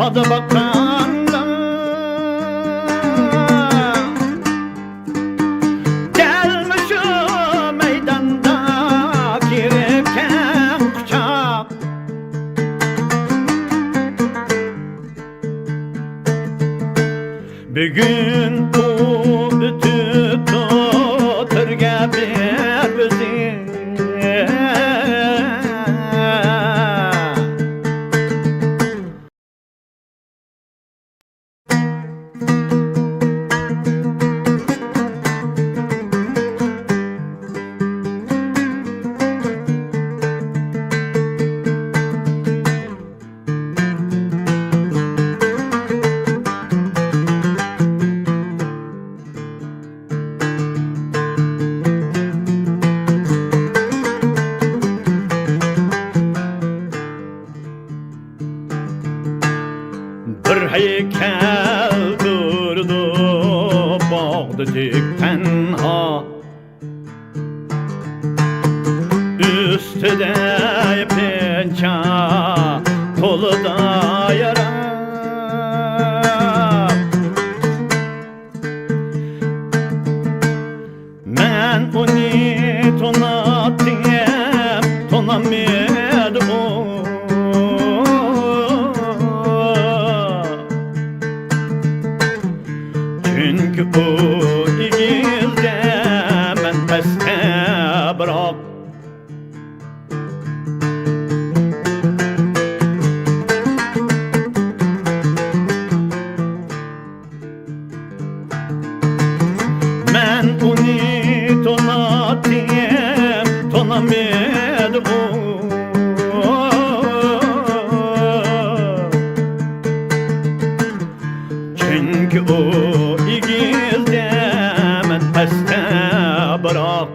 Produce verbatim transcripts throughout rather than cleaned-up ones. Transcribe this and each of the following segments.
باققاندا، دەل مۇشۇ مەيداندا كىرىپ كەڭ قۇچاق. بۈگۈن ئۇ ئۆتۈپتۇ تۆرگە بىر ئۆزى. بىر ھەيكەل تۇرىدۇ باغدا تىك تەنھا. ئۈستىدە يېپىنچا، قولىدا يارا. مەن ئۇنى توناتتىم، تونامىدى ئۇ. چۈنكى ئۇ ئېگىزدە، مەن پەستە بىراق. مەن ئۇنى توناتتىم، تونامىدى ئۇ. چۈنكى ئۇ ئېگىزدە، مەن پەستە بىراق.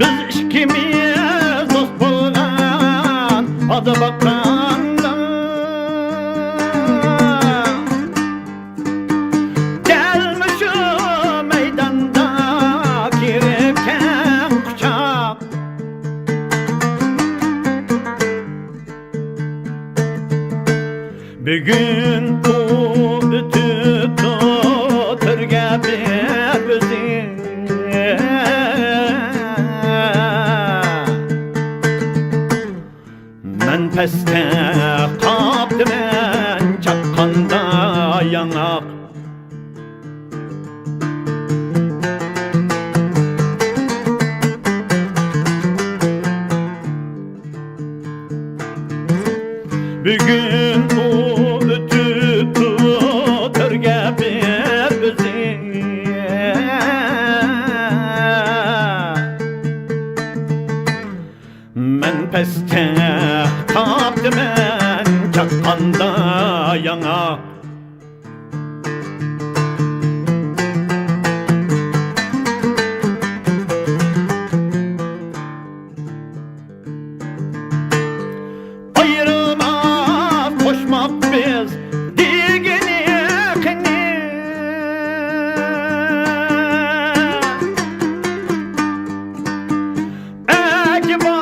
بىز ئىككىمىز دوست بولغان، ئادا باققاندا، دەل مۇشۇ مەيداندا كىرىپ كەڭ قۇچاق. بۈگۈن ئۇ ئۆتۈپتۇ تۆرگە بىر ئۆزى. مەن پەستە قاپتىمەن چاققاندا ياڭاق. بۈگۈن ئۇ ئۆتۈپتۇ تۆرگە بىر ئۆزى. مەن پەستە قاپتىمەن چاققاندا ياڭاق. ئايرىماق، قوشماق بىز دېگىنى قېنى؟ ئەجەبا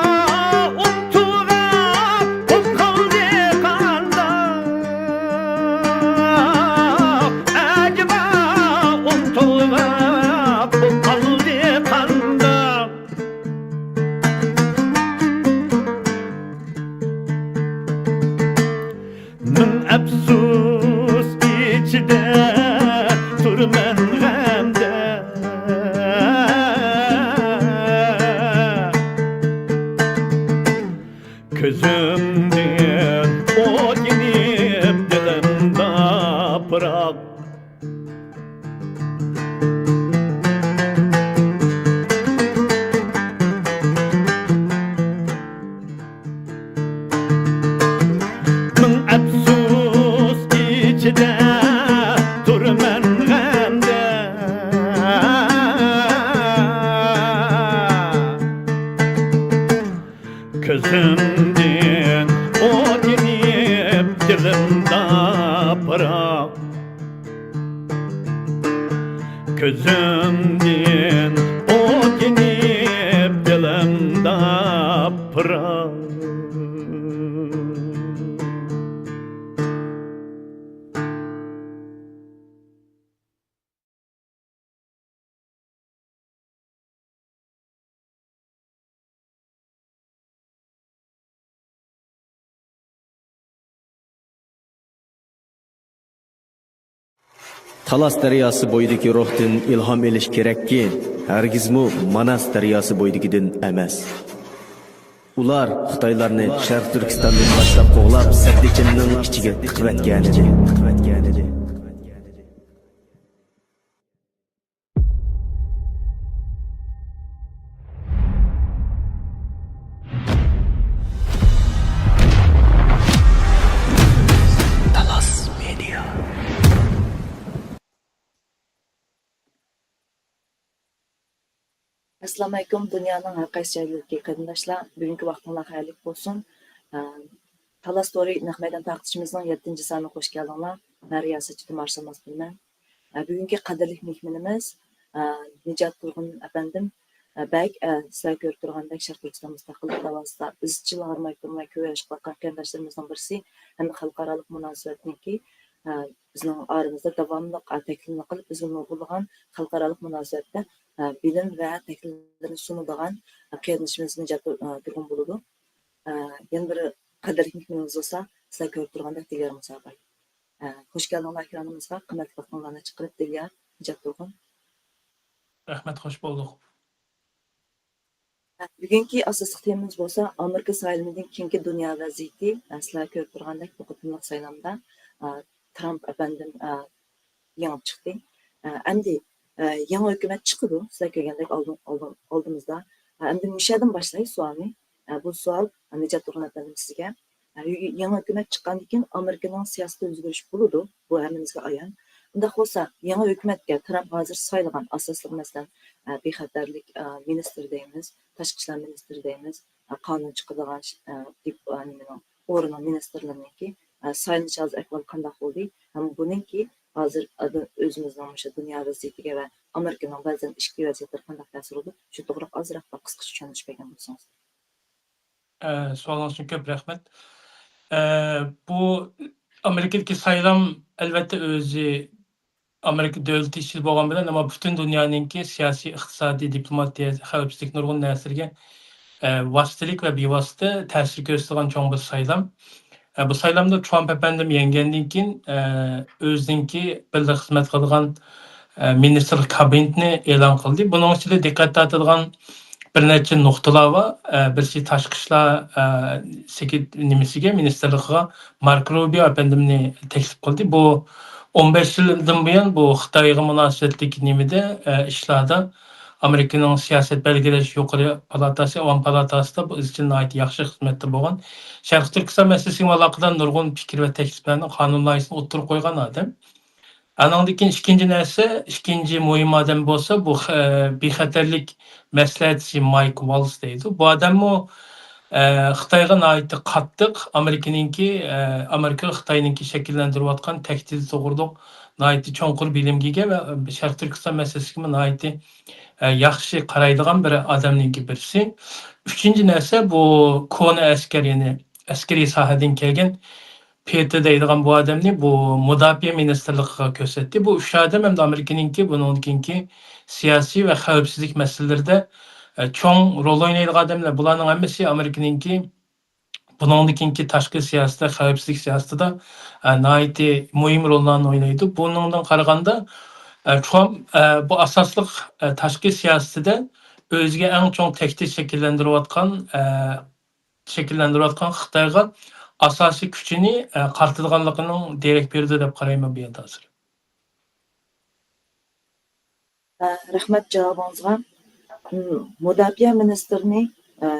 ئۇنتۇلغان بولۇپ قالدى قانداق؟ كۆزۈمدىن ئوت يېنىپ دىلىمدا پىراق. تالاس دەرياسى بويىدىكى روھتىن ئىلھام ئېلىش كېرەككى، ھەرگىزمۇ ماناس دەرياسى بويىدىكىدىن ئەمەس. ئۇلار خىتايلارنى شەرقىي تۈركىستاندىن باشلاپ قوغلاپ، سەددىچىننىڭ ئىچىگە تىقىۋەتكەنىدى. تالاس مېدىيا. ئەسسالامۇئەلەيكۇم، دۇنيانىڭ ھەر قايسى جايلىرىدىكى قېرىنداشلار، بۈگۈنكى ۋاقتىڭلار خەيرلىك بولسۇن. ئە، تالاس تورى نەق مەيدان تارقىتىشىمىزنىڭ يەتتىنچى سانىغا خوش كەلدىڭلار. مەن رىياسەتچى تىمارسىماز بىلمەن. ئە، بۈگۈنكى قەدىرلىك مېھمىنىمىز، ئە، نىجات تۇرغۇن ئەپەندىم. ئە، بەگ، ئە، سىلەر كۆرۈپ تۇرغاندەك شەرقىي تۈركىستان مۇستەقىللىق داۋاسىدا ئىزچىل ھارماي تۇرماي كۈرەش قىلىۋاتقان قېرىنداشلىرىمىزنىڭ بىرسى ھەمدە خەلقئارالىق مۇناسىۋەتنىڭكى، ئە، بىزنىڭ ئارىمىزدا داۋاملىق، ئە، تەكلىملەر قىلىپ، بىزگە نۇرغۇنلىغان خەلقئارالىق مۇناسىۋەتتە، ئە، بىلىم ۋە تەكلىپلىرىنى سۇنىدىغان، ئە، قېرىندىشىمىز نىجات تۇر-، ئە، تۇرغۇن بولىدۇ. ئە، يەنە بىر قەدىرلىك مېھمىنىمىز بولسا، سىلەر كۆرۈپ تۇرغاندەك دىليار مۇساباي. ئە، خوش كەلدىڭلار ئېكرانىمىزغا، قىممەتلىك ۋاقتىڭلارنى چىقىرىپ دىليار، نىجات تۇرغۇن. رەھمەت، خوش بولدۇق. بۈگۈنكى ئاساسلىق تېمىمىز بولسا ئامېرىكا سايلىمىدىن كېيىنكى دۇنيا ۋەزىيىتى. سىلەر كۆرۈپ تۇرغاندەك، بۇ قېتىملىق سايلامدا، ئە، ترامپ ئەپەندىم، ئە، يېڭىپ چىقتى. ئە، ئەمدى، ئە، يېڭى ھۆكۈمەت چىقىدۇ، سىلەر كۆرگەندەك ئالدىم-، ئالدىم-، ئالدىمىزدا. ئە، ئەمدى مۇشۇ يەردىن باشلاي سوئالنى. ئە، بۇ سوئال، ئە، نىجات تۇرغۇن ئەپەندىم سىزگە. ئە، يېڭى ھۆكۈمەت چىققاندىن كېيىن ئامېرىكىنىڭ سىياسىتىدە ئۆزگىرىش بولىدۇ، بۇ ھەممىمىزگە ئايان. ئۇنداق بولسا، يېڭى ھۆكۈمەتكە ترامپ ھازىر سايلىغان ئاساسلىق، مەسىلەن، ئە، بىخەتەرلىك، ئە، مىنىستىرى دەيمىز، تاشقى ئىشلار مىنىستىرى دەيمىز، ئە، قانۇن چىقىدىغان، ئە، دېپ-، ئە، نېمىنىڭ، ئورنىنىڭ مىنىستىرلىرىنىڭكى، ئە، سايلىنىش ھازىر ئەھۋالى قانداق بولدى؟ ھەم بۇنىڭكى ھازىر ئادەم ئۆزىمىزنىڭ مۇشۇ دۇنيا ۋەزىيىتىگە ۋە ئامېرىكىنىڭ بەزەن ئىچكى ۋەزىيەتلىرىگە قانداق تەسىرى بولىدۇ؟ شۇ توغرىلىق ئازراق قىسقىچە چۈشەندۈرۈش بەرگەن بولسىڭىز. ئە، سوئالىڭىز ئۈچۈن كۆپ رەھمەت. ئە، بۇ ئامېرىكىدىكى سايلام، ئەلۋەتتە، ئۆزى ئامېرىكا دۆلىتى ئىچىدە بولغان بىلەن، ئەمما پۈتۈن دۇنيانىڭكى سىياسىي، ئىقتىسادىي، دىپلوماتىيە، خەۋپسىزلىك نۇرغۇن نەرسىلەرگە، ئە، ۋاسىتىلىك ۋە بىۋاسىتە تەسىر كۆرسىتىدىغان چوڭ بىر سايلام. ئە، بۇ سايلامدا ترامپ ئەپەندىم يەڭگەندىن كېيىن، ئە، ئۆزىنىڭكى بىللە خىزمەت قىلىدىغان، ئە، مىنىستىرلىق كابىنېتىنى ئېلان قىلدى. بۇنىڭ ئىچىدە دىققەت تارتىدىغان بىر نەچچە نۇقتىلار بار. ئە، بىرسى تاشقى ئىشلار، ئە، سېكرېت-، نېمىسىگە، مىنىستىرلىقىغا ماركو روبىيو ئەپەندىمنى تەكلىپ قىلدى. بۇ ئون بەش يىلدىن بۇيان بۇ خىتايغا مۇناسىۋەتلىك نېمىدە، ئە، ئىشلاردا ئامېرىكىنىڭ سىياسەت بەلگىلەش يۇقىرى پالاتاسى، ئاۋام پالاتاسىدا بۇ ئىزچىل ناھايىتى ياخشى خىزمەتتە بولغان. شەرقىي تۈركىستان مەسىلىسىگە ئالاقىدار نۇرغۇن پىكىر ۋە تەكلىپلەرنى، قانۇن لايىھىسىنى ئوتتۇرىغا قويغان ئادەم. ئانىڭدىن كېيىن ئىككىنچى نەرسە، ئىككىنچى مۇھىم ئادەم بولسا، بۇ خ-، بىخەتەرلىك مەسلىھەتچىسى مايك ۋالتز دەيدۇ. بۇ ئادەممۇ، ئە، خىتايغا ناھايىتى قاتتىق، ئامېرىكىنىڭكى، ئە، ئامېرىكا خىتاينىڭكى شەكىللەندۈرۈۋاتقان تەھدىتى توغرۇلۇق ناھايىتى چوڭقۇر بىلىمگە ئىگە ۋە شەرقىي تۈركىستان مەسىلىسىگىمۇ ناھايىتى، ئە، ياخشى قارايدىغان بىر ئادەمنىڭكى بىرسى. ئۈچىنچى نەرسە، بۇ كونا ئەسكەر، يەنى ئەسكىرىي ساھەدىن كەلگەن پېتى دەيدىغان بۇ ئادەمنى بۇ مۇداپىئە مىنىستىرلىقىغا كۆرسەتتى. بۇ ئۈچ ئادەم ئەمدى ئامېرىكىنىڭكى بۇنىڭدىن كېيىنكى سىياسىي ۋە خەۋپسىزلىك مەسىلىلىرىدە، ئە، چوڭ رول ئوينايدىغان ئادەملەر. بۇلارنىڭ ھەممىسى ئامېرىكىنىڭكى بۇنىڭدىن كېيىنكى تاشقى سىياسىتىدە، خەۋپسىزلىك سىياسىتىدا، ئە، ناھايىتى مۇھىم روللارنى ئوينايدۇ. بۇنىڭدىن قارىغاندا، ئە، ترامپ، ئە، بۇ ئاساسلىق، ئە، تاشقى سىياسىتىدە ئۆزىگە ئەڭ چوڭ تەھدىت شەكىللەندۈرۈۋاتقان، ئە، شەكىللەندۈرۈۋاتقان خىتايغا ئاساسىي كۈچىنى، ئە، قارىتىدىغانلىقىنىڭ دېرەك بېرىدۇ دەپ قارايمەن بۇ يەردە ھازىر. ئە، رەھمەت جاۋابىڭىزغا. م، مۇداپىئە مىنىستىرىنى، ئە،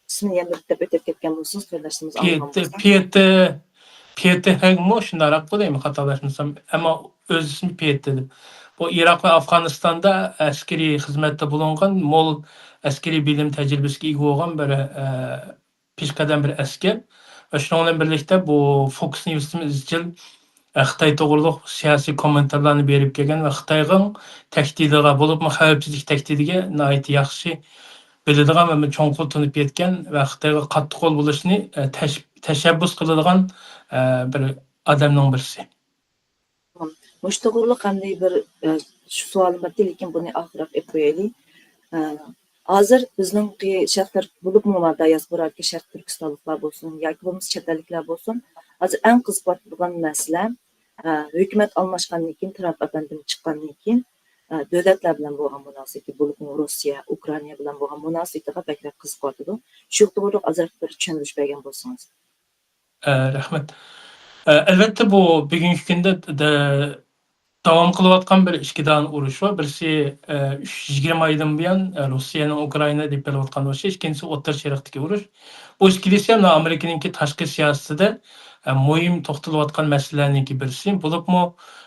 ئىسمىنى يەنە بىر دەپ ئۆتۈپ كەتكەن بولسىڭىز، قېرىنداشلىرىمىز ئاڭلىغان پېتى، بولسا. پېتى، پېتى ھېگمۇ شۇنداقراق بولىدۇ، خاتالاشمىسام. ئەمما ئۆز ئىسمى پېتى. بۇ ئىراق ۋە ئافغانىستاندا ئەسكىرىي خىزمەتتە بولۇنغان، مول ئەسكىرىي بىلىم تەجرىبىسىگە ئىگە بولغان بىر، ئە، پېشقەدەم بىر ئەسكەر. ۋە شۇنىڭ بىلەن بىرلىكتە بۇ فوكس نيۇستىمۇ ئىزچىل، ئە، خىتاي توغرۇلۇق سىياسىي كوممېنتارلارنى بېرىپ كەلگەن ۋە خىتايغا تەھدىتىغا، بولۇپمۇ خەۋپسىزلىك تەھدىتىگە ناھايىتى ياخشى بىلىدىغان ۋە چوڭقۇر تونۇپ يەتكەن ۋە خىتايغا قاتتىق قول بولۇشنى، ئە، تەش-، تەشەببۇس قىلىدىغان، ئە، بىر ئادەمنىڭ بىرسى. مۇشۇ توغرۇلۇق ئەمدى بىر، ئە، شۇ سوئالىم بارتى، لېكىن بۇنى ئاخىرراق ئېلىپ قويايلى. ئە، ھازىر بىزنىڭكى شەرقلەر بولۇپمۇ دىياسپورادىكى شەرقىي تۈركىستانلىقلار بولسۇن ياكى بولمىسا چەت ئەللىكلەر بولسۇن، ھازىر ئەڭ قىزىقىۋاتىدىغان مەسىلە، ئە، ھۆكۈمەت ئالماشقاندىن كېيىن، ترامپ ئەپەندىم چىققاندىن كېيىن، ئە، دۆلەتلەر بىلەن بولغان مۇناسىۋىتى، بولۇپمۇ روسىيە، ئۇكرائىنا بىلەن بولغان مۇناسىۋىتىغا بەكرەك قىزىقىۋاتىدۇ. شۇ توغرىلىق ئازراق بىر چۈشەندۈرۈش بەرگەن بولسىڭىز. ئە، رەھمەت. ئە، ئەلۋەتتە، بۇ بۈگۈنكى كۈندە دە-، داۋام قىلىۋاتقان بىر ئىككى دانە ئۇرۇش بار. بىرسى، ئە، ئۈچ، يىگىرمە ئايدىن بۇيان، ئە، روسىيەنىڭ ئۇكرائىنادا ئېلىپ بېرىلىۋاتقان ئۇرۇشى، ئىككىنچىسى ئوتتۇرا شەرقتىكى ئۇرۇش. بۇ ئىككىلىسى ھەم ئامېرىكىنىڭكى تاشقى سىياسىتىدە، ئە، مۇھىم توختىلىۋاتقان مەسىلىلەرنىڭكى بىرسى. بولۇپمۇ،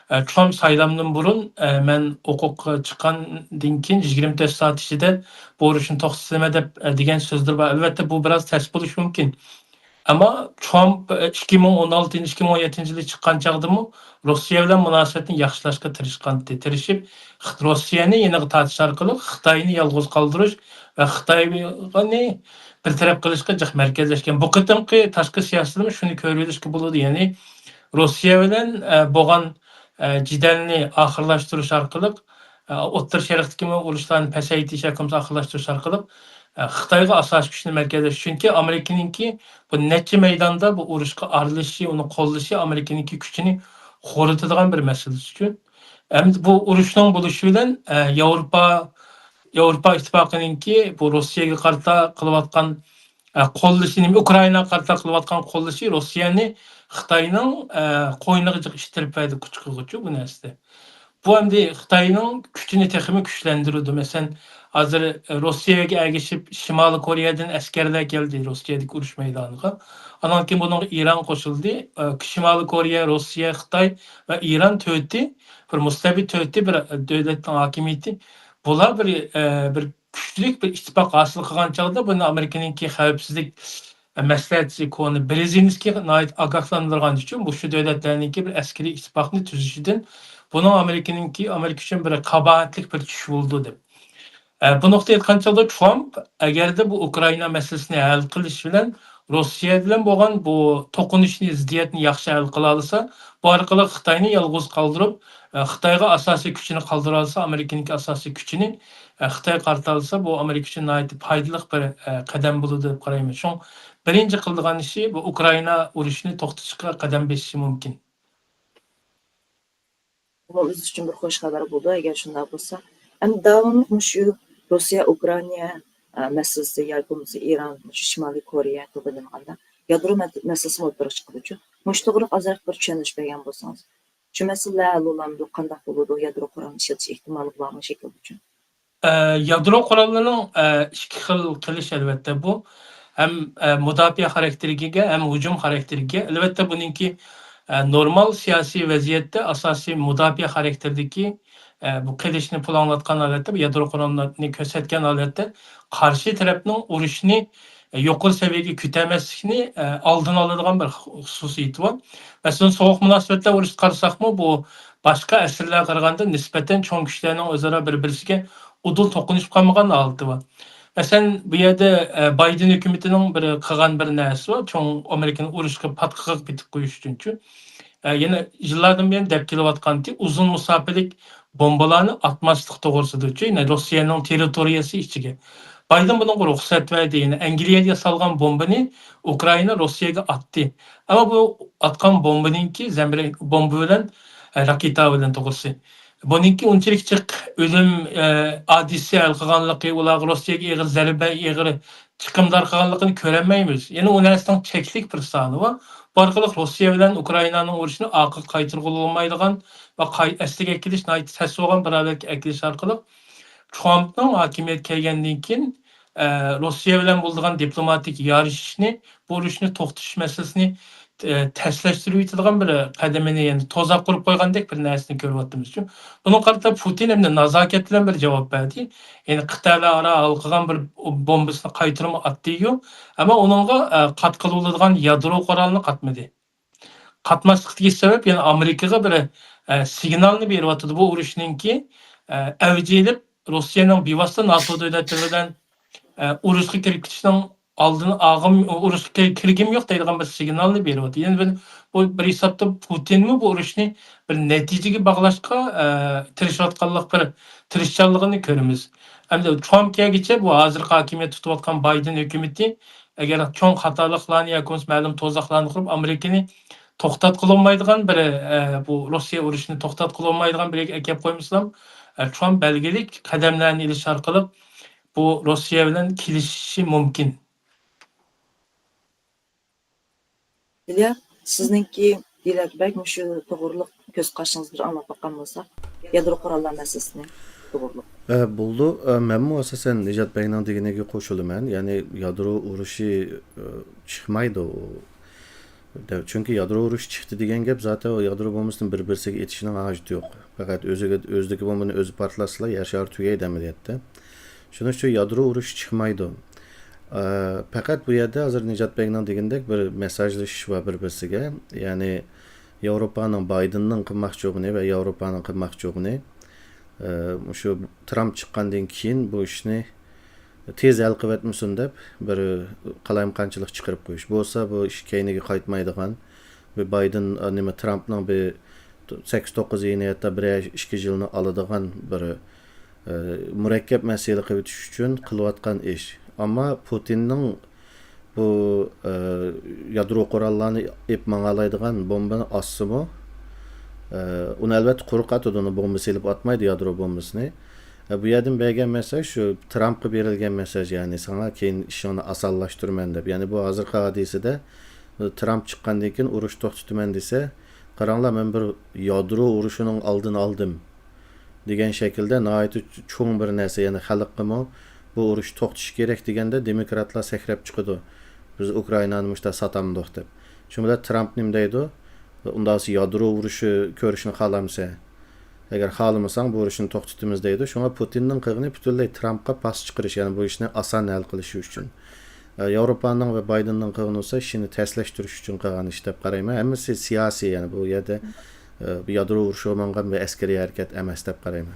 ئە، ترامپ سايلامدىن بۇرۇن، ئە، مەن ھوقۇققا چىققاندىن كېيىن يىگىرمە تۆت سائەت ئىچىدە بۇ ئۇرۇشنى توختىتىمەن دەپ، ئە، دېگەن سۆزلىرى بار. ئەلۋەتتە، بۇ بىراز تەس بولۇشى مۇمكىن. ئەمما ترامپ، ئىككى مىڭ ئون ئالتىنچى، ئىككى مىڭ ئون يەتتىنچى يىلى چىققان چاغدىمۇ روسىيە بىلەن مۇناسىۋەتنى ياخشىلاشقا تىرىشقانتى. تىرىشىپ، خىت-، روسىيەنى يېنىغا تارتىش ئارقىلىق خىتاينى يالغۇز قالدۇرۇش ۋە خىتاينى بىر تەرەپ قىلىشقا جىق مەركەزلەشكەن. بۇ قېتىمقى تاشقى سىياسىتىمۇ شۇنى كۆرۈۋېلىشكە بولىدۇ. يەنى روسىيە بىلەن، ئە، بولغان، ئە، جېدەلنى ئاخىرلاشتۇرۇش ئارقىلىق، ئە، ئوتتۇرا شەرقتىكى ئۇرۇشلارنى پەسەيتىش ياكى بولمىسا ئاخىرلاشتۇرۇش ئارقىلىق، ئە، خىتايغا ئاساسىي كۈچنى مەركەزلەش. چۈنكى ئامېرىكىنىڭكى بۇ نەچچە مەيداندا بۇ ئۇرۇشقا ئارىلىشىشى، ئۇنى قوللىشى ئامېرىكىنىڭكى كۈچىنى خورىتىدىغان بىر مەسىلىسى ئۈچۈن. ئەمدى بۇ ئۇرۇشنىڭ بولۇشى بىلەن، ئە، ياۋروپا، ياۋروپا ئىتتىپاقىنىڭكى بۇ روسىيەگە قارىتا قىلىۋاتقان، ئە، قوللىشى، نېمە، ئۇكرائىناغا قارىتا قىلىۋاتقان قوللىشى روسىيەنى خىتاينىڭ، ئە، قوينىغا جىق ئىتتىرىپ بەردى، قۇچىقىغىچۇ بۇ نەرسىدە. بۇ ئەمدى خىتاينىڭ كۈچىنى تېخىمۇ كۈچلەندۈرىدۇ. مەسىلەن، ھازىر روسىيەگە ئەگىشىپ شىمالىي كورېيەدىن ئەسكەرلەر كەلدى روسىيەدىكى ئۇرۇش مەيدانىغا. ئانان كېيىن بۇنىڭغا ئىران قوشۇلدى. ئە، شىمالىي كورېيە، روسىيە، خىتاي ۋە ئىران تۆتى، بىر مۇستەبىت تۆتى، بىر دۆلەتنىڭ ھاكىمىيىتى. بۇلار بىر، ئە، بىر كۈچلۈك بىر ئىتتىپاق ھاسىل قىلغان چاغدا بۇنى ئامېرىكىنىڭكى خەۋپسىزلىك مەسلىھەتچىسى كونى برېزىنسكىي ناھايىتى ئاگاھلاندۇرغان ئۈچۈن، بۇ شۇ دۆلەتلەرنىڭكى بىر ئەسكىرىي ئىتتىپاقنى تۈزۈشىدىن، بۇنىڭ ئامېرىكىنىڭكى، ئامېرىكا ئۈچۈن بىر قاباھەتلىك بىر چۈش بولىدۇ دەپ. ئە، بۇ نۇقتىدىن ئېيتقان چاغدا ترامپ، ئەگەردە بۇ ئۇكرائىنا مەسىلىسىنى ھەل قىلىش بىلەن روسىيە بىلەن بولغان بۇ توقۇنۇشنى، زىددىيەتنى ياخشى ھەل قىلالىسا، بۇ ئارقىلىق خىتاينى يالغۇز قالدۇرۇپ، ئە، خىتايغا ئاساسىي كۈچىنى قالدۇرالىسا، ئامېرىكىنىڭكى ئاساسىي كۈچىنى، ئە، خىتايغا قارىتالىسا، بۇ ئامېرىكا ئۈچۈن ناھايىتى پايدىلىق بىر، ئە، قەدەم بولىدۇ دەپ قارايمەن. شۇڭا بىرىنچى قىلىدىغان ئىشى بۇ ئۇكرائىنا ئۇرۇشىنى توختىتىشقا قەدەم بېسىشى مۇمكىن. بۇ ئۆزى ئۈچۈن بىر خوش خەۋەر بولىدۇ، ئەگەر شۇنداق بولسا. ئەمدى داۋاملىق مۇشۇ روسىيە، ئۇكرائىنا، ئە، مەسىلىسى ياكى بولمىسا ئىران، مۇشۇ شىمالىي كورېيە توغرىلانغاندا يادرو مەت-، مەسىلىسىمۇ ئوتتۇرىغا چىقىدۇچۇ. مۇشۇ توغرىلىق ئازراق بىر چۈشەندۈرۈش بەرگەن بولسىڭىز. شۇ مەسىلىلەر ھەل بولامدۇ؟ قانداق بولىدۇ؟ يادرو قورالىنى ئىشلىتىش ئېھتىمالى بارمۇ شەكىلدىچۇ؟ ئە، يادرو قوراللىرىنىڭ، ئە، ئىككى خىل قىلىش، ئەلۋەتتە، بۇ ھەم، ئە، مۇداپىئە خاراكتېرىگە ئىگە، ھەم ھۇجۇم خاراكتېرىگە ئىگە. ئەلۋەتتە، بۇنىڭكى، ئە، نورمال سىياسىي ۋەزىيەتتە ئاساسىي مۇداپىئە خاراكتېرىدىكى، ئە، بۇ قىلىشنى پۇلاڭلاتقان ھالەتتە، بۇ يادرو قوراللىرىنى كۆرسەتكەن ھالەتتە قارشى تەرەپنىڭ ئۇرۇشنى يۇقىرى سەۋىيەگە كۆتەرمەسلىكنى، ئە، ئالدىنى ئالىدىغان بىر خۇسۇسىيىتى بار. مەسىلەن، سوغۇق مۇناسىۋەتلەر ئۇرۇشىغا قارىساقمۇ، بۇ باشقا ئەسىرلەرگە قارىغاندا نىسبەتەن چوڭ كۈچلەرنىڭ ئۆزئارا بىر-بىرسىگە ئۇدۇل توقۇنۇشۇپ قالمىغان ھالىتى بار. مەسىلەن، بۇ يەردە، ئە، بايدېن ھۆكۈمىتىنىڭ بىر قىلغان بىر نەرسىسى بار، چوڭ ئامېرىكىنى ئۇرۇشقا پاتقىقىغا پېتىپ قويۇش ئۈچۈنچۇ. ئە، يەنە يىللاردىن بۇيان دەپ كېلىۋاتقانتى، ئۇزۇن مۇساپىلىك بومبىلارنى ئاتماسلىق توغرىسىدىچۇ، يەنە روسىيەنىڭ تېررىتورىيەسى ئىچىگە. بايدېن بۇنىڭغا رۇخسەت بەردى. يەنە ئەنگلىيەدە ياسالغان بومبىنى ئۇكرائىنا روسىيەگە ئاتتى. ئەمما بۇ ئاتقان بومبىنىڭكى زەمبىرەك بومبا بىلەن، ئە، راكېتا بىلەن توغرىسى. بۇنىڭكى ئۇنچىلىك جىق ئۆلۈم، ئە، ھادىسىسى ھەل قىلغانلىقى، ئۇلارغا روسىيەگە ئېغىر زەربە، ئېغىر چىقىمدار قىلغانلىقىنى كۆرەلمەيمىز. يەنە ئۇ نەرسىنىڭ چەكلىك بىر سانى بار. بۇ ئارقىلىق روسىيە بىلەن ئۇكرائىنانىڭ ئۇرۇشىنى ئارقىغا قايتۇرغىلى بولمايدىغان ۋە قاي-، ئەسلىگە ئەكېلىش ناھايىتى تەس بولغان بىر ھالەتكە ئەكېلىش ئارقىلىق ترامپنىڭ ھاكىمىيەتكە كەلگەندىن كېيىن، ئە، روسىيە بىلەن بولىدىغان دىپلوماتىك يارىشىشنى، بۇ ئۇرۇشنى توختىتىش مەسىلىسىنى، ئە، تەسلەشتۈرۈۋېتىدىغان بىر قەدىمىنى، يەنى توزاق قۇرۇپ قويغاندەك بىر نەرسىنى كۆرۈۋاتىمىز. بۇنىڭغا قارىتا پۇتىن ئەمدى نازاكەت بىلەن بىر جاۋاب بەردى. يەنى قىتئەلەر ئارا ھالقىغان بىر بومبىسىنى قايتۇرما ئاتتى-يۇ، ئەمما ئۇنىڭغا، ئە، قاتقىلى بولىدىغان يادرو قورالىنى قاتمىدى. قاتماسلىقتىكى سەۋەب يەنە ئامېرىكىغا بىر، ئە، سىگنالنى بېرىۋاتىدۇ. بۇ ئۇرۇشنىڭكى، ئە، ئەۋج ئېلىپ، روسىيەنىڭ بىۋاسىتە ناتو دۆلەتلىرى بىلەن، ئە، ئۇرۇشقا كىرىپ كېتىشنىڭ ئالدىنى ئالغىم، ئۇرۇشقا كىر-، كىرگۈم يوق دەيدىغان بىر سىگنالنى بېرىۋاتىدۇ. يەنى بىر، بۇ بىر ھېسابتا پۇتىنمۇ بۇ ئۇرۇشنى بىر نەتىجىگە باغلاشقا، ئە، تىرىشىۋاتقانلىق بىر تىرىشچانلىقىنى كۆرىمىز. ئەمدى ترامپ كەلگۈچە بۇ ھازىرقى ھاكىمىيەت تۇتۇۋاتقان بايدېن ھۆكۈمىتى ئەگەر چوڭ خاتالىقلارنى ياكى بولمىسا مەلۇم توزاقلارنى قۇرۇپ، ئامېرىكىنى توختاتقىلى بولمايدىغان بىر، ئە، بۇ روسىيە ئۇرۇشىنى توختاتقىلى بولمايدىغان بىر يەرگە ئەكەپ قويمىسىلا، ئە، ترامپ بەلگىلىك قەدەملەرنى ئېلىش ئارقىلىق بۇ روسىيە بىلەن كېلىشىشى مۇمكىن. دىليار، سىزنىڭكى دىليار بەگ مۇشۇ توغرۇلۇق كۆز قارىشىڭىزنى بىر ئاڭلاپ باققان بولساق، يادرو قوراللار مەسىلىسىنى توغرۇلۇق. ئە، بولىدۇ. ئە، مەنمۇ ئاساسەن نىجات بەگنىڭ دېگىنىگە قوشۇلىمەن. يەنى يادرو ئۇرۇشى، ئە، چىقمايدۇ. دە-، چۈنكى يادرو ئۇرۇشى چىقتى دېگەن گەپ زاتەن ئۇ يادرو بومبىسىنى بىر-بىرسىگە ئېتىشنىڭ ھاجىتى يوق. پەقەت ئۆزىگە، ئۆزىدىكى بومبىنى ئۆزى پارتلاتسىلا يەر شارى تۈگەيدۇ ئەمەلىيەتتە. شۇنىڭ ئۈچۈن يادرو ئۇرۇشى چىقمايدۇ. ئە، پەقەت بۇ يەردە ھازىر نىجات بەگنىڭ دېگىنىدەك بىر مەساجلىشىش بار بىر-بىرسىگە. يەنى ياۋروپانىڭ بايدېننىڭ قىلماقچى بولغىنى ۋە ياۋروپانىڭ قىلماقچى بولغىنى، ئە، مۇشۇ ترامپ چىققاندىن كېيىن بۇ ئىشنى تېز ھەل قىلىۋەتمىسۇن دەپ بىر قالايمىقانچىلىق چىقىرىپ قويۇش. بولسا بۇ ئىش كەينىگە قايتمايدىغان، بۇ بايدېن، ئە، نېمە، ترامپنىڭ بىر سەككىز توققۇز يىلىنى، ھەتتا بىرەر ئىككى يىلنى ئالىدىغان بىر، ئە، مۇرەككەپ مەسىلە قىلىۋېتىش ئۈچۈن قىلىۋاتقان ئىش. ئەمما پۇتىننىڭ بۇ، ئە، يادرو قوراللارنى ئېلىپ ماڭالايدىغان بومبىنى ئاتسىمۇ، ئە، ئۇنى ئەلۋەتتە قۇرۇق ئاتىدۇ، ئۇنى بومبا سېلىپ ئاتمايدۇ، يادرو بومبىسىنى. ئە، بۇ يەردىن بەرگەن مەساج شۇ، ترامپقا بېرىلگەن مەساج، يەنى ساڭا كېيىن ئىشىڭنى ئاسانلاشتۇرىمەن دەپ. يەنى بۇ ھازىرقى ھادىسىدە، ئە، ترامپ چىققاندىن كېيىن ئۇرۇش توختىتىمەن دېسە، قاراڭلار، مەن بىر يادرو ئۇرۇشىنىڭ ئالدىنى ئالدىم دېگەن شەكىلدە ناھايىتى چوڭ بىر نەرسە، يەنى خەلققىمۇ بۇ ئۇرۇش توختىشى كېرەك دېگەندە دېموكراتلار سەكرەپ چىقىدۇ، بىز ئۇكرائىنانى مۇشۇنداق ساتامدۇق دەپ. شۇ بىلەن ترامپ نېمە دەيدۇ؟ ئۇنداق بولسا يادرو ئۇرۇشى كۆرۈشنى خالامسەن؟ ئەگەر خالىمىساڭ بۇ ئۇرۇشنى توختىتىمىز دەيدۇ. شۇڭا پۇتىننىڭ قىلغىنى پۈتۈنلەي ترامپقا پاس چىقىرىش، يەنى بۇ ئىشنى ئاسان ھەل قىلىشى ئۈچۈن. ئە، ياۋروپانىڭ ۋە بايدېننىڭ قىلغىنى بولسا ئىشىنى تەسلەشتۈرۈش ئۈچۈن قىلغان ئىش دەپ قارايمەن. ھەممىسى سىياسىي، يەنى بۇ يەردە، ئە، بۇ يادرو ئۇرۇشىغا ماڭغان بىر ئەسكىرىي ھەرىكەت ئەمەس دەپ قارايمەن.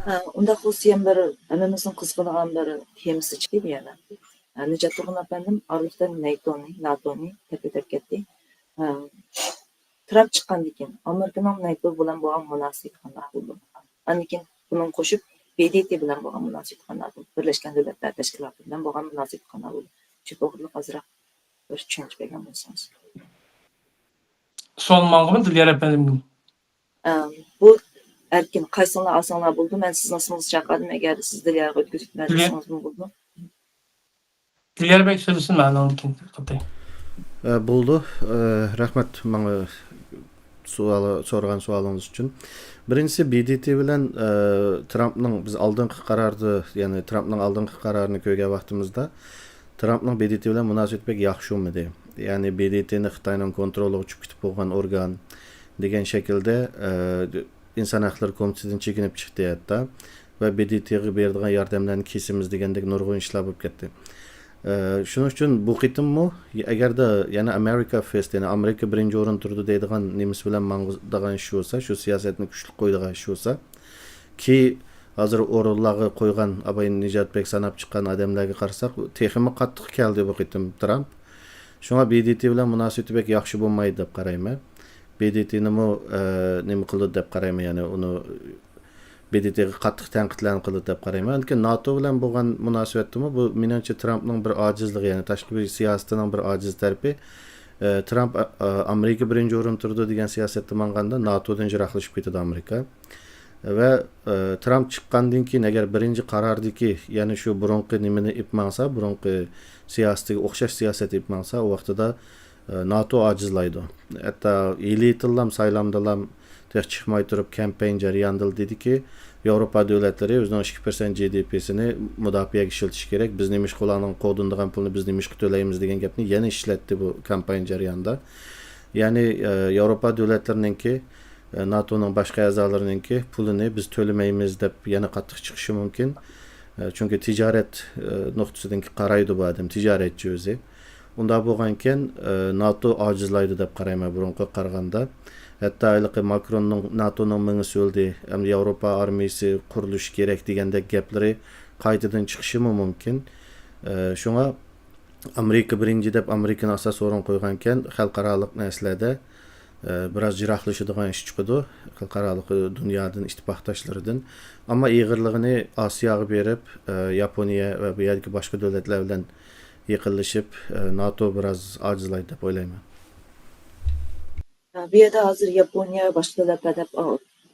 ھە، ئۇنداق بولسا يەنە بىر ھەممىمىزنىڭ قىزىقىدىغان بىر تېمىسى چىقتى بۇ يەردە. ھە، نىجات تۇرغۇن ئەپەندىم ئارىلىقتا نەيتونى، ناتونى تەپە تەپ كەتتى. ھە، ترامپ چىققاندىن كېيىن ئامېرىكىنىڭ نەيتو بىلەن بولغان مۇناسىۋىتى قانداق بولىدۇ؟ ئاندىن كېيىن بۇنىڭغا قوشۇپ ب د ت بىلەن بولغان مۇناسىۋىتى قانداق بولىدۇ؟ بىرلەشكەن دۆلەتلەر تەشكىلاتى بىلەن بولغان مۇناسىۋىتى قانداق بولىدۇ؟ شۇ توغرىلىق ئازراق بىر چۈشەنچە بەرگەن بولسىڭىز. سوئال ماڭىمۇ دىليار ئەپەندىمگە؟ ئەم، بۇ ئەركىن، قايسىڭلار ئالساڭلار بولىدۇ. مەن سىزنىڭ ئىسمىڭىزنى چاقىردىم. ئەگەر سىز دىليارغا ئۆتكۈزۈپ بەرسىڭىزمۇ بولىدۇ. دىليار بەگ سۆزلىسۇن، مەن ئاندىن كېيىن قاتاي. ئە، بولىدۇ. ئە، رەھمەت ماڭا سوئال، سورىغان سوئالىڭىز ئۈچۈن. بىرىنچىسى، ب د ت بىلەن، ئە، ترامپنىڭ، بىز ئالدىنقى قاراردا، يەنى ترامپنىڭ ئالدىنقى قارارىنى كۆرگەن ۋاقتىمىزدا، ترامپنىڭ ب د ت بىلەن مۇناسىۋىتى بەك ياخشى بولمىدى. يەنى ب د ت نى خىتاينىڭ كونترولىغا چۈشۈپ كېتىپ بولغان ئورگان دېگەن شەكىلدە، ئە، ئىنسان ھەقلىرى كومىتېتىدىن چېكىنىپ چىقتى ھەتتا. ۋە ب د ت غا بېرىدىغان ياردەملەرنى كېسىمىز دېگەندەك نۇرغۇن ئىشلار بولۇپ كەتتى. ئە، شۇنىڭ ئۈچۈن بۇ قېتىممۇ ئەگەردە يەنە ئامېرىكا فىرست، يەنى ئامېرىكا بىرىنچى ئورۇندا تۇرىدۇ دەيدىغان نېمىسى بىلەن ماڭىدىغان ئىش بولسا، شۇ سىياسەتنى كۈچلۈك قويىدىغان ئىش بولسا، كى ھازىر ئورۇنلارغا قويغان ئاباي نىجات بەگ ساناپ چىققان ئادەملەرگە قارىساق، تېخىمۇ قاتتىق كەلدى بۇ قېتىم ترامپ. شۇڭا ب د ت بىلەن مۇناسىۋىتى بەك ياخشى بولمايدۇ دەپ قارايمەن. ب د ت نىمۇ، ئە، نېمە قىلىدۇ دەپ قارايمەن، يەنى ئۇنى ب د ت غا قاتتىق تەنقىدلەرنى قىلىدۇ دەپ قارايمەن. لېكىن ناتو بىلەن بولغان مۇناسىۋەتتىمۇ بۇ، مېنىڭچە، ترامپنىڭ بىر ئاجىزلىقى، يەنى تاشقى بىر سىياسىتىنىڭ بىر ئاجىز تەرىپى. ئە، ترامپ، ئە، ئامېرىكا بىرىنچى ئورۇندا تۇرىدۇ دېگەن سىياسەتتە ماڭغاندا ناتودىن يىراقلىشىپ كېتىدۇ ئامېرىكا. ۋە، ئە، ترامپ چىققاندىن كېيىن ئەگەر بىرىنچى قاراردىكى، يەنى شۇ بۇرۇنقى نېمىنى ئېلىپ ماڭسا، بۇرۇنقى سىياسىتىگە ئوخشاش سىياسەت ئېلىپ ماڭسا، ئۇ ۋاقتىدا، ئە، ناتو ئاجىزلايدۇ. ھەتتا ھېلىتىنلام سايلامدىلام تېخى چىقماي تۇرۇپ، كامپاين جەريانىدىلا دېدىكى، ياۋروپا دۆلەتلىرى ئۆزىنىڭ ئىككى پىرسەنت جى دى پىسىنى مۇداپىئەگە ئىشلىتىشى كېرەك، بىز نېمىشقا ئۇلارنىڭ قوغدىنىدىغان پۇلىنى بىز نېمىشقا تۆلەيمىز دېگەن گەپنى يەنە ئىشلەتتى بۇ كامپاين جەريانىدا. يەنى، ئە، ياۋروپا دۆلەتلىرىنىڭكى، ئە، ناتونىڭ باشقا ئەزالىرىنىڭكى پۇلىنى بىز تۆلىمەيمىز دەپ يەنە قاتتىق چىقىشى مۇمكىن. ئە، چۈنكى تىجارەت، ئە، نۇقتىسىدىن قارايدۇ بۇ ئادەم، تىجارەتچى ئۆزى. ئۇنداق بولغانكەن، ئى، ناتو ئاجىزلايدۇ دەپ قارايمەن بۇرۇنقىغا قارىغاندا. ھەتتا ھېلىقى ماكروننىڭ ناتونىڭ مېڭىسى ئۆلدى، ئەمدى ياۋروپا ئارمىيىسى قۇرۇلۇشى كېرەك دېگەندەك گەپلىرى قايتىدىن چىقىشىمۇ مۇمكىن. ئى، شۇڭا ئامېرىكا بىرىنچى دەپ ئامېرىكىنى ئاساس ئورۇن قويغانكەن خەلقئارالىق نەرسىلەردە، ئى، بىراز يىراقلىشىدىغان ئىش چىقىدۇ خەلقئارالىق دۇنيادىن، ئىتتىپاقداشلىرىدىن. ئەمما ئېغىرلىقىنى ئاسىياغا بېرىپ، ئى، ياپونىيە ۋە بۇ يەردىكى باشقا دۆلەتلەر بىلەن يېقىنلىشىپ، ئى، ناتو بىراز ئاجىزلايدۇ دەپ ئويلايمەن. بۇ يەردە ھازىر ياپونىيە ۋە باشقا دۆلەتلەر دەپ،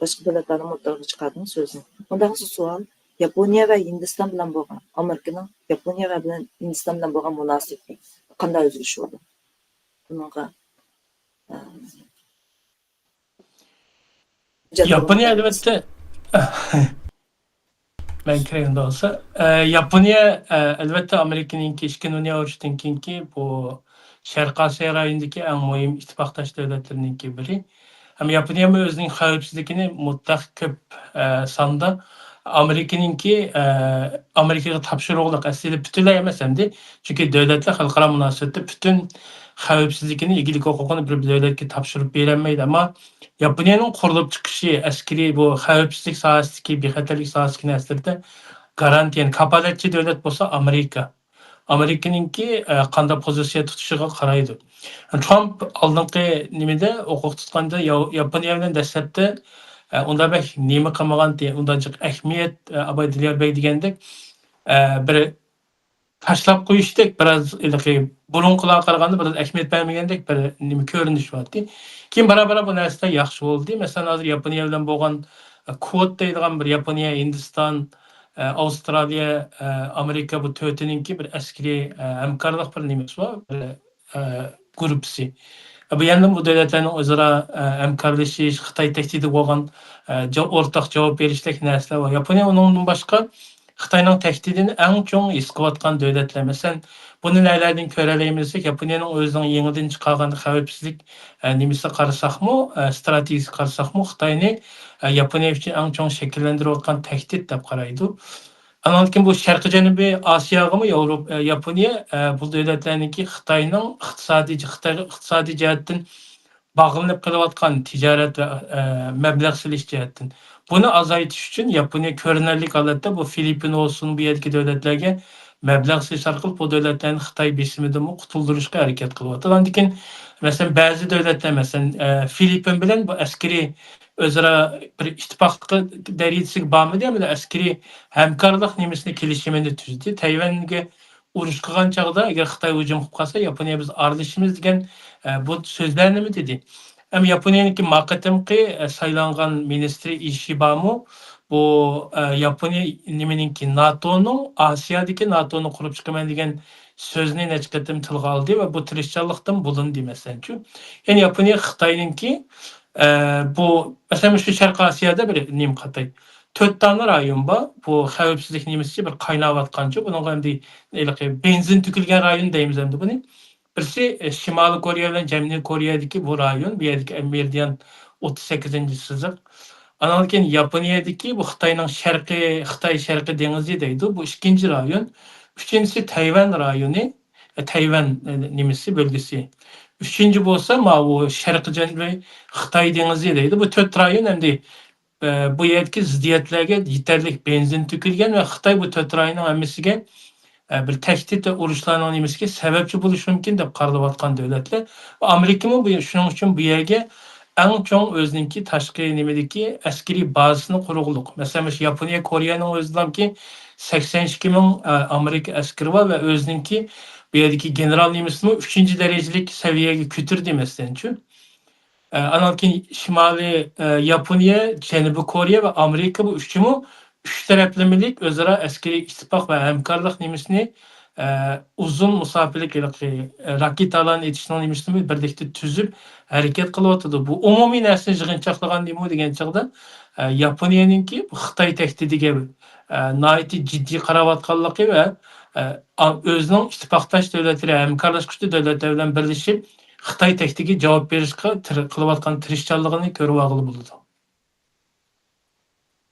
باشقا دۆلەتلەرنىڭ ئوتتۇرىغا چىقاردىڭىز سۆزنى. ئۇنداق بولسا سوئال، ياپونىيە ۋە ھىندىستان بىلەن بولغان، ئامېرىكىنىڭ ياپونىيە ۋە بىلەن ھىندىستان بىلەن بولغان مۇناسىۋىتى قانداق ئۆزگىرىش بولدى؟ بۇنىڭغا، ئە، جاۋاب ياپونىيە بېرىڭىز. ئەلۋەتتە مەن كىرەيدە بولسا، ئە، ياپونىيە، ئە، ئەلۋەتتە ئامېرىكىنىڭكى ئىككىنچى دۇنيا ئۇرۇشىدىن كېيىنكى بۇ شەرقىي ئاسىيا رايونىدىكى ئەڭ مۇھىم ئىتتىپاقداش دۆلەتلىرىنىڭكى بىرى. ھەم ياپونىيەمۇ ئۆزىنىڭ خەۋپسىزلىكىنى مۇتلەق كۆپ، ئە، ساندا ئامېرىكىنىڭكى، ئە، ئامېرىكىغا تاپشۇرۇقلۇق ئەسلىدە پۈتۈنلەي ئەمەس ئەمدى. چۈنكى دۆلەتلەر خەلقئارا مۇناسىۋەتتە پۈتۈن خەۋپسىزلىكىنى، ئىگىلىك ھوقۇقىنى بىر دۆلەتكە تاپشۇرۇپ بېرەلمەيدۇ. ئەمما ياپونىيەنىڭ قۇرۇلۇپ چىقىشى، ئەسكىرىي بۇ خەۋپسىزلىك ساھەسىدىكى، بىخەتەرلىك ساھەسىدىكى نەرسىلەردە گارانتىيە، يەنى كاپالەتچى دۆلەت بولسا ئامېرىكا. ئامېرىكىنىڭكى، ئە، قانداق پوزىتسىيە تۇتۇشىغا قارايدۇ. ترامپ ئالدىنقى نېمىدە ھوقۇق تۇتقاندا ياۋ-، ياپونىيە بىلەن دەسلەپتە، ئە، ئۇنداق بەك نېمە قىلمىغانتى، ئۇنداق جىق ئەھمىيەت، ئە، ئاباي دىليار بەگ دېگەندەك، ئە، بىر تاشلاپ قويۇشتەك، بىراز ھېلىقى بۇرۇنقىلارغا قارىغاندا بىراز ئەھمىيەت بەرمىگەندەك بىر نېمە كۆرۈنۈش بارتى. كېيىن بارا-بارا بۇ نەرسىلەر ياخشى بولدى. مەسىلەن، ھازىر ياپونىيە بىلەن بولغان، ئە، كوت دەيدىغان بىر ياپونىيە، ھىندىستان، ئە، ئاۋسترالىيە، ئە، ئامېرىكا بۇ تۆتىنىڭكى بىر ئەسكىرىي، ئە، ھەمكارلىق بىر نېمىسى بار، بىر، ئە، گۇرۇپپىسى. بۇ يەنە بۇ دۆلەتلەرنىڭ ئۆزئارا، ئە، ھەمكارلىشىش، خىتاي تەھدىتىگە بولغان، ئە، جا-، ئورتاق جاۋاب بېرىشتەك نەرسىلەر بار. ياپونىيە ئۇنىڭدىن باشقا خىتاينىڭ تەھدىتىنى ئەڭ چوڭ ھېس قىلىۋاتقان دۆلەتلەر. مەسىلەن، بۇنى نەلەردىن كۆرەلەيمىز دېسەك، ياپونىيەنىڭ ئۆزىنىڭ يېڭىدىن چىقارغان خەۋپسىزلىك، ئە، نېمىسىگە قارىساقمۇ، ئە، ئىستراتېگىيىسىگە قارىساقمۇ، خىتاينى، ئە، ياپونىيە ئۈچۈن ئەڭ چوڭ شەكىللەندۈرۈۋاتقان تەھدىت دەپ قارايدۇ. ئانان كېيىن بۇ شەرقىي جەنۇبىي ئاسىياغىمۇ ياۋروپ-، ئە، ياپونىيە، ئە، بۇ دۆلەتلەرنىڭكى خىتاينىڭ ئىقتىسادىي، خىتايغا ئىقتىسادىي جەھەتتىن باغلىنىپ قېلىۋاتقان تىجارەت ۋە، ئە، مەبلەغ سېلىش جەھەتتىن. بۇنى ئازايتىش ئۈچۈن ياپونىيە كۆرۈنەرلىك ھالەتتە بۇ فىلىپپىن بولسۇن، بۇ يەردىكى دۆلەتلەرگە مەبلەغ سېلىش ئارقىلىق بۇ دۆلەتلەرنى خىتاي بېسىمىدىنمۇ قۇتۇلدۇرۇشقا ھەرىكەت قىلىۋاتىدۇ. ئاندىن كېيىن، مەسىلەن، بەزى دۆلەتلەر، مەسىلەن، ئە، فىلىپپىن بىلەن بۇ ئەسكىرىي ئۆزئارا بىر ئىتتىپاقلىق دەرىجىسىگە بارمىدى، ئەمما ئەسكىرىي ھەمكارلىق نېمىسىنى، كېلىشىمىنى تۈزدى. تەيۋەنگە ئۇرۇش قىلغان چاغدا، ئەگەر خىتاي ھۇجۇم قىلىپ قالسا، ياپونىيە بىز ئارىلىشىمىز دېگەن، ئە، بۇ سۆزلەرنىمۇ دېدى. ھەم ياپونىيەنىڭكى ما قېتىمقى، ئە، سايلانغان مىنىستىرى ئىشىبامۇ بۇ، ئە، ياپونىيە نېمىنىڭكى، ناتونىڭ، ئاسىيادىكى ناتونى قۇرۇپ چىقىمەن دېگەن سۆزنى نەچچە قېتىم تىلغا ئالدى ۋە بۇ تىرىشچانلىقتىن بۇلۇندى، مەسىلەنچۇ. يەنى ياپونىيە خىتاينىڭكى، ئە، بۇ، مەسىلەن، مۇشۇ شەرقىي ئاسىيادا بىر نېمە قاتاي، تۆت دانە رايون بار. بۇ خەۋپسىزلىك نېمىسىچە بىر قايناۋاتقانچۇ، بۇنىڭغا ئەمدى ھېلىقى بېنزىن تۆكۈلگەن رايون دەيمىز ئەمدى بۇنى. بىرسى، ئە، شىمالىي كورېيە بىلەن جەنۇبىي كورېيەدىكى بۇ رايون، بۇ يەردىكى مېرىدىان ئوتتۇز سەككىزىنچى سىزىق. ئانان كېيىن ياپونىيەدىكى بۇ خىتاينىڭ شەرقىي، خىتاي شەرقىي دېڭىزى دەيدۇ، بۇ ئىككىنچى رايون. ئۈچىنچىسى تەيۋەن رايونى، ئە، تەيۋەن، ئە، نېمىسى، بۆلگىسى. ئۈچىنچى بولسا ماۋۇ شەرقىي جەنۇبىي خىتاي دېڭىزى دەيدۇ. بۇ تۆت رايون ئەمدى، ئە، بۇ يەردىكى زىددىيەتلەرگە يېتەرلىك بېنزىن تۆكۈلگەن ۋە خىتاي بۇ تۆت رايوننىڭ ھەممىسىگە، ئە، بىر تەھدىت ۋە ئۇرۇشلارنىڭ نېمىسىگە سەۋەبچى بولۇشى مۇمكىن دەپ قارىلىۋاتقان دۆلەتلەر. ۋە ئامېرىكىمۇ بۇ، شۇنىڭ ئۈچۈن بۇ يەرگە ئەڭ چوڭ ئۆزىنىڭكى تاشقى نېمىدىكى ئەسكىرىي بازىسىنى قۇرغۇلۇق. مەسىلەن، مۇشۇ ياپونىيە، كورېيەنىڭ ئۆزىدىلامكى سەكسەن ئىككى مىڭ، ئە، ئامېرىكا ئەسكىرى بار ۋە ئۆزىنىڭكى بۇ يەردىكى گېنېرال نېمىسىنىمۇ ئۈچىنچى دەرىجىلىك سەۋىيەگە كۆتۈردى، مەسىلەنچۇ. ئە، ئانان كېيىن شىمالىي، ئە، ياپونىيە، جەنۇبىي كورېيە ۋە ئامېرىكا بۇ ئۈچىمۇ ئۈچ تەرەپلىمىلىك ئۆزئارا ئەسكىرىي ئىتتىپاق ۋە ھەمكارلىق نېمىسىنى، ئە، ئۇزۇن مۇساپىلىك ھېلىقى، ئە، راكېتالارنى ئېتىشنىڭ نېمىسىنى بىرلىكتە تۈزۈپ ھەرىكەت قىلىۋاتىدۇ. بۇ ئومۇمىي نەرسىنى يىغىنچاقلىغان نېمە دېگەن چاغدا، ئە، ياپونىيەنىڭكى خىتاي تەھدىتىگە، ئە، ناھايىتى جىددىي قاراۋاتقانلىقى ۋە، ئە، ئا-، ئۆزىنىڭ ئىتتىپاقداش دۆلەتلىرى، ھەمكارلاشقۇچى دۆلەتلەر بىلەن بىرلىشىپ خىتاي تەھدىتىگە جاۋاب بېرىشقا تىر-، قىلىۋاتقان تىرىشچانلىقىنى كۆرۈۋالغىلى بولىدۇ.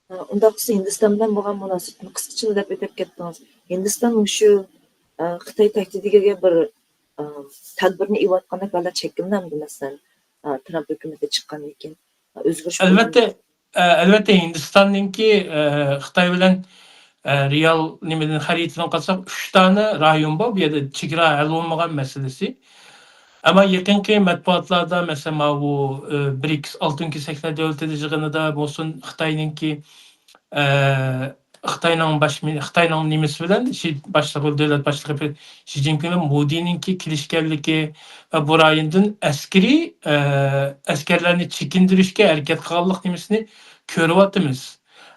ئۇنداق بولسا ھىندىستان بىلەن بولغان مۇناسىۋىتىنى قىسقىچىلا دەپ ئۆتۈپ كەتتىڭىز. ھىندىستان مۇشۇ، ئە، خىتاي تەھدىتىگە بىر، ئە، تەدبىرنى ئېلىۋاتقاندەك ھالەت شەكىللەندى، مەسىلەن، ئە، ترامپ ھۆكۈمىتى چىققاندىن كېيىن، ئە، ئۆزگىرىش بولدىمۇ؟ ئەلۋەتتە، ئە، ئەلۋەتتە، ھىندىستاننىڭكى، ئە، خىتاي بىلەن، ئە، رېئال نېمىدىن، خەرىتىدىن قارىساق، ئۈچ دانە رايون بار، بۇ يەردە چېگرا ھەل بولمىغان مەسىلىسى. ئەمما يېقىنقى مەتبۇئاتلاردا، مەسىلەن، ماۋۇ، ئە، برىكس، ئالتۇن كېسەكلەر دۆلىتىدە يىغىنىدا بولسۇن، خىتاينىڭكى، ئە، خىتاينىڭ باش مىنى-، خىتاينىڭ نېمىسى بىلەن، شى باشلىقى، دۆلەت باشلىقى شى جىنپىڭ بىلەن مودىنىڭكى كېلىشكەنلىكى ۋە بۇ رايوندىن ئەسكىرىي، ئە، ئەسكەرلەرنى چېكىندۈرۈشكە ھەرىكەت قىلغانلىق نېمىسىنى كۆرۈۋاتىمىز.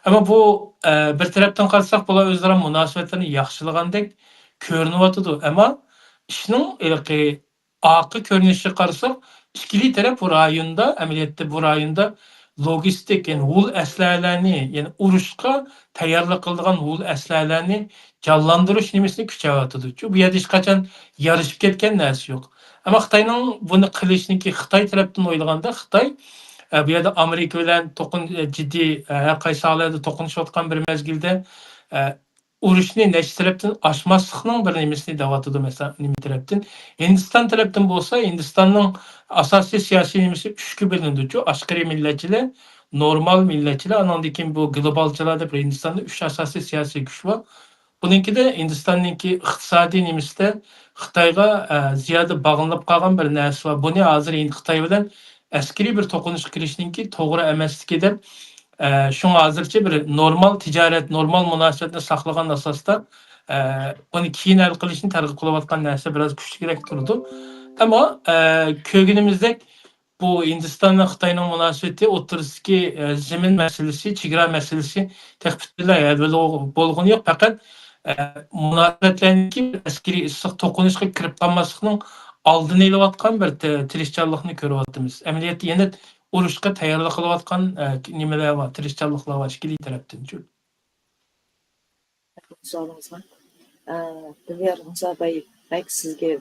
ئەمما بۇ، ئە، بىر تەرەپتىن قارىساق، بۇلار ئۆزئارا مۇناسىۋەتلىرىنى ياخشىلىغاندەك كۆرۈنۈۋاتىدۇ. ئەمما ئىشنىڭ ھېلىقى ئارقا كۆرۈنۈشىگە قارىساق، ئىككىلى تەرەپ بۇ رايوندا، ئەمەلىيەتتە بۇ رايوندا لوگىستىك، يەنى ھۇل ئەسلىھەلەرنى، يەنى ئۇرۇشقا تەييارلىق قىلىدىغان ھۇل ئەسلىھەلەرنى جانلاندۇرۇش نېمىسىنى كۈچەۋاتىدۇ. چۈنكى بۇ يەردە ھېچقاچان يارىشىپ كەتكەن نەرسە يوق. ئەمما خىتاينىڭ بۇنى قىلىشنىكى، خىتاي تەرەپتىن ئويلىغاندا، خىتاي، ئە، بۇ يەردە ئامېرىكا بىلەن توقۇن-، ئە، جىددىي، ئە، ھەر قايسى ساھەلەردە توقۇنۇشۇۋاتقان بىر مەزگىلدە، ئە، ئۇرۇشنى نەچچە تەرەپتىن ئاچماسلىقنىڭ بىر نېمىسىنى دەۋاتىدۇ، مەسىلەن، نېمە تەرەپتىن. ھىندىستان تەرەپتىن بولسا، ھىندىستاننىڭ ئاساسىي سىياسىي نېمىسى ئۈچكە بۆلۈنىدۇچۇ، ئاشقىرى مىللەتچىلەر، نورمال مىللەتچىلەر، ئاناندىن كېيىن بۇ گلوبالچىلار دەپ ھىندىستاندا ئۈچ ئاساسىي سىياسىي كۈچ بار. بۇنىڭكىدە ھىندىستاننىڭكى ئىقتىسادىي نېمىسىدە خىتايغا، ئە، زىيادە باغلىنىپ قالغان بىر نەرسە بار. بۇنى ھازىر ھىند خىتاي بىلەن ئەسكىرىي بىر توقۇنۇشقا كىرىشنىڭكى توغرا ئەمەسلىكى دەپ، ئە، شۇڭا ھازىرچە بىر نورمال تىجارەت، نورمال مۇناسىۋەتنى ساقلىغان ئاساستا، ئە، بۇنى كېيىن ھەل قىلىشنى تەرغىب قىلىۋاتقان نەرسە بىراز كۈچلۈكرەك تۇرىدۇ. ئەمما، ئە، كۆرگىنىمىزدەك، بۇ ھىندىستان بىلەن خىتاينىڭ مۇناسىۋىتى ئوتتۇرىسىدىكى، ئە، زېمىن مەسىلىسى، چېگرا مەسىلىسى تېخى پۈتۈنلەي ھەل بولغىنى يوق. پەقەت، ئە، مۇناسىۋەتلەرنىڭكى ئەسكىرىي ئىسسىق توقۇنۇشقا كىرىپ قالماسلىقنىڭ ئالدىنى ئېلىۋاتقان بىر تى-، تىرىشچانلىقنى كۆرۈۋاتىمىز. ئەمەلىيەتتە يەنە ئۇرۇشقا تەييارلىق قىلىۋاتقان، ئە، نېمىلەر بار، تىرىشچانلىقلار بار ئىككىلى تەرەپتىنچۇ. سوئالىڭىزغا. ئە، دىليار مۇساباي بەگ، سىزگە،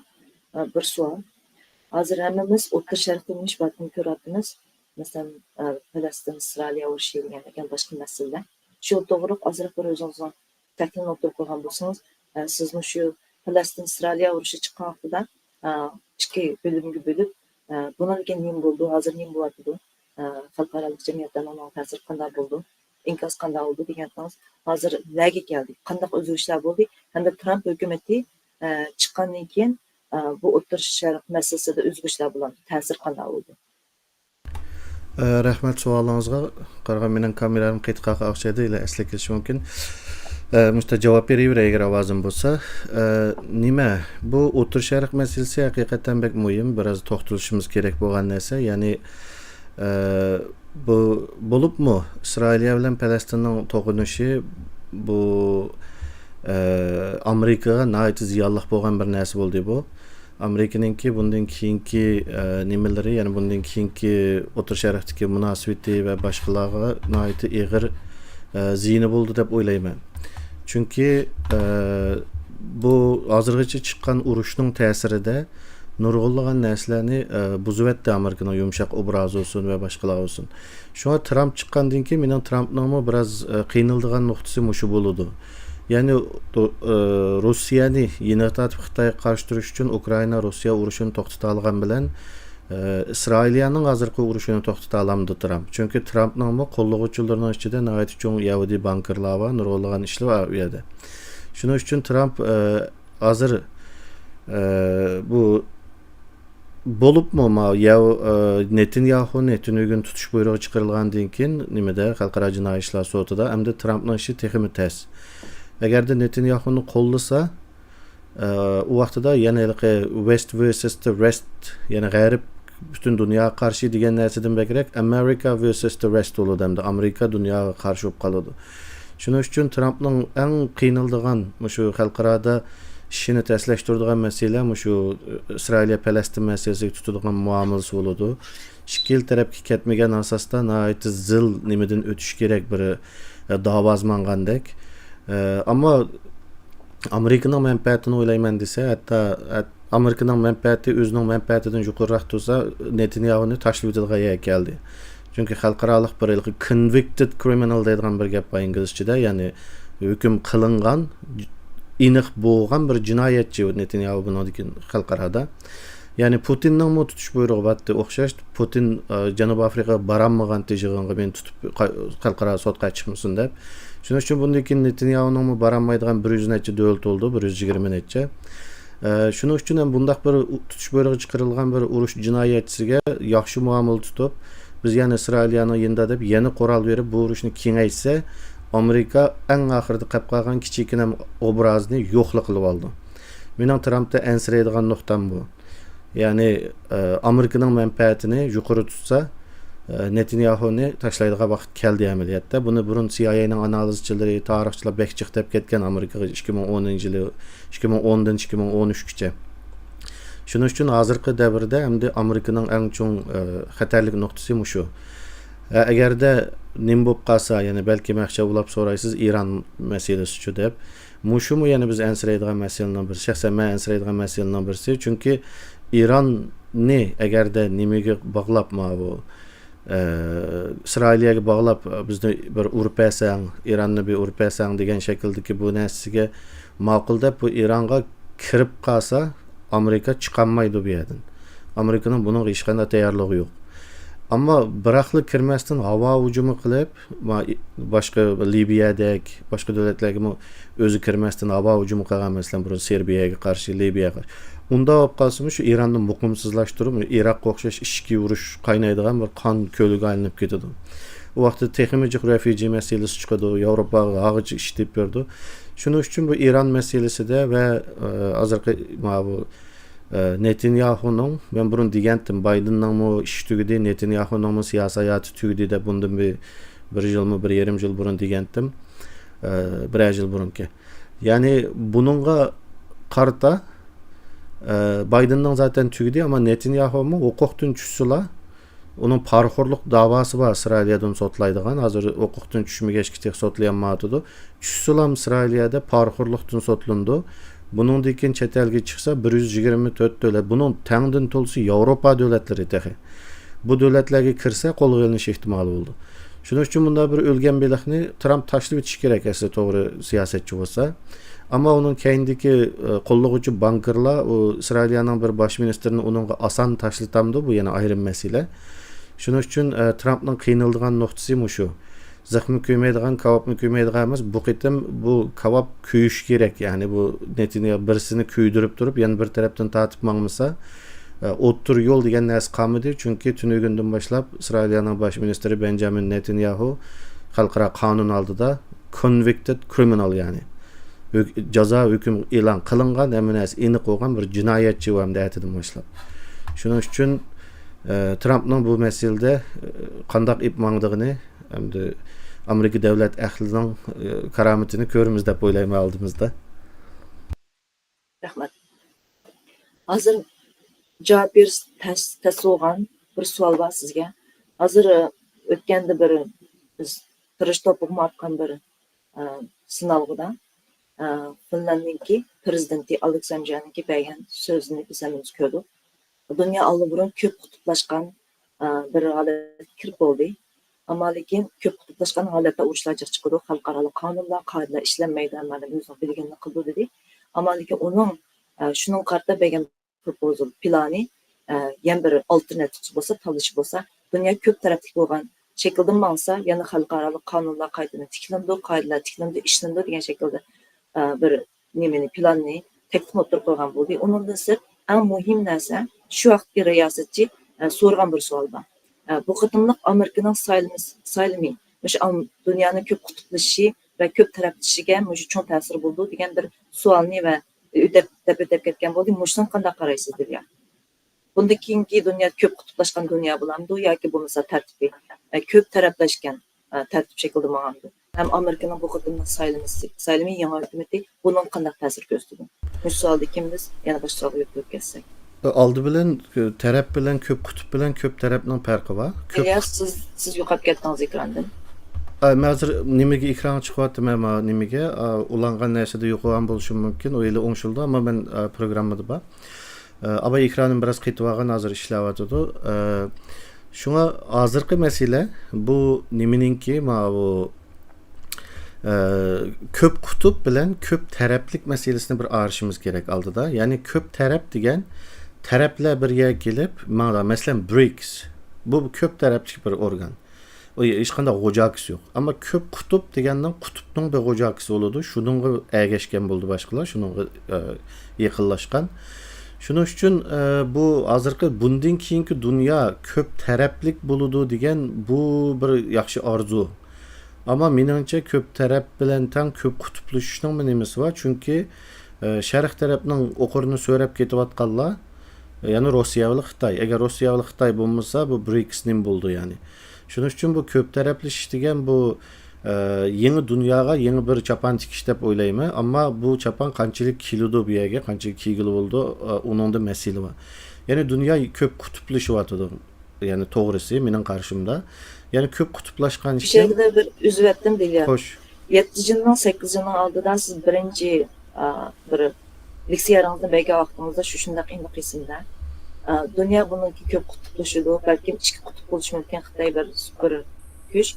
ئە، بىر سوئال. ھازىر ھەممىمىز ئوتتۇرا شەرقتە مۇشۇ باتنى كۆرۈۋاتىمىز. مەسىلەن، ئە، پەلەستىن، ئىسرائىلىيە ئۇرۇشى دېگەن، دېگەن باشقا مەسىلىلەر. شۇ توغرىلىق ئازراق بىر ئۆزىڭىزنىڭ تەھلىلنى ئوتتۇرىغا قويغان بولسىڭىز، ئە، سىز مۇشۇ پەلەستىن، ئىسرائىلىيە ئۇرۇشى چىققان ۋاقتىدا، ئە، ئىككى بۆلۈمگە بۆلۈپ، ئە، بۇنىڭدىن كېيىن نېمە بولىدۇ، ھازىر نېمە بولۇۋاتىدۇ، ئە، خەلقئارالىق جەمئىيەتتە ئۇنىڭ تەسىرى قانداق بولىدۇ، ئىنكاس قانداق بولىدۇ دېگەن ھەققىڭىز ھازىر نەگە كەلدى، قانداق ئۆزگىرىشلەر بولدى ھەمدە ترامپ ھۆكۈمىتى، ئە، چىققاندىن كېيىن، ئە، بۇ ئوتتۇرا شەرق مەسىلىسىدە ئۆزگىرىشلەر بولامدۇ، تەسىرى قانداق بولدى؟ ئە، رەھمەت سوئالىڭىزغا. قارىغان مېنىڭ كامېرام قېتىقاقا ئوخشايدۇ، ئىلى ئەسلىگە كېلىشى مۇمكىن. ئە، مۇشتا جاۋاب بېرىۋېرەي، ئەگەر ئاۋازىم بولسا. ئە، نېمە، بۇ ئوتتۇرا شەرق مەسىلىسى ھەقىقەتەن بەك مۇھىم، بىراز توختىلىشىمىز كېرەك بولغان نەرسە. يەنى، ئە، بۇ، بولۇپمۇ ئىسرائىلىيە بىلەن پەلەستىننىڭ توقۇنۇشى بۇ، ئە، ئامېرىكىغا ناھايىتى زىيانلىق بولغان بىر نەرسە بولدى بۇ. ئامېرىكىنىڭكى بۇندىن كېيىنكى، ئە، نېمىلىرى، يەنى بۇندىن كېيىنكى ئوتتۇرا شەرقتىكى مۇناسىۋىتى ۋە باشقىلارغا ناھايىتى ئېغىر، ئە، زىيىنى بولىدۇ دەپ ئويلايمەن. چۈنكى، ئە، بۇ ھازىرغىچە چىققان ئۇرۇشنىڭ تەسىرىدە نۇرغۇنلىغان نەرسىلەرنى، ئە، بۇزۇۋەتتى ئامېرىكىنىڭ يۇمشاق ئوبرازى بولسۇن ۋە باشقىلار بولسۇن. شۇڭا ترامپ چىققاندىن كېيىن مېنىڭ ترامپنىڭمۇ بىراز، ئە، قىينىلىدىغان نۇقتىسى مۇشۇ بولىدۇ. يەنى، ئە، روسىيەنى يېنىغا تارتىپ خىتايغا قارشى تۇرۇش ئۈچۈن ئۇكرائىنا روسىيە ئۇرۇشىنى توختىتالىغان بىلەن، ئە، ئىسرائىلىيەنىڭ ھازىرقى ئۇرۇشىنى توختىتالامدۇ ترامپ؟ چۈنكى ترامپنىڭمۇ قوللىغۇچىلىرىنىڭ ئىچىدە ناھايىتى چوڭ يەھۇدىي بانكىرلار بار، نۇرغۇنلىغان ئىشلار بار ئۇ يەردە. شۇنىڭ ئۈچۈن ترامپ، ئە، ھازىر، ئە، بۇ بولۇپمۇ ما-، يا-، ئە، نېتانياھۇنى تۈنۈگۈن تۇتۇش بۇيرۇقى چىقىرىلغاندىن كېيىن نېمىدە، خەلقئارا جىنايى ئىشلار سوتىدا، ئەمدى ترامپنىڭ ئىشى تېخىمۇ تەس. ئەگەردە نېتانياھۇنى قوللىسا، ئە، ئۇ ۋاقتىدا يەنە ھېلىقى West versus the Rest، يەنى غەرب پۈتۈن دۇنياغا قارشى دېگەن نەرسىدىن بەكرەك America versus the Rest بولىدۇ ھەمدە ئامېرىكا دۇنياغا قارشى بولۇپ قالىدۇ. شۇنىڭ ئۈچۈن ترامپنىڭ ئەڭ قىينىلىدىغان، مۇشۇ خەلقئارادا ئىشىنى تەسلەشتۈرىدىغان مەسىلە مۇشۇ ئىسرائىلىيە پەلەستىن مەسىلىسىگە تۇتىدىغان مۇئامىلىسى بولىدۇ. ئىككىلا تەرەپكە كەتمىگەن ئاساستا ناھايىتى زىل نېمىدىن ئۆتۈش كېرەك بىر، ئە، داۋا ماڭغاندەك. ئە، ئەمما ئامېرىكىنىڭ مەنپەئەتىنى ئويلايمەن دېسە، ھەتتا، ھەت-، ئامېرىكىنىڭ مەنپەئەتى ئۆزىنىڭ مەنپەئەتىدىن يۇقىرىراق تۇرسا، نېتانياھۇنى تاشلىۋېتىدىغان يەرگە كەلدى. چۈنكى خەلقئارالىق بىر ھېلىقى convicted criminal دەيدىغان بىر گەپ بار ئىنگلىزچىدە، يەنى ھۆكۈم قىلىنغان، ئېنىق بولغان بىر جىنايەتچى نېتانياھۇ بۇنىڭدىن كېيىن خەلقئارادا. يەنى پۇتىننىڭمۇ تۇتۇش بۇيرۇقى بارتى ئوخشاش. پۇتىن، ئە، جەنۇبىي ئافرىقىغا بارالمىغانتى يىغىنغا مېنى تۇتۇپ قا-، خەلقئارا سوتقا چىقمىسۇن دەپ. شۇنىڭ ئۈچۈن بۇندىن كېيىن نېتانياھۇنىڭمۇ بارالمايدىغان بىر يۈز نەچچە دۆلىتى بولدى، بىر يۈز يىگىرمە نەچچە. ئە، شۇنىڭ ئۈچۈن ھەم بۇنداق بىر ئۇ-، تۇتۇش بۇيرۇقى چىقىرىلغان بىر ئۇرۇش جىنايەتچىسىگە ياخشى مۇئامىلە تۇتۇپ، بىز يەنە ئىسرائىلىيەنىڭ يېنىدا دەپ يەنە قورال بېرىپ، بۇ ئۇرۇشنى كېڭەيتسە، ئامېرىكا ئەڭ ئاخىرىدا قېلىپ قالغان كىچىككىنە ئوبرازنى يوقلا قىلىۋالىدۇ. مېنىڭ ترامپتا ئەنسىرەيدىغان نۇقتام بۇ. يەنى، ئە، ئامېرىكىنىڭ مەنپەئەتىنى يۇقىرى تۇتسا، ئە، نېتانياھۇنى تاشلايدىغان ۋاقىت كەلدى ئەمەلىيەتتە. بۇنى بۇرۇن سىي ئاي ئېينىڭ ئانالىزچىلىرى، تارىخچىلار بەك جىق دەپ كەتكەن ئامېرىكىغا ئىككى مىڭ ئونىنچى يىلى، ئىككى مىڭ ئوندىن ئىككى مىڭ ئون ئۈچكىچە. شۇنىڭ ئۈچۈن ھازىرقى دەۋردە ئەمدى ئامېرىكىنىڭ ئەڭ چوڭ، ئە، خەتەرلىك نۇقتىسى مۇشۇ. ئە، ئەگەردە نېمە بولۇپ قالسا، يەنى بەلكىم ياخشى ئويلاپ سورايسىز، ئىران مەسىلىسىچۇ دەپ. مۇشۇمۇ يەنە بىز ئەنسىرەيدىغان مەسىلىنىڭ بىرسى. شەخسەن مەن ئەنسىرەيدىغان مەسىلىنىڭ بىرسى. چۈنكى ئىراننى ئەگەردە نېمىگە باغلاپ، ماۋۇ، ئە، ئىسرائىلىيەگە باغلاپ، بىزنى بىر ئۇرۇپ بەرسەڭ، ئىراننى بىر ئۇرۇپ بەرسەڭ دېگەن شەكىلدىكى بۇ نەرسىگە ماقۇل دەپ، بۇ ئىرانغا كىرىپ قالسا، ئامېرىكا چىقالمايدۇ بۇ يەردىن. ئامېرىكىنىڭ بۇنىڭغا ھېچقانداق تەييارلىقى يوق. ئەمما بىراقلا كىرمەستىن ھاۋا ھۇجۇمى قىلىپ، ما-، باشقا لىبىيەدەك، باشقا دۆلەتلەرگىمۇ ئۆزى كىرمەستىن ھاۋا ھۇجۇمى قىلغان، مەسىلەن، بۇرۇن سېربىيەگە قارشى، لىبىيەگە قارشى. ئۇنداق بولۇپ قالسىمۇ، شۇ ئىراننى مۇقىمسىزلاشتۇرۇپ، ئىراققا ئوخشاش ئىچكى ئۇرۇش قاينايدىغان بىر قان كۆلىگە ئايلىنىپ كېتىدۇ. ئۇ ۋاقىتتا تېخىمۇ جىق رېفۇجى مەسىلىسى چىقىدۇ، ياۋروپاغا ھاغىچە ئىش تېپىپ بېرىدۇ. شۇنىڭ ئۈچۈن بۇ ئىران مەسىلىسىدە ۋە، ئە، ھازىرقى ماۋۇ، ئە، نېتانياھۇنىڭ، مەن بۇرۇن دېگەنتىم، بايدېننىڭمۇ ئىشى تۈگىدى، نېتانياھۇنىڭمۇ سىياسىي ھاياتى تۈگىدى دەپ بۇندىن بىر، بىر يىلمۇ، بىر يېرىم يىل بۇرۇن دېگەنتىم. ئە، بىرەر يىل بۇرۇنكى. يەنى بۇنىڭغا قارىتا، ئە، بايدېننىڭ زاتەن تۈگىدى، ئەمما نېتانياھۇمۇ ھوقۇقتىن چۈشسىلا، ئۇنىڭ پارىخورلۇق داۋاسى بار ئىسرائىلىيەدىن سوتلايدىغان، ھازىر ھوقۇقتىن چۈشمىگەچكە تېخى سوتلىيالمايۋاتىدۇ. چۈشسىلام ئىسرائىلىيەدە پارىخورلۇقتىن سوتلىنىدۇ. بۇنىڭدىن كېيىن چەت ئەلگە چىقسا، بىر يۈز يىگىرمە تۆت دۆلەت، بۇنىڭ تەڭدىن تولىسى ياۋروپا دۆلەتلىرى تېخى. بۇ دۆلەتلەرگە كىرسە، قولغا ئېلىنىش ئېھتىمالى بولىدۇ. شۇنىڭ ئۈچۈن بۇنداق بىر ئۆلگەن بېلىقنى ترامپ تاشلىۋېتىشى كېرەك، ئەسلى توغرا سىياسەتچى بولسا. ئەمما ئۇنىڭ كەينىدىكى، ئە، قوللىغۇچى بانكىرلار ئۇ ئىسرائىلىيەنىڭ بىر باش مىنىستىرىنى ئۇنىڭغا ئاسان تاشلىتامدۇ، بۇ يەنە ئايرىم مەسىلە. شۇنىڭ ئۈچۈن، ئە، ترامپنىڭ قىينىلىدىغان نۇقتىسى مۇشۇ. زىخمۇ كۆيمەيدىغان، كاۋاپمۇ كۆيمەيدىغان ئەمەس. بۇ قېتىم بۇ كاۋاپ كۆيۈشى كېرەك. يەنى بۇ نېتانياھۇ بىرسىنى كۆيدۈرۈپ تۇرۇپ، يەنە بىر تەرەپتىن تارتىپ ماڭمىسا، ئە، ئوتتۇرا يول دېگەن نەرسە قالمىدى. چۈنكى تۈنۈگۈندىن باشلاپ ئىسرائىلىيەنىڭ باش مىنىستىرى بەنجامىن نېتانياھۇ خەلقئارا قانۇن ئالدىدا convicted criminal، يەنى ھۆك-، جازا ھۆكۈم ئېلان قىلىنغان، ھەممە نەرسە ئېنىق بولغان بىر جىنايەتچى ئۇ ئەمدى ئەتىدىن باشلاپ. شۇنىڭ ئۈچۈن، ئە، ترامپنىڭ بۇ مەسىلىدە، ئە، قانداق ئېلىپ ماڭىدىغىنى، ئەمدى ئامېرىكا دۆلەت ئەھلىنىڭ، ئە، كارامىتىنى كۆرىمىز دەپ ئويلايمەن ئالدىمىزدا. رەھمەت. ھازىر جاۋاب بېرىش تەس، تەس بولغان بىر سوئال بار سىزگە. ھازىر، ئە، ئۆتكەندە بىر بىز تىرىشتوپىغا ئاتقان بىر، ئە، سىنالغۇدا، ئە، فىنلاندنىڭكى پىرېزىدېنتى ئالېكساندېرنىڭكى بەرگەن سۆزىنى بىز ھەممىمىز كۆردۇق. دۇنيا ئاللىبۇرۇن كۆپ قۇتۇپلاشقان، ئە، بىر ھالەتكە كىرىپ بولدى. ئەمما لېكىن كۆپ قۇتۇپلاشقان ھالەتتە ئۇرۇشلار جىق چىقىدۇ، خەلقئارالىق قانۇنلار، قائىدىلەر ئىشلەنمەيدۇ، ھەممە ئادەم ئۆزىنىڭ بىلگىنىنى قىلىدۇ دېدى. ئەمما لېكىن ئۇنىڭ، ئە، شۇنىڭغا قارىتا بەرگەن پروپوزال، پىلانى، ئە، يەنە بىر ئالتېرناتىپ بولسا، تاللىشى بولسا، دۇنيا كۆپ تەرەپلىك بولغان شەكىلدە ماڭسا، يەنە خەلقئارالىق قانۇنلار قايتىدىن تىكلىنىدۇ، قائىدىلەر تىكلىنىدۇ، ئىشلىنىدۇ دېگەن شەكىلدە، ئە، بىر نېمىنى، پىلاننى، تەكلىپنى ئوتتۇرىغا قويغان بولدى. ئۇنىڭدىن سىرت، ئەڭ مۇھىم نەرسە، شۇ ۋاقىتتىكى رىياسەتچى، ئە، سورىغان بىر سوئال بار. ئە، بۇ قېتىملىق ئامېرىكىنىڭ سايلىمىس-، سايلىمى مۇشۇ ئام-، دۇنيانىڭ كۆپ قۇتۇپلىشىشى ۋە كۆپ تەرەپلىشىشىگە مۇشۇ چوڭ تەسىرى بولىدۇ دېگەن بىر سوئالنى ۋە ئۆتەپ، دەپ ئۆتەپ كەتكەن بولدى. مۇشۇنىڭغا قانداق قارايسىز، دىليا؟ بۇندىن كېيىنكى دۇنيا كۆپ قۇتۇپلاشقان دۇنيا بولامدۇ ياكى بولمىسا تەرتىپى، ئە، كۆپ تەرەپلەشكەن، ئە، تەرتىپ شەكلىدە ماڭامدۇ؟ ھەم ئامېرىكىنىڭ بۇ قېتىملىق سايلىمىسى، سايلىمى يېڭى ھۆكۈمىتى بۇنىڭغا قانداق تەسىر كۆرسىتىدۇ؟ مۇشۇ سوئالدىن كېيىن بىز يەنە باشقا سوئالغا يۆتكىلىپ كەتسەك. ئالدى بىلەن، ئە، تەرەپ بىلەن كۆپ قۇتۇپ بىلەن كۆپ تەرەپنىڭ پەرقى بار. كۆپ يا، سىز، سىز يوقاپ كەتتىڭىز ئېكراندىن. ئا، مەن ھازىر نېمىگە ئېكرانغا چىقىۋاتىمەن، ما نېمىگە، ئا، ئۇلانغان نەرسىدە يوقىغان بولۇشۇم مۇمكىن، ئۇ ھېلى ئوڭشىلىدۇ، ئەمما مەن، ئا، پروگراممىدا بار. ئا، ئاباي ئېكرانىم بىراز قېتىۋالغان، ھازىر ئىشلەۋاتىدۇ. ئا، شۇڭا ھازىرقى مەسىلە بۇ نېمىنىڭكى، ماۋۇ ئە، كۆپ قۇتۇپ بىلەن كۆپ تەرەپلىك مەسىلىسىنى بىر ئايرىشىمىز كېرەك ئالدىدا. يەنى كۆپ تەرەپ دېگەن تەرەپلەر بىر يەرگە كېلىپ، مانا، مەسىلەن، برىكس. بۇ كۆپ تەرەپلىك بىر ئورگان. ئۇ ھېچقانداق غوجاكىسى يوق. ئەمما كۆپ قۇتۇپ دېگەننىڭ قۇتۇپنىڭ بىر غوجاكىسى بولىدۇ. شۇنىڭغا ئەگەشكەن بولىدۇ باشقىلار، شۇنىڭغا، ئە، يېقىنلاشقان. شۇنىڭ ئۈچۈن، ئە، بۇ ھازىرقى بۇندىن كېيىنكى دۇنيا كۆپ تەرەپلىك بولىدۇ دېگەن بۇ بىر ياخشى ئارزۇ. ئەمما مېنىڭچە كۆپ تەرەپ بىلەن تەڭ كۆپ قۇتۇپلىشىشنىڭمۇ نېمىسى بار؟ چۈنكى، ئە، شەرق تەرەپنىڭ ئوقۇرىنى سۆرەپ كېتىۋاتقانلار، يەنى روسىيە بىلەن خىتاي. ئەگەر روسىيە بىلەن خىتاي بولمىسا، بۇ برىكس نېمە بولىدۇ يەنى؟ شۇنىڭ ئۈچۈن بۇ كۆپ تەرەپلىشىش دېگەن بۇ، ئە، يېڭى دۇنياغا يېڭى بىر چاپان تىكىش دەپ ئويلايمەن. ئەمما بۇ چاپان قانچىلىك كېلىدۇ بۇ يەرگە، قانچىلىك كىيگىلى بولىدۇ، ئە، ئۇنىڭدا مەسىلە بار. يەنى دۇنيا كۆپ قۇتۇپلىشىۋاتىدۇ. يەنى توغرىسى، مېنىڭ قارىشىمدا. يەنى كۆپ قۇتۇپلاشقان بۇ ئىكەن. يەردە بىر ئۈزۈۋەتتىم، دىليار. خوش. يەتتە يىلنىڭ، سەككىز يىلنىڭ ئالدىدا سىز بىرىنچى، ئا، بىر لېكسىيەڭىزنى بەرگەن ۋاقتىڭىزدا شۇ شۇنداق ئېنىق ئېسىمدە. ئا، دۇنيا بۇنىڭكى كۆپ قۇتۇپلىشىدۇ، بەلكىم ئىككى قۇتۇپ بولۇشى مۇمكىن، خىتاي بىر سۇپېر كۈچ،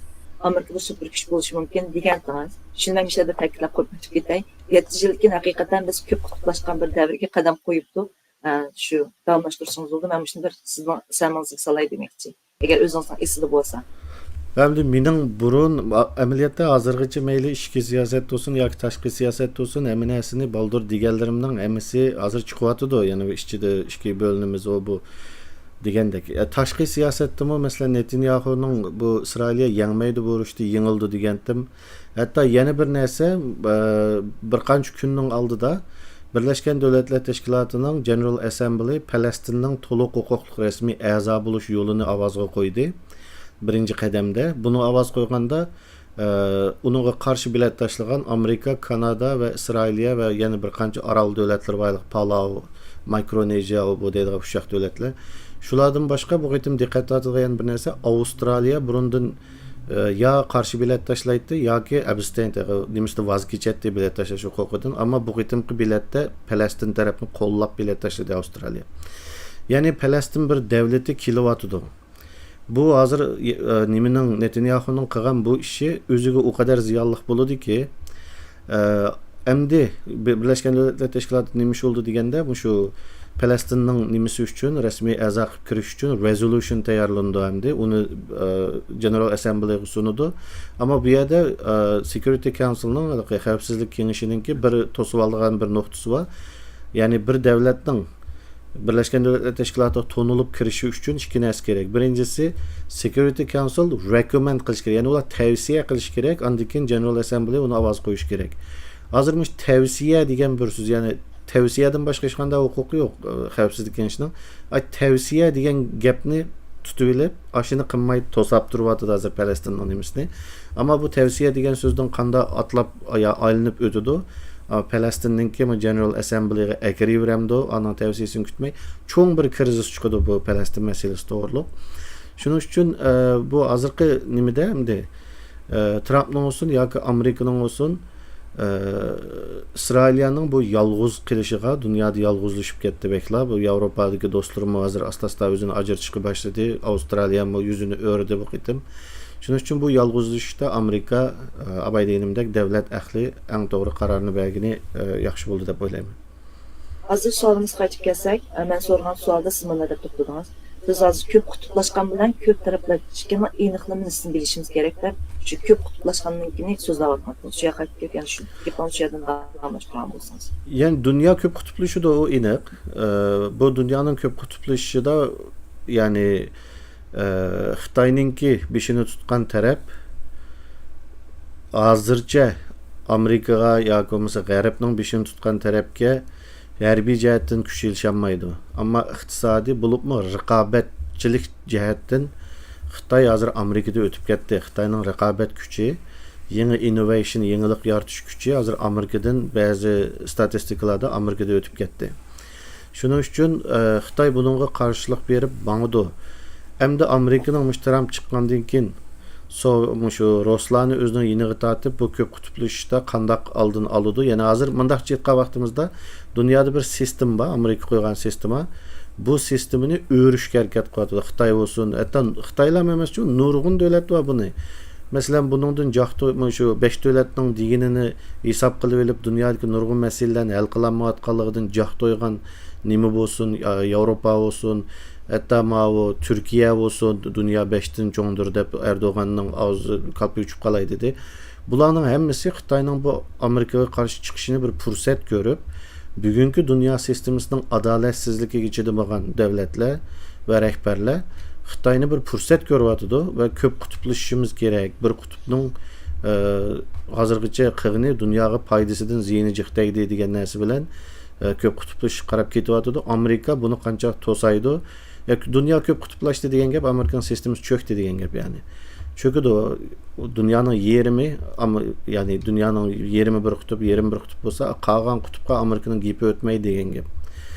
ئامېرىكا بىر سۇپېر كۈچ بولۇشى مۇمكىن دېگەنتىڭىز. شۇنى مەن مۇشۇ يەردە تەكىتلەپ قويۇپ ئۆتۈپ كېتەي. يەتتە يىل كېيىن ھەقىقەتەن بىز كۆپ قۇتۇپلاشقان بىر دەۋرگە قەدەم قويۇپتۇق. ئا، شۇ داۋاملاشتۇرسىڭىز بولىدۇ. مەن مۇشۇنى بىر سىزنىڭ ئېسىڭىزگە سالاي دېمەكچى. ئەگەر ئۆزىڭىزنىڭ ئېسىدە بولسا. ئەمدى مېنىڭ بۇرۇن، ئەمەلىيەتتە ھازىرغىچە مەيلى ئىچكى سىياسەت بولسۇن ياكى تاشقى سىياسەت بولسۇن، ھەممە نەرسىنى بالدۇر دېگەنلىرىمنىڭ ھەممىسى ھازىر چىقىۋاتىدۇ. يەنە ئىچىدە ئىككى بۆلۈنىمىز، ئۇ بۇ دېگەندەك. ئە، تاشقى سىياسەتتىمۇ، مەسىلەن، نېتانياھۇنىڭ بۇ ئىسرائىلىيە يەڭمەيدۇ، بۇ ئۇرۇشتا يېڭىلىدۇ دېگەنتىم. ھەتتا يەنە بىر نەرسە، ئە، بىر قانچە كۈننىڭ ئالدىدا بىرلەشكەن دۆلەتلەر تەشكىلاتىنىڭ جېنېرال ئەسسەمبلى پەلەستىننىڭ تولۇق ھوقۇقلۇق رەسمىي ئەزا بولۇش يولىنى ئاۋازغا قويدى. بىرىنچى قەدەمدە. بۇنى ئاۋاز قويغاندا، ئە، ئۇنىڭغا قارشى بېلەت تاشلىغان ئامېرىكا، كانادا ۋە ئىسرائىلىيە ۋە يەنە بىر قانچە ئارال دۆلەتلىرى بار، پالاۋ، مايكرونېزىيە، ئۇ بۇ دەيدىغان ئۇششاق دۆلەتلەر. شۇلاردىن باشقا بۇ قېتىم دىققەت تارتىدىغان يەنە بىر نەرسە، ئاۋسترالىيە بۇرۇندىن، ئە، يا قارشى بېلەت تاشلايتتى ياكى ئەبستېين، نېمىسىدە ۋاز كېچەتتى بېلەت تاشلاش ھوقۇقىدىن. ئەمما بۇ قېتىمقى بېلەتتە پەلەستىن تەرەپنى قوللاپ بېلەت تاشلىدى ئاۋسترالىيە. يەنى پەلەستىن بىر دەۋلىتى كېلىۋاتىدۇ. بۇ ھازىر، ئە، نېمىنىڭ، نېتانياھۇنىڭ قىلغان بۇ ئىشى ئۆزىگە ئۇ قەدەر زىيانلىق بولىدۇكى، ئە، ئەمدى بىرلەشكەن دۆلەتلەر تەشكىلاتى نېمە ئىش بولدى دېگەندە، مۇشۇ پەلەستىننىڭ نېمىسى ئۈچۈن، رەسمىي ئەزا قىلىپ كىرىش ئۈچۈن رېزولۇشن تەييارلىنىدۇ ئەمدى. ئۇنى، ئە، جېنېرال ئەسسەمبلىغا سۇنىدۇ. ئەمما بۇ يەردە، ئە، سېكيۇرىتى كاونسىلنىڭ، خەۋپسىزلىك كېڭىشىنىڭكى بىر توسۇۋالىدىغان بىر نۇقتىسى بار. يەنى بىر دەۋلەتنىڭ بىرلەشكەن دۆلەتلەر تەشكىلاتىغا تونۇلۇپ كىرىشى ئۈچۈن ئىككى نەرسە كېرەك. بىرىنچىسى، سېكيۇرىتى كاونسىل رېكوممېند قىلىش كېرەك. يەنى ئۇلار تەۋسىيە قىلىش كېرەك. ئاندىن كېيىن جېنېرال ئەسسەمبلى ئۇنى ئاۋاز قويۇش كېرەك. ھازىر مۇشۇ تەۋسىيە دېگەن بىر سۆز، يەنى تەۋسىيەدىن باشقا ھېچقانداق ھوقۇقى يوق، ئە، خەۋپسىزلىك كېڭىشىنىڭ. ئاي، تەۋسىيە دېگەن گەپنى تۇتۇۋېلىپ، ئاشۇنى قىلماي توساپ تۇرۇۋاتىدۇ ھازىر پەلەستىننىڭ نېمىسىنى. ئەمما بۇ تەۋسىيە دېگەن سۆزدىن قانداق ئاتلاپ يا ئايلىنىپ ئۆتىدۇ؟ ئا، پەلەستىننىڭكى جېنېرال ئەسسەمبلىغا ئەكىرىۋېرەمدۇ؟ ئانىڭ تەۋسىيىسىنى كۈتمەي، چوڭ بىر كىرىزىس چىقىدۇ بۇ پەلەستىن مەسىلىسى توغرۇلۇق. شۇنىڭ ئۈچۈن، ئە، بۇ ھازىرقى نېمىدە ئەمدى، ئە، ترامپنىڭ بولسۇن ياكى ئامېرىكىنىڭ بولسۇن، ئە، ئىسرائىلىيەنىڭ بۇ يالغۇز قېلىشىغا، دۇنيادا يالغۇزلىشىپ كەتتى بەكلا. بۇ ياۋروپادىكى دوستلىرىمۇ ھازىر ئاستا-ئاستا ئۆزىنى ئاجرىتىشقا باشلىدى. ئاۋسترالىيەمۇ يۈزىنى ئۆرۈدى بۇ قېتىم. شۇنىڭ ئۈچۈن بۇ يالغۇزلىشىشتا ئامېرىكا، ئە، ئاباي دېگىنىمدەك دەۋلەت ئەھلى ئەڭ توغرا قارارنى بەرگىنى، ئە، ياخشى بولدى دەپ ئويلايمەن. ھازىر سوئالىمىزغا قايتىپ كەلسەك، ئە، مەن سورىغان سوئالدا سىز مۇنداق دەپ توختىدىڭىز. بىز ھازىر كۆپ قۇتۇپلاشقان بىلەن كۆپ تەرەپلەشكەننىڭ ئېنىقلىمىسىنى بىلىشىمىز كېرەك دەپ، شۇ كۆپ قۇتۇپلاشقاننىڭكىنى سۆزلەۋاتقانتىڭىز. شۇ يەرگە قايتىپ كېلىپ، يەنە شۇ گېپىڭىزنى شۇ يەردىن داۋاملاشتۇرغان بولسىڭىز. يەنى دۇنيا كۆپ قۇتۇپلىشىدۇ، ئۇ ئېنىق. ئە، بۇ دۇنيانىڭ كۆپ قۇتۇپلىشىشىدا، يەنى، ئە، خىتاينىڭكى بېشىنى تۇتقان تەرەپ ھازىرچە ئامېرىكىغا ياكى بولمىسا غەربنىڭ بېشىنى تۇتقان تەرەپكە ھەربىي جەھەتتىن كۈچ ئېلىشالمايدۇ. ئەمما ئىقتىسادىي بولۇپمۇ رىقابەتچىلىك جەھەتتىن خىتاي ھازىر ئامېرىكىدا ئۆتۈپ كەتتى. خىتاينىڭ رىقابەت كۈچى، يېڭى ئىننوۋېيشن، يېڭىلىق يارىتىش كۈچى ھازىر ئامېرىكىدىن، بەزى ستاتىستىكىلاردا ئامېرىكىدا ئۆتۈپ كەتتى. شۇنىڭ ئۈچۈن، ئە، خىتاي بۇنىڭغا قارشىلىق بېرىپ ماڭىدۇ. ئەمدى ئامېرىكىنىڭ مۇشۇ ترامپ چىققاندىن كېيىن سو-، مۇشۇ رۇسلارنى ئۆزىنىڭ يېنىغا تارتىپ، بۇ كۆپ قۇتۇپلىشىشتا قانداق ئالدىنى ئالىدۇ؟ يەنى ھازىر مۇنداقچە ئېيتقان ۋاقتىمىزدا، دۇنيادا بىر سىستېما بار، ئامېرىكا قويغان سىستېما. بۇ سىستېمىنى ئۆرۈشكە ھەرىكەت قىلىۋاتىدۇ. خىتاي بولسۇن، ھەتتا خىتايلارمۇ ئەمەسچۇ، نۇرغۇن دۆلەت بار بۇنى. مەسىلەن، بۇنىڭدىن جاق توي-، مۇشۇ بەش دۆلەتنىڭ دېگىنىنى ھېساب قىلىۋېلىپ، دۇنيادىكى نۇرغۇن مەسىلىلەرنى ھەل قىلالمايۋاتقانلىقىدىن جاق تويغان نېمە بولسۇن، يا-، ياۋروپا بولسۇن، ھەتتا ماۋۇ تۈركىيە بولسۇن، دۇنيا بەشتىن چوڭدۇر دەپ ئەردوغاننىڭ ئاغزى كالپۇك ئۇچۇپ قالاي دېدى. بۇلارنىڭ ھەممىسى خىتاينىڭ بۇ ئامېرىكىغا قارشى چىقىشىنى بىر پۇرسەت كۆرۈپ، بۈگۈنكى دۇنيا سىستېمىسىنىڭ ئادالەتسىزلىكىگە چىدىمىغان دۆلەتلەر ۋە رەھبەرلەر خىتاينى بىر پۇرسەت كۆرۈۋاتىدۇ ۋە كۆپ قۇتۇپلىشىشىمىز كېرەك، بىر قۇتۇپنىڭ، ئە، ھازىرغىچە قىلغىنى دۇنياغا پايدىسىدىن زىيىنى جىق تەگدى دېگەن نەرسە بىلەن، ئە، كۆپ قۇتۇپلىشىشقا قاراپ كېتىۋاتىدۇ. ئامېرىكا بۇنى قانچە توسايدۇ، ياكى دۇنيا كۆپ قۇتۇپلاشتى دېگەن گەپ، ئامېرىكىنىڭ سىستېمىسى چۆكتى دېگەن گەپ، يەنى. چۆكىدۇ. دۇنيانىڭ يېرىمى، ئام-، يەنى دۇنيانىڭ يېرىمى بىر قۇتۇپ، يېرىمى بىر قۇتۇپ بولسا، قالغان قۇتۇپقا ئامېرىكىنىڭ گېپى ئۆتمەيدۇ دېگەن گەپ.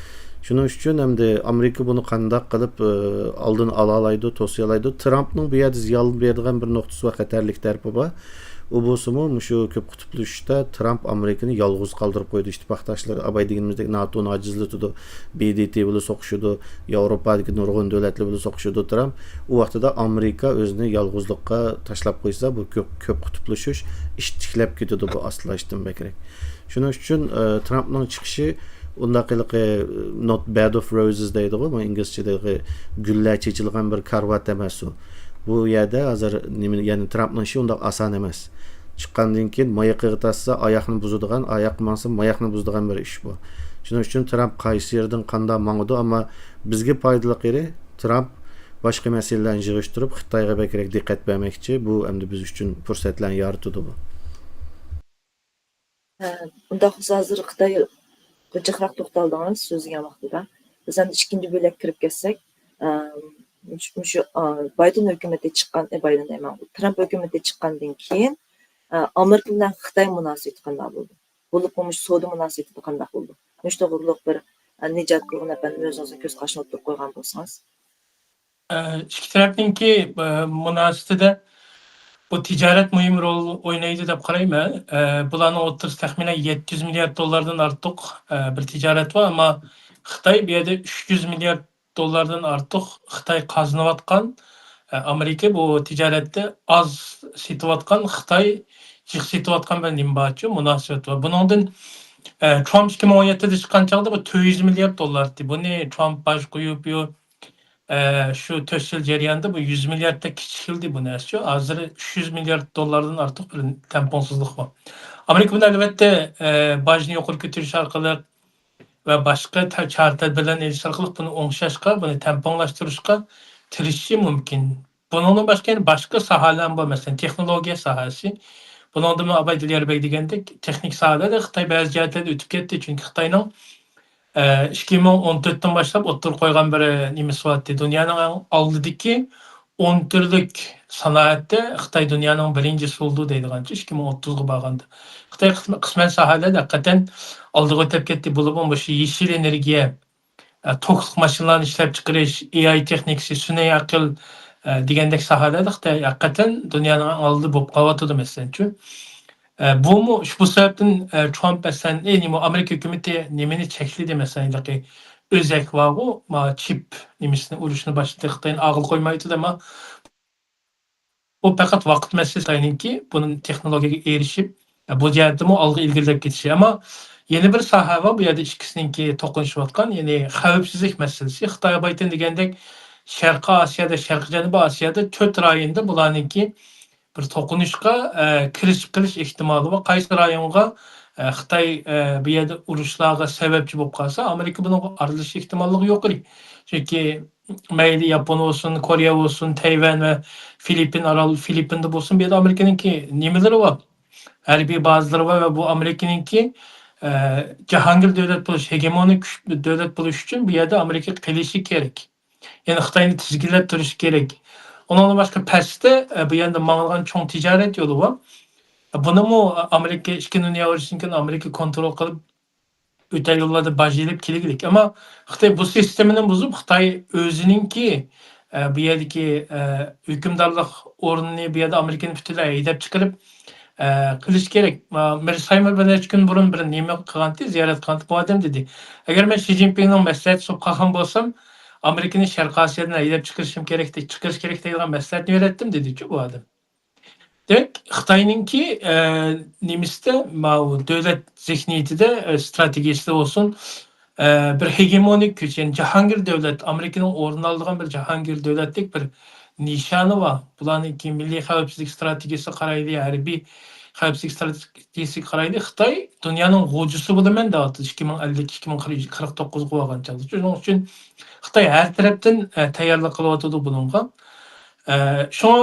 شۇنىڭ ئۈچۈن ئەمدى ئامېرىكا بۇنى قانداق قىلىپ، ئى، ئالدىنى ئالالايدۇ، توسىيالايدۇ؟ ترامپنىڭ بۇ يەردە زىيان بېرىدىغان بىر نۇقتىسى ۋە خەتەرلىك تەرىپى بار. ئۇ بولسىمۇ، مۇشۇ كۆپ قۇتۇپلىشىشتا ترامپ ئامېرىكىنى يالغۇز قالدۇرۇپ قويدى ئىتتىپاقداشلىرى. ئاباي دېگىنىمىزدەك ناتونى ئاجىزلىتىدۇ، ب د ت بىلەن سوقۇشىدۇ، ياۋروپادىكى نۇرغۇن دۆلەتلەر بىلەن سوقۇشىدۇ ترامپ. ئۇ ۋاقتىدا ئامېرىكا ئۆزىنى يالغۇزلۇققا تاشلاپ قويسا، بۇ كۆپ، كۆپ قۇتۇپلىشىش ئىتتىكلەپ كېتىدۇ بۇ ئاستىلاشتىن بەكرەك. شۇنىڭ ئۈچۈن، ئە، ترامپنىڭ چىقىشى ئۇنداق ھېلىقى، not bed of roses دەيدىغۇ، بۇ ئىنگلىزچىدىكى گۈللەر چېچىلغان بىر كارىۋات ئەمەس ئۇ. بۇ يەردە ھازىر نېمە، يەنى ترامپنىڭ ئىشى ئۇنداق ئاسان ئەمەس. چىققاندىن كېيىن مايىقىغا تاشلىسا ئاياقنى بۇزىدىغان، ئاياققا ماڭسا ماياقنى بۇزىدىغان بىر ئىش بۇ. شۇنىڭ ئۈچۈن ترامپ قايسى يېرىدىن قانداق ماڭىدۇ، ئەمما بىزگە پايدىلىق يېرى، ترامپ باشقا مەسىلىلەرنى يىغىشتۇرۇپ، خىتايغا بەكرەك دىققەت بەرمەكچى. بۇ ئەمدى بىز ئۈچۈن پۇرسەتلەرنى يارىتىدۇ بۇ. ئە، ئۇنداق بولسا ھازىر خىتايغا جىقراق توختالدىڭىز سۆزلىگەن ۋاقتىدا. بىز ئەمدى ئىككىنچى بۆلەككە كىرىپ كەتسەك، ئە، مۇشۇ، مۇشۇ، ئە، بايدېن ھۆكۈمىتى چىققان، ئە، بايدېن دەيمەن، ترامپ ھۆكۈمىتى چىققاندىن كېيىن، ئە، ئامېرىكا بىلەن خىتاي مۇناسىۋىتى قانداق بولىدۇ؟ بولۇپمۇ مۇشۇ سودا مۇناسىۋىتى قانداق بولىدۇ؟ مۇشۇ توغرۇلۇق بىر، ئە، نىجات قىلغۇن ئەپەندىم ئۆزىڭىزنىڭ كۆز قارىشىنى ئوتتۇرىغا قويغان بولسىڭىز. ئىككى تەرەپنىڭكى مۇناسىۋىتىدە بۇ تىجارەت مۇھىم رول ئوينايدۇ دەپ قارايمەن. بۇلارنىڭ ئوتتۇرىسى تەخمىنەن يەتتە يۈز مىليارد دوللاردىن ئارتۇق بىر تىجارەت بار، ئەمما خىتاي بۇ يەردە ئۈچ يۈز مىليارد دوللاردىن ئارتۇق خىتاي قازىنىۋاتقان، ئامېرىكا بۇ تىجارەتتە ئاز سېتىۋاتقان، خىتاي جىق سېتىۋاتقان بىر نېمە بارچۇ، مۇناسىۋەت بار. بۇنىڭدىن ترامپ ئىككى مىڭ ئون يەتتىدە چىققان چاغدا بۇ تۆت يۈز مىليارد دوللار ئىدى. بۇنى ترامپ باش قويۇپ، ئە، شۇ تۆت يىل جەريانىدا بۇ يۈز مىلياردتەك كىچىكلىدى بۇ نەرسىچۇ. ھازىر ئۈچ يۈز مىليارد دوللاردىن ئارتۇق بىر تەڭپۇڭسىزلىق بار. ئامېرىكا بۇنى ئەلۋەتتە، ئە، باجنى يۇقىرى كۆتۈرۈش ئارقىلىق ۋە باشقا تە-، چارە-تەدبىرلەرنى ئېلىش ئارقىلىق بۇنى ئوڭشاشقا، بۇنى تەڭپۇڭلاشتۇرۇشقا تىرىشىشى مۇمكىن. بۇنىڭدىن باشقا يەنە باشقا ساھەلەرمۇ بار، مەسىلەن، تېخنولوگىيە ساھەسى. بۇنىڭدىمۇ ئاباي دىليار بەگ دېگەندەك، تېخنىك ساھەلەردە خىتاي بەزى جەھەتلەردە ئۆتۈپ كەتتى، چۈنكى خىتاينىڭ ئىككى مىڭ ئون تۆتتىن باشلاپ ئوتتۇرىغا قويغان بىر نېمىسى بارتتى. دۇنيانىڭ ئەڭ ئالدىدىكى ئون تۈرلۈك سانائەتتە خىتاي دۇنيانىڭ بىرىنچىسى بولىدۇ دەيدىغانچە، ئىككى مىڭ ئوتتۇزغا بارغاندا. خىتاي قىسمەن، قىسمەن ساھەلەردە ھەقىقەتەن ئالدىغا ئۆتۈپ كەتتى. بولۇپمۇ مۇشۇ يېشىل ئېنېرگىيە، توكلۇق ماشىنىلارنى ئىشلەپچىقىرىش، ئېئاي تېخنىكىسى، سۈنئىي ئەقىل دېگەندەك ساھەلەردە خىتاي ھەقىقەتەن دۇنيانىڭ ئەڭ ئالدىدا بولۇپ قېلىۋاتىدۇ، مەسىلەن. ئە، بۇمۇ شۇ، بۇ سەۋەبتىن، ئە، ترامپ مەسىلەن، ئە، نېمە، ئامېرىكا ھۆكۈمىتى نېمىنى چەكلىدى، مەسىلەن، ھېلىقى ئۆزەك بارغۇ، ما، چىپ نېمىسىنى ئۇرۇشنى باشلىدى، خىتاينى ئالغىلى قويمايۋاتىدۇ، ئەمما بۇ پەقەت ۋاقىت مەسىلىسى خىتاينىڭكى، بۇنىڭ تېخنولوگىيەگە ئېرىشىپ، ئە، بۇ جەھەتتىمۇ ئالغا ئىلگىرىلەپ كېتىشى. ئەمما يەنە بىر ساھە بار، بۇ يەردە ئىككىسىنىڭكى توقۇنۇشۇۋاتقان، يەنى خەۋپسىزلىك مەسىلىسى. خىتاي بايتىن دېگەندەك، شەرقىي ئاسىيادا، شەرقىي جەنۇبىي ئاسىيادا تۆت رايوندا بۇلارنىڭكى بىر توقۇنۇشقا، ئە، كىرىشىپ قېلىش ئېھتىمالى بار. قايسى رايونغا، ئە، خىتاي، ئە، بۇ يەردە ئۇرۇشلارغا سەۋەبچى بولۇپ قالسا، ئامېرىكا بۇنىڭغا ئارىلىشىش ئېھتىماللىقى يۇقىرى. چۈنكى مەيلى ياپون بولسۇن، كورېيە بولسۇن، تەيۋەن ۋە فىلىپپىن ئارال، فىلىپپىندا بولسۇن، بۇ يەردە ئامېرىكىنىڭكى نېمىلىرى بار، ھەربىي بازىلىرى بار ۋە بۇ ئامېرىكىنىڭكى، ئە، جاھانگىر دۆلەت بولۇش، ھېگېمونىك كۈچ، دۆلەت بولۇش ئۈچۈن بۇ يەردە ئامېرىكا قېلىشى كېرەك. يەنى خىتاينى تىزگىنلەپ تۇرۇشى كېرەك. ئۇنىڭدىن باشقا پەستە، ئە، بۇ يەردە ماڭىدىغان چوڭ تىجارەت يولى بار. بۇنىمۇ ئامېرىكا، ئىككىنچى دۇنيا ئۇرۇشىدىن كېيىن ئامېرىكا كونترول قىلىپ، ئۆتە يوللاردا باج ئېلىپ كېلگۈلۈك. ئەمما خىتاي بۇ سىستېمىنى بۇزۇپ، خىتاي ئۆزىنىڭكى، ئە، بۇ يەردىكى، ئە، ھۆكۈمدارلىق ئورنىنى بۇ يەردە ئامېرىكىنى پۈتۈنلەي ھەيدەپ چىقىرىپ، ئە، قىلىش كېرەك. ما-، مېرسايمېر بىر نەچچە كۈن بۇرۇن بىر نېمە قىلغانتى، زىيارەت قىلغانتى. بۇ ئادەم دېدى، ئەگەر مەن شى جىنپىڭنىڭ مەسلىھەتچىسى بولۇپ قالغان بولسام، ئامېرىكىنى شەرقىي ئاسىيادىن ھەيدەپ چىقىرىشىم كېرەك، چىقىرىش كېرەك دەيدىغان مەسلىھەتنى بېرەتتىم، دېدىچۇ بۇ ئادەم. دېمەك، خىتاينىڭكى، ئە، نېمىسىدە، ماۋۇ دۆلەت زېھنىيىتىدە، ئە، ئىستراتېگىيىسىدە بولسۇن، ئە، بىر ھېگېمونىك كۈچ، يەنى جاھانگىر دۆلەت، ئامېرىكىنىڭ ئورنىنى ئالىدىغان بىر جاھانگىر دۆلەتلىك بىر نىشانى بار. بۇلارنىڭكى مىللىي خەۋپسىزلىك ئىستراتېگىيىسىگە قارايلى، ھەربىي خەۋپسىزلىك ئىستراتېگىيىسىگە قارايلى، خىتاي دۇنيانىڭ غوجىسى بولىمەن دەۋاتىدۇ، ئىككى مىڭ ئەللىك، ئىككى مىڭ قىرىق توققۇزغا بارغان چاغدا. شۇنىڭ ئۈچۈن خىتاي ھەر تەرەپتىن، ئە، تەييارلىق قىلىۋاتىدۇ بۇنىڭغا. ئە، شۇڭا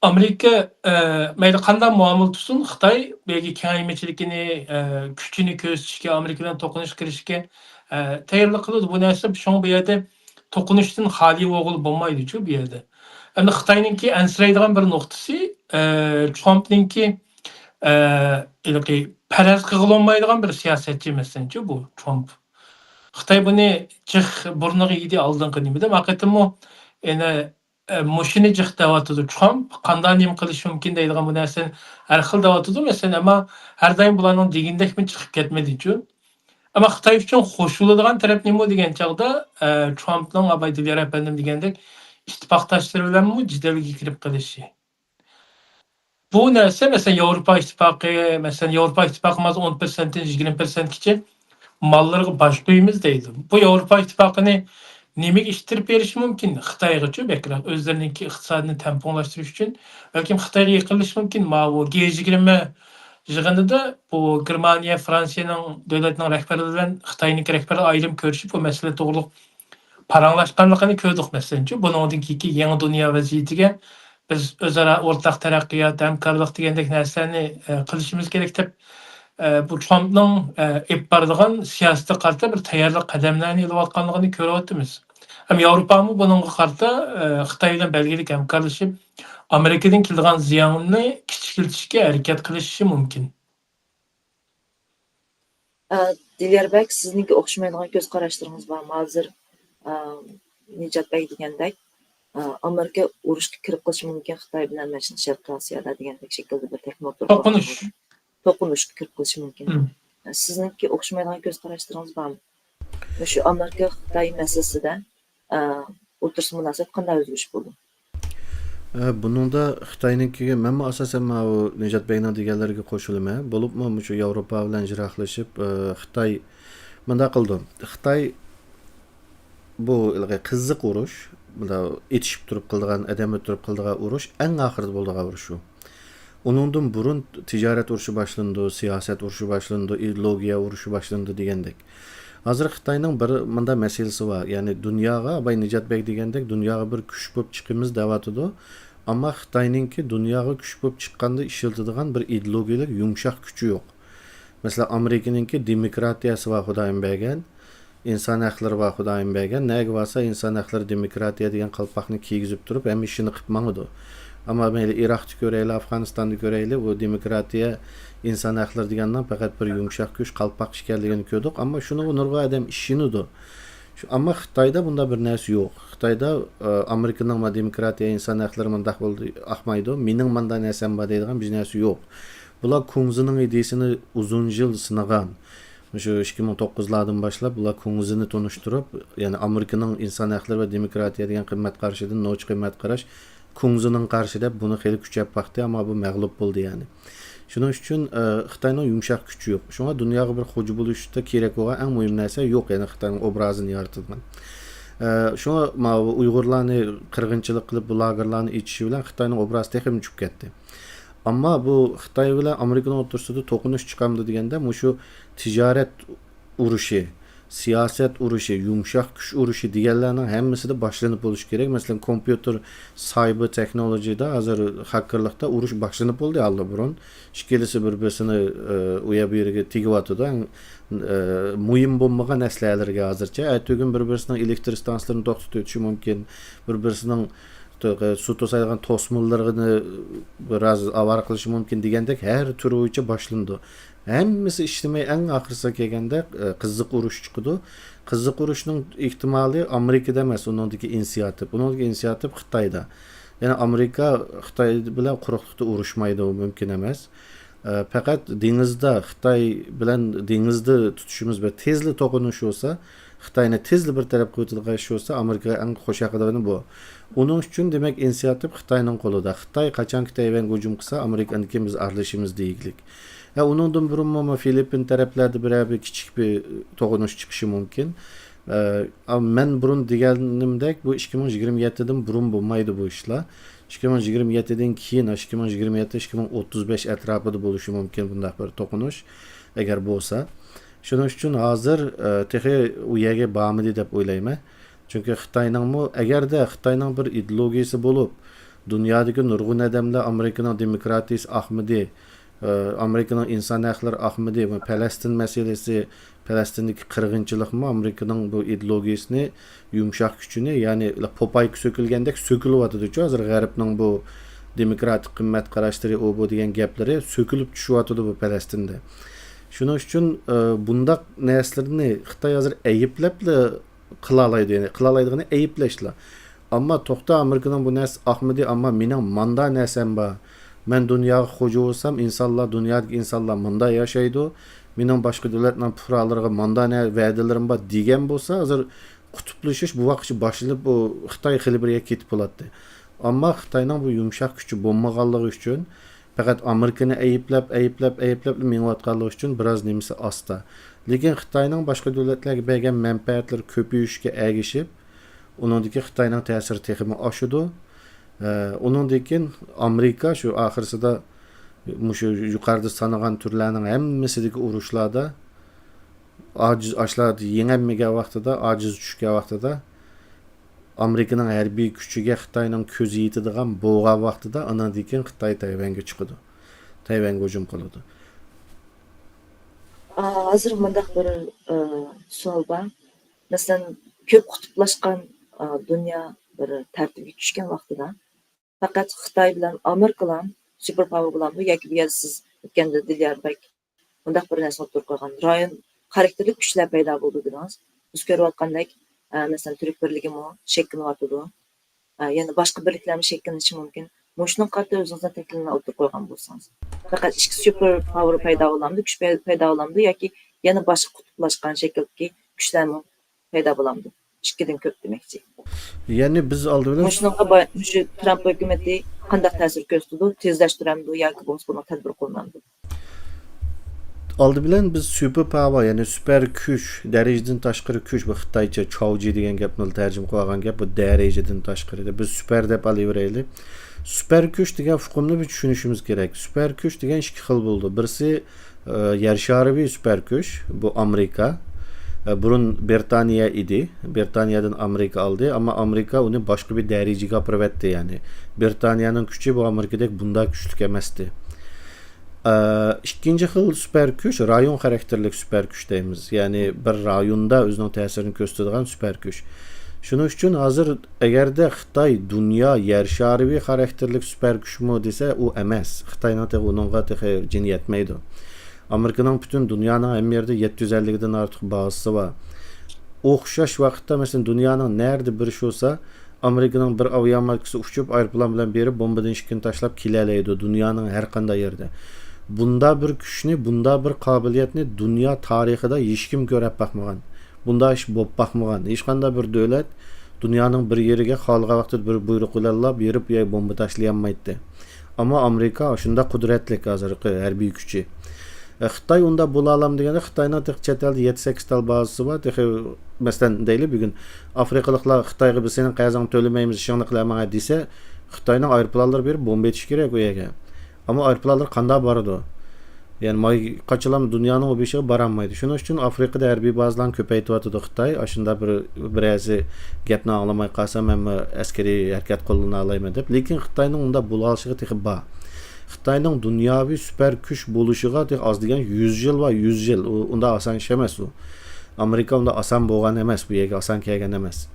ئامېرىكا، ئە، مەيلى قانداق مۇئامىلە تۇتسۇن، خىتاي بۇ يەرگە كېڭەيمىچىلىكىنى، ئە، كۈچىنى كۆرسىتىشكە، ئامېرىكا بىلەن توقۇنۇشقا كىرىشكە، ئە، تەييارلىق قىلىدۇ. بۇ نەرسە شۇڭا بۇ يەردە توقۇنۇشتىن خالىي بولغىلى بولمايدۇچۇ بۇ يەردە. ئەمدى خىتاينىڭكى ئەنسىرەيدىغان بىر نۇقتىسى، ئە، ترامپنىڭكى، ئە، ھېلىقى پەرەز قىلغىلى بولمايدىغان بىر سىياسەتچى، مەسىلەنچۇ، بۇ ترامپ. خىتاي بۇنى جىق بۇرنىغا يېدى ئالدىنقى نېمىدە. ما قېتىممۇ يەنە ئە، مۇشۇنى جىق دەۋاتىدۇ. ترامپ قانداق نېمە قىلىشى مۇمكىن دەيدىغان بۇ نەرسىنى ھەر خىل دەۋاتىدۇ. مەسىلەن، ئەمما ھەر دائىم بۇلارنىڭ دېگىنىدەكمۇ چىقىپ كەتمىدىچۇ. ئەمما خىتاي ئۈچۈن خوش بولىدىغان تەرەپ نېمە دېگەن چاغدا، ئە، ترامپنىڭ، ئاباي دىليار ئەپەندىم دېگەندەك، ئىتتىپاقداشلىرى بىلەنمۇ جېدەلگە كىرىپ قېلىشى. بۇ نەرسە، مەسىلەن، ياۋروپا ئىتتىپاقى، مەسىلەن، ياۋروپا ئىتتىپاقى ھازىر ئون پىرسەنتتىن يىگىرمە پىرسەنتكىچە ماللىرىغا باج قويىمىز دەيدۇ. بۇ ياۋروپا ئىتتىپاقىنى نېمىگە ئىتتىرىپ بېرىشى مۇمكىن؟ خىتايغىچۇ بەكرەك. ئۆزلىرىنىڭكى ئىقتىسادىنى تەڭپۇڭلاشتۇرۇش ئۈچۈن بەلكىم خىتايغا يېقىنلىشىشى مۇمكىن. ماۋۇ جى يىگىرمە يىغىنىدا بۇ گېرمانىيە، فرانسىيەنىڭ دۆلەتنىڭ رەھبەرلىرى بىلەن خىتاينىڭكى رەھبەرلىرى ئايرىم كۆرۈشۈپ، بۇ مەسىلە توغرۇلۇق پاراڭلاشقانلىقىنى كۆردۇق. مەسىلەنچۇ، بۇنىڭدىن كېيىنكى يېڭى دۇنيا ۋەزىيىتىگە بىز ئۆزئارا ئورتاق تەرەققىيات، ھەمكارلىق دېگەندەك نەرسىلەرنى، ئە، قىلىشىمىز كېرەك دەپ، ئە، بۇ ترامپنىڭ، ئە، ئېلىپ بارىدىغان سىياسىتىگە قارىتا بىر تەييارلىق قەدەملەرنى ئېلىۋاتقانلىقىنى كۆرۈۋاتىمىز. ھەم ياۋروپامۇ بۇنىڭغا قارىتا، ئە، خىتاي بىلەن بەلگىلىك ھەمكارلىشىپ، ئامېرىكىدىن كېلىدىغان زىياننى كىچىكلىتىشكە ھەرىكەت قىلىشى مۇمكىن. ئە، دىليار بەگ، سىزنىڭكى ئوخشىمايدىغان كۆز قاراشلىرىڭىز بارمۇ؟ ھازىر، ئە، نىجات بەگ دېگەندەك، ئە، ئامېرىكا ئۇرۇشقا كىرىپ قېلىشى مۇمكىن خىتاي بىلەن، مەسىلەن، شەرقىي ئاسىيادا دېگەندەك شەكىلدە بىر تەكمۇ توقۇنۇش. توقۇنۇشقا كىرىپ قېلىشى مۇمكىن. مم. سىزنىڭكى ئوخشىمايدىغان كۆز قاراشلىرىڭىز بارمۇ؟ مۇشۇ ئامېرىكا خىتاي مەسىلىسىدە، ئە، ئوتتۇرىسىدا مۇناسىۋەت قانداق ئۆزگىرىش بولدى؟ ئە، بۇنىڭدا خىتاينىڭكىگە مەنمۇ ئاساسەن ماۋۇ نىجات بەگنىڭ دېگەنلىرىگە قوشۇلىمەن. بولۇپمۇ مۇشۇ ياۋروپا بىلەن يىراقلىشىپ، ئە، خىتاي مۇنداق قىلىدۇ. خىتاي بۇ ھېلىقى قىزىق ئۇرۇش، مۇنداق ئېتىشىپ تۇرۇپ قىلىدىغان، ئادەم ئۆلتۈرۈپ قىلىدىغان ئۇرۇش، ئەڭ ئاخىرىدا بولىدىغان ئۇرۇش ئۇ. ئۇنىڭدىن بۇرۇن تىجارەت ئۇرۇشى باشلىنىدۇ، سىياسەت ئۇرۇشى باشلىنىدۇ، ئىدېئولوگىيە ئۇرۇشى باشلىنىدۇ دېگەندەك. ھازىر خىتاينىڭ بىر مۇنداق مەسىلىسى بار. يەنى دۇنياغا، باي نىجات بەگ دېگەندەك، دۇنياغا بىر كۈچ بولۇپ چىقىمىز دەۋاتىدۇ. ئەمما خىتاينىڭكى دۇنياغا كۈچ بولۇپ چىققاندا ئىشلىتىدىغان بىر ئىدېئولوگىيەلىك يۇمشاق كۈچى يوق. مەسىلەن، ئامېرىكىنىڭكى دېموكراتىيەسى بار، خۇدايىم بەرگەن. ئىنسان ھەقلىرى بار، خۇدايىم بەرگەن. نەگە بارسا ئىنسان ھەقلىرى، دېموكراتىيە دېگەن قالپاقنى كىيگۈزۈپ تۇرۇپ، ھەممە ئىشىنى قىلىپ ماڭىدۇ. ئەمما مەيلى ئىراقتا كۆرەيلى، ئافغانىستاندا كۆرەيلى، بۇ دېموكراتىيە، ئىنسان ھەقلىرى دېگەننىڭ پەقەت بىر يۇمشاق كۈچ، قالپاق ئىكەنلىكىنى كۆردۇق. ئەمما شۇنىڭغا نۇرغۇن ئادەم ئىشىنىدۇ. شۇ، ئەمما خىتايدا بۇنداق بىر نەرسە يوق. خىتايدا، ئە، ئامېرىكىنىڭ ما دېموكراتىيە، ئىنسان ھەقلىرى مۇنداق بولدى، ئاقمايدۇ. مېنىڭ مانداق نەرسەم بار دەيدىغان بىر نەرسە يوق. بۇلار كۇڭزىنىڭ ئىدىيىسىنى ئۇزۇن يىل سىنىغان. مۇشۇ ئىككى مىڭ توققۇزلاردىن باشلاپ بۇلار كۇڭزىنى تونۇشتۇرۇپ، يەنى ئامېرىكىنىڭ ئىنسان ھەقلىرى ۋە دېموكراتىيە دېگەن قىممەت قارىشىدىن نوچى قىممەت قاراش كۇڭزىنىڭ قارشى دەپ بۇنى خېلى كۈچەپ باقتى، ئەمما بۇ مەغلۇپ بولدى يەنى. شۇنىڭ ئۈچۈن، ئە، خىتاينىڭ يۇمشاق كۈچى يوق. شۇڭا دۇنياغا بىر خوجا بولۇشتا كېرەك بولغان ئەڭ مۇھىم نەرسە يوق، يەنى خىتاينىڭ ئوبرازىنى يارىتىدىغان. ئە، شۇڭا ماۋۇ ئۇيغۇرلارنى قىرغىنچىلىق قىلىپ، بۇ لاگېرلارنى ئېچىشى بىلەن خىتاينىڭ ئوبرازى تېخىمۇ چۈشۈپ كەتتى. ئەمما بۇ خىتاي بىلەن ئامېرىكىنىڭ ئوتتۇرىسىدا توقۇنۇش چىقامدۇ دېگەندە، مۇشۇ تىجارەت ئۇرۇشى، سىياسەت ئۇرۇشى، يۇمشاق كۈچ ئۇرۇشى دېگەنلەرنىڭ ھەممىسىدە باشلىنىپ بولۇشى كېرەك. مەسىلەن، كومپيۇتېر، سايبېر تېخنولوگىيەدە ھازىر خاكېرلىقتا ئۇرۇش باشلىنىپ بولدى ئاللىبۇرۇن. ئىككىلىسى بىر-بىرسىنى، ئە، ئۇ يەر بۇ يەرگە تېگىۋاتىدۇ. ئەڭ، ئە، مۇھىم بولمىغان ئەسلىھەلەرگە ھازىرچە. ئەتىگۈن بىر-بىرسىنىڭ ئېلېكتىر ئىستانسىلىرىنى توختىتىۋېتىشى مۇمكىن. بىر-بىرسىنىڭ سۇ توسايدىغان توسمىلىرىنى بىراز ئاۋارە قىلىشى مۇمكىن دېگەندەك ھەر تۈر بويىچە باشلىنىدۇ. ھەممىسى ئىشلىمەي ئەڭ ئاخىرسىغا كەلگەندە، ئە، قىزىق ئۇرۇش چىقىدۇ. قىزىق ئۇرۇشنىڭ ئېھتىمالى ئامېرىكىدا ئەمەس، ئۇنىڭدىكى ئىنسىياتىپ. ئۇنىڭدىكى ئىنسىياتىپ خىتايدا. يەنى ئامېرىكا خىتاي بىلەن قۇرۇقلۇقتا ئۇرۇشمايدۇ، مۇمكىن ئەمەس. ئە، پەقەت دېڭىزدا، خىتاي بىلەن دېڭىزدا تۇتۇشىمىز بىر تېزلا توقۇنۇش بولسا، خىتاينى تېزلا بىر تەرەپ قىلىۋېتىدىغان ئىش بولسا، ئامېرىكىغا ئەڭ خوش ھەقىدىغىنى بۇ. ئۇنىڭ ئۈچۈن، دېمەك، ئىنىسىياتىپ خىتاينىڭ قولىدا. خىتاي قاچانكى تەيۋەنگە ھۇجۇم قىلسا، ئامېرىكا ئاندىن كېيىن بىز ئارىلىشىمىز دېگۈلۈك. ھە، ئۇنىڭدىن بۇرۇنمۇ، مانا، فىلىپپىن تەرەپلەردە بىرەر بىر كىچىك بىر توقۇنۇش چىقىشى مۇمكىن. ئە، ئەمما مەن بۇرۇن دېگىنىمدەك، بۇ ئىككى مىڭ يىگىرمە يەتتىدىن بۇرۇن بولمايدۇ بۇ ئىشلار. ئىككى مىڭ يىگىرمە يەتتىدىن كېيىن، ئىككى مىڭ يىگىرمە يەتتە، ئىككى مىڭ ئوتتۇز بەش ئەتراپىدا بولۇشى مۇمكىن بۇنداق بىر توقۇنۇش، ئەگەر بولسا. شۇنىڭ ئۈچۈن ھازىر، ئە، تېخى ئۇ يەرگە بارمىدى دەپ ئويلايمەن. چۈنكى خىتاينىڭمۇ، ئەگەردە خىتاينىڭ بىر ئىدېئولوگىيىسى بولۇپ، دۇنيادىكى نۇرغۇن ئادەملەر ئامېرىكىنىڭ دېموكراتىيىسى ئاقمىدى، ئە، ئامېرىكىنىڭ ئىنسان ھەقلىرى ئاقمىدى، ۋە پەلەستىن مەسىلىسى، پەلەستىندىكى قىرغىنچىلىقمۇ ئامېرىكىنىڭ بۇ ئىدېئولوگىيىسىنى، يۇمشاق كۈچىنى، يەنى پوپايكا سۆكۈلگەندەك سۆكۈلۈۋاتىدۇچۇ، ھازىر غەربنىڭ بۇ دېموكراتىك قىممەت قاراشلىرى، ئۇ بۇ دېگەن گەپلىرى سۆكۈلۈپ چۈشۈۋاتىدۇ بۇ پەلەستىندە. شۇنىڭ ئۈچۈن، ئە، بۇنداق نەرسىلەرنى خىتاي ھازىر ئەيىبلەپلا قىلالايدۇ، يەنى قىلالايدىغىنى ئەيىبلەشلا. ئەمما توختا، ئامېرىكىنىڭ بۇ نەرسىسى ئاقمىدى، ئەمما مېنىڭ ماندا نەرسەم بار. مەن دۇنياغا خوجا بولسام، ئىنسانلار، دۇنيادىكى ئىنسانلار ماندا ياشايدۇ. مېنىڭ باشقا دۆلەتنىڭ پۇقرالىرىغا ماندا نە-، ۋەدىلىرىم بار دېگەن بولسا، ھازىر قۇتۇپلىشىش بۇ ۋاقىتقىچە باشلىنىپ، بۇ خىتاي خېلى بىر يەرگە كېتىپ بولاتتى. ئەمما خىتاينىڭ بۇ يۇمشاق كۈچى بولمىغانلىقى ئۈچۈن، پەقەت ئامېرىكىنى ئەيىبلەپ، ئەيىبلەپ، ئەيىبلەپ مېڭىۋاتقانلىقى ئۈچۈن بىراز نېمىسى ئاستا. لېكىن خىتاينىڭ باشقا دۆلەتلەرگە بەرگەن مەنپەئەتلىرى كۆپىيىشكە ئەگىشىپ، ئۇنىڭدىكى خىتاينىڭ تەسىرى تېخىمۇ ئاشىدۇ. ئە، ئۇنىڭدىن كېيىن ئامېرىكا شۇ ئاخىرسىدا مۇشۇ يۇقىرىدا سانىغان تۈرلەرنىڭ ھەممىسىدىكى ئۇرۇشلاردا ئاجىز، ئاشلاردا يېڭەلمىگەن ۋاقتىدا، ئاجىز چۈشكەن ۋاقتىدا، ئامېرىكىنىڭ ھەربىي كۈچىگە خىتاينىڭ كۆزى يېتىدىغان بولغان ۋاقتىدا، ئاناندىن كېيىن خىتاي تەيۋەنگە چىقىدۇ. تەيۋەنگە ھۇجۇم قىلىدۇ. ئا، ھازىر مۇنداق بىر، ئە، سوئال بار. مەسىلەن، كۆپ قۇتۇپلاشقان، ئا، دۇنيا بىر تەرتىپكە چۈشكەن ۋاقتىدا، پەقەت خىتاي بىلەن ئامېرىكىلا سۇپېر پاۋېر بولامدۇ ياكى بۇ يەردە سىز ئۆتكەندە دىليار بەگ مۇنداق بىر نەرسىنى ئوتتۇرىغا قويغان، رايون خاراكتېرلىك كۈچلەر پەيدا بولىدۇ دېدىڭىز. بىز كۆرۈۋاتقاندەك، ئە، مەسىلەن، تۈرك بىرلىكىمۇ شەكىللىنىۋاتىدۇ. ئە، يەنە باشقا بىرلىكلەرمۇ شەكىللىنىشى مۇمكىن. مۇشۇنىڭغا قارىتا ئۆزىڭىزنىڭ تەكلىپىنى ئوتتۇرىغا قويغان بولسىڭىز. پەقەت ئىككى سۇپېر پاۋېر پەيدا بولامدۇ، كۈچ پەي-، پەيدا بولامدۇ ياكى يەنە باشقا قۇتۇپلاشقان شەكىلدىكى كۈچلەرمۇ پەيدا بولامدۇ؟ ئىككىدىن كۆپ دېمەكچى. يەنى بىز ئالدى بىلەن مۇشۇنىڭغا با-، مۇشۇ ترامپ ھۆكۈمىتى قانداق تەسىر كۆرسىتىدۇ؟ تېزلەشتۈرەمدۇ ياكى بولمىسا بۇنىڭ تەدبىر قوللىنامدۇ؟ ئالدى بىلەن بىز سۇپېر پاۋېر، يەنى سۈپەر كۈچ، دەرىجىدىن تاشقىرى كۈچ، بۇ خىتايچە چاۋجى دېگەن گەپنى تەرجىمە قىلىۋالغان گەپ، بۇ دەرىجىدىن تاشقىرى. بىز سۈپەر دەپ ئالىۋېرەيلى. سۈپەر كۈچ دېگەن ئۇقۇمنى بىر چۈشىنىشىمىز كېرەك. سۈپەر كۈچ دېگەن ئىككى خىل بولىدۇ. بىرسى، ئە، يەر شارىۋى سۈپەر كۈچ، بۇ ئامېرىكا. ئە، بۇرۇن بىرىتانىيە ئىدى. بىرىتانىيەدىن ئامېرىكا ئالدى، ئەمما ئامېرىكا ئۇنى باشقا بىر دەرىجىگە ئاپىرىۋەتتى، يەنى بىرىتانىيەنىڭ كۈچى بۇ ئامېرىكىدەك بۇنداق كۈچلۈك ئەمەستى. ئە، ئىككىنچى خىل سۈپەر كۈچ رايون خاراكتېرلىك سۈپەر كۈچ دەيمىز، يەنى بىر رايوندا ئۆزىنىڭ تەسىرىنى كۆرسىتىدىغان سۈپەر كۈچ. شۇنىڭ ئۈچۈن ھازىر ئەگەردە خىتاي دۇنيا يەر شارىۋى خاراكتېرلىك سۈپەر كۈچمۇ دېسە، ئۇ ئەمەس. خىتاينىڭ تېخى ئۇنىڭغا تېخى جېنى يەتمەيدۇ. ئامېرىكىنىڭ پۈتۈن دۇنيانىڭ ھەممە يەردە يەتتە يۈز ئەللىكتىن ئارتۇق بازىسى بار. ئوخشاش ۋاقىتتا، مەسىلەن، دۇنيانىڭ نەدە بىر ئىش بولسا، ئامېرىكىنىڭ بىر ئاۋىئاماتكىسى ئۇچۇپ، ئايروپىلان بىلەن بېرىپ، بومبىدىن ئىككىنى تاشلاپ كېلەلەيدۇ، دۇنيانىڭ ھەر قانداق يېرىدە. بۇنداق بىر كۈچنى، بۇنداق بىر قابىلىيەتنى دۇنيا تارىخىدا ھېچكىم كۆرۈپ باقمىغان. بۇنداق ئىش بولۇپ باقمىغان. ھېچقانداق بىر دۆلەت دۇنيانىڭ بىر يېرىگە خالىغان ۋاقتىدا بىر بۇيرۇق بىلەنلا بېرىپ يا بومبا تاشلىيالمايتتى. ئەمما ئامېرىكا شۇنداق قۇدرەتلىك ھازىرقى ھەربىي كۈچى. ئە، خىتاي ئۇنداق بولالام دېگەندە، خىتاينىڭ تېخى چەت ئەلدە يەتتە سەككىز تال بازىسى بار. تېخى، مەسىلەن، دەيلى، بۈگۈن ئافرىقىلىقلار خىتايغا، بىز سېنىڭ قەرزىڭنى تۆلىمەيمىز، ئىشىڭنى قىلە ماڭا دېسە، خىتاينىڭ ئايروپىلانلىرى بېرىپ بومبا ئېتىشى كېرەك ئۇ يەرگە. ئەمما ئايروپىلانلار قانداق بارىدۇ؟ يەنى ماي قاچىلام دۇنيانىڭ ئۇ بېشىغا بارالمايدۇ. شۇنىڭ ئۈچۈن ئافرىقىدا ھەربىي بازىلارنى كۆپەيتىۋاتىدۇ خىتاي. ئاشۇنداق بىر، بىرەرسى گەپنى ئاڭلىماي قالسا، مەنمۇ ئەسكىرىي ھەرىكەت قوللىنالايمەن دەپ. لېكىن خىتاينىڭ ئۇنداق بولالىشىغا تېخى بار. خىتاينىڭ دۇنياۋى سۈپەر كۈچ بولۇشىغا تېخى ئاز دېگەن يۈز يىل بار، يۈز يىل. ئۇ ئۇنداق ئاسان ئىش ئەمەس ئۇ. ئامېرىكا ئۇنداق ئاسان بولغان ئەمەس، بۇ يەرگە ئاسان كەلگەن ئەمەس.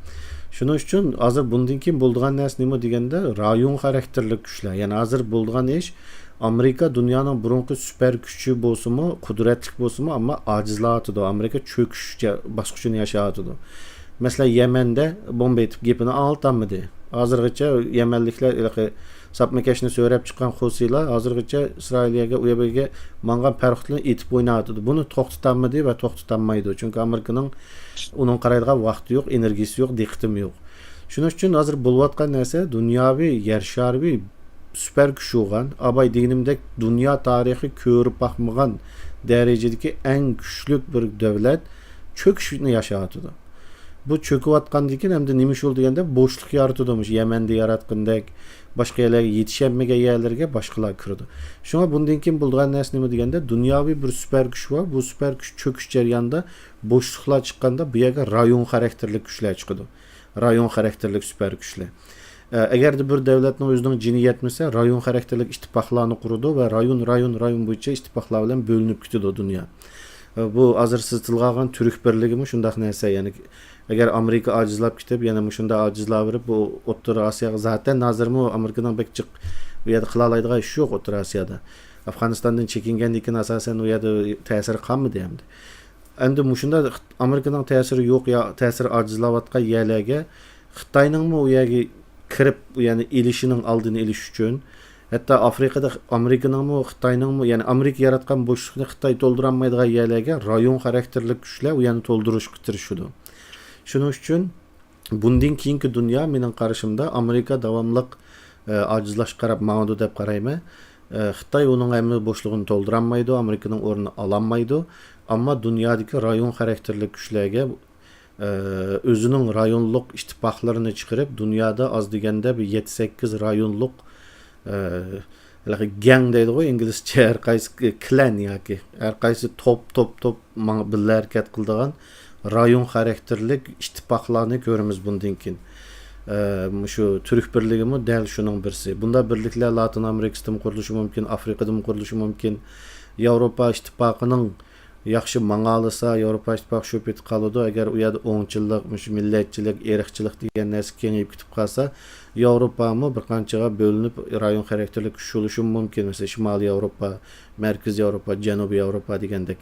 شۇنىڭ ئۈچۈن ھازىر بۇندىن كېيىن بولىدىغان نەرسە نېمە دېگەندە، رايون خاراكتېرلىك كۈچلەر. يەنى ھازىر بولىدىغان ئىش، ئامېرىكا دۇنيانىڭ بۇرۇنقى سۈپەر كۈچى بولسىمۇ، قۇدرەتلىك بولسىمۇ، ئەمما ئاجىزلاۋاتىدۇ. ئامېرىكا چۆكۈش جە-، باسقۇچىنى ياشاۋاتىدۇ. مەسىلەن، يەمەندە بومبا ئېتىپ گېپىنى ئاڭلىتالمىدى. ھازىرغىچە يەمەنلىكلەر ھېلىقى ساپمىكەشنى سۆرەپ چىققان خۇسىيلار ھازىرغىچە ئىسرائىلىيەگە، ئۇ يەرگە ماڭغان پەرىخوتلىرىنى ئېتىپ ئويناۋاتىدۇ. بۇنى توختىتالمىدى ۋە توختىتالمايدۇ. چۈنكى ئامېرىكىنىڭ ئۇنىڭ قارايدىغان ۋاقتى يوق، ئېنېرگىيىسى يوق، دىققىتىمۇ يوق. شۇنىڭ ئۈچۈن ھازىر بولۇۋاتقان نەرسە دۇنياۋى، يەر شارىۋى سۈپەر كۈچ بولغان، ئاباي دېگىنىمدەك دۇنيا تارىخى كۆرۈپ باقمىغان دەرىجىدىكى ئەڭ كۈچلۈك بىر دۆلەت چۆكۈشنى ياشاۋاتىدۇ. بۇ چۆكۈۋاتقاندىن كېيىن ئەمدى نېمە ئىش بولدى دېگەندە، بوشلۇق يارىتىدۇ، مۇشۇ يەمەندە ياراتقىنىدەك، باشقا يەرلەرگە يېتىشەلمىگەن يەرلەرگە باشقىلار كىرىدۇ. شۇڭا بۇندىن كېيىن بولىدىغان نەرسە نېمە دېگەندە، دۇنياۋى بىر سۈپەر كۈچ بار، بۇ سۈپەر كۈچ چۆكۈش جەريانىدا بوشلۇقلار چىققاندا، بۇ يەرگە رايون خاراكتېرلىك كۈچلەر چىقىدۇ. رايون خاراكتېرلىك سۈپەر كۈچلەر. ئە، ئەگەردە بىر دۆلەتنىڭ ئۆزىنىڭ جېنى يەتمىسە، رايون خاراكتېرلىك ئىتتىپاقلارنى قۇرىدۇ ۋە رايون، رايون، رايون بويىچە ئىتتىپاقلار بىلەن بۆلۈنۈپ كېتىدۇ دۇنيا. ئە، بۇ ھازىر سىز تىلغا ئالغان تۈرك بىرلىكىمۇ شۇنداق نەرسە. يەنى ئەگەر ئامېرىكا ئاجىزلاپ كېتىپ، يەنە مۇشۇنداق ئاجىزلاۋېرىپ، بۇ ئوتتۇرا ئاسىياغا زاتەن ھازىرمۇ ئامېرىكىنىڭ بەك جىق ئۇ يەردە قىلالايدىغان ئىشى يوق ئوتتۇرا ئاسىيادا. ئافغانىستاندىن چېكىنگەندىن كېيىن ئاساسەن ئۇ يەردە تەسىرى قالمىدى ئەمدى. ئەمدى مۇشۇنداق ئامېرىكىنىڭ تەسىرى يوق يا تەسىرى ئاجىزلاۋاتقان يەرلەرگە خىتاينىڭمۇ ئۇ يەرگە كىرىپ، يەنى ئېلىشىنىڭ ئالدىنى ئېلىش ئۈچۈن، ھەتتا ئافرىقىدا ئامېرىكىنىڭمۇ، خىتاينىڭمۇ، يەنى ئامېرىكا ياراتقان بوشلۇقنى خىتاي تولدۇرالمايدىغان يەرلەرگە رايون خاراكتېرلىك كۈچلەر ئۇ يەرنى تولدۇرۇشقا تىرىشىدۇ. شۇنىڭ ئۈچۈن بۇندىن كېيىنكى دۇنيا، مېنىڭ قارىشىمدا، ئامېرىكا داۋاملىق، ئە، ئاجىزلاشقا قاراپ ماڭىدۇ دەپ قارايمەن. ئە، خىتاي ئۇنىڭ ھەممە بوشلۇقىنى تولدۇرالمايدۇ، ئامېرىكىنىڭ ئورنىنى ئالالمايدۇ. ئەمما دۇنيادىكى رايون خاراكتېرلىك كۈچلەرگە، ئە، ئۆزىنىڭ رايونلۇق ئىتتىپاقلىرىنى چىقىرىپ، دۇنيادا ئاز دېگەندە بىر يەتتە، سەككىز رايونلۇق، ئە، ھېلىقى گەڭ دەيدىغۇ ئىنگلىزچە، ھەر قايسى كلەن ياكى ھەر قايسى توپ، توپ، توپ ماڭ-، بىللە ھەرىكەت قىلىدىغان رايون خاراكتېرلىك ئىتتىپاقلارنى كۆرىمىز بۇندىن كېيىن. ئە، مۇشۇ تۈرك بىرلىكىمۇ دەل شۇنىڭ بىرسى. بۇنداق بىرلىكلەر لاتىن ئامېرىكىسىدىمۇ قۇرۇلۇشى مۇمكىن، ئافرىقىدىمۇ قۇرۇلۇشى مۇمكىن. ياۋروپا ئىتتىپاقىنىڭ ياخشى ماڭالىسا، ياۋروپا ئىتتىپاقى شۇ پېتى قالىدۇ. ئەگەر ئۇ يەردە ئوڭچىللىق، مۇشۇ مىللەتچىلىك، ئىرقچىلىق دېگەن نەرسە كېڭىيىپ كېتىپ قالسا، ياۋروپامۇ بىر قانچىغا بۆلۈنۈپ، رايون خاراكتېرلىك كۈچ بولۇشى مۇمكىن. مەسىلەن، شىمالىي ياۋروپا، مەركىزىي ياۋروپا، جەنۇبىي ياۋروپا دېگەندەك.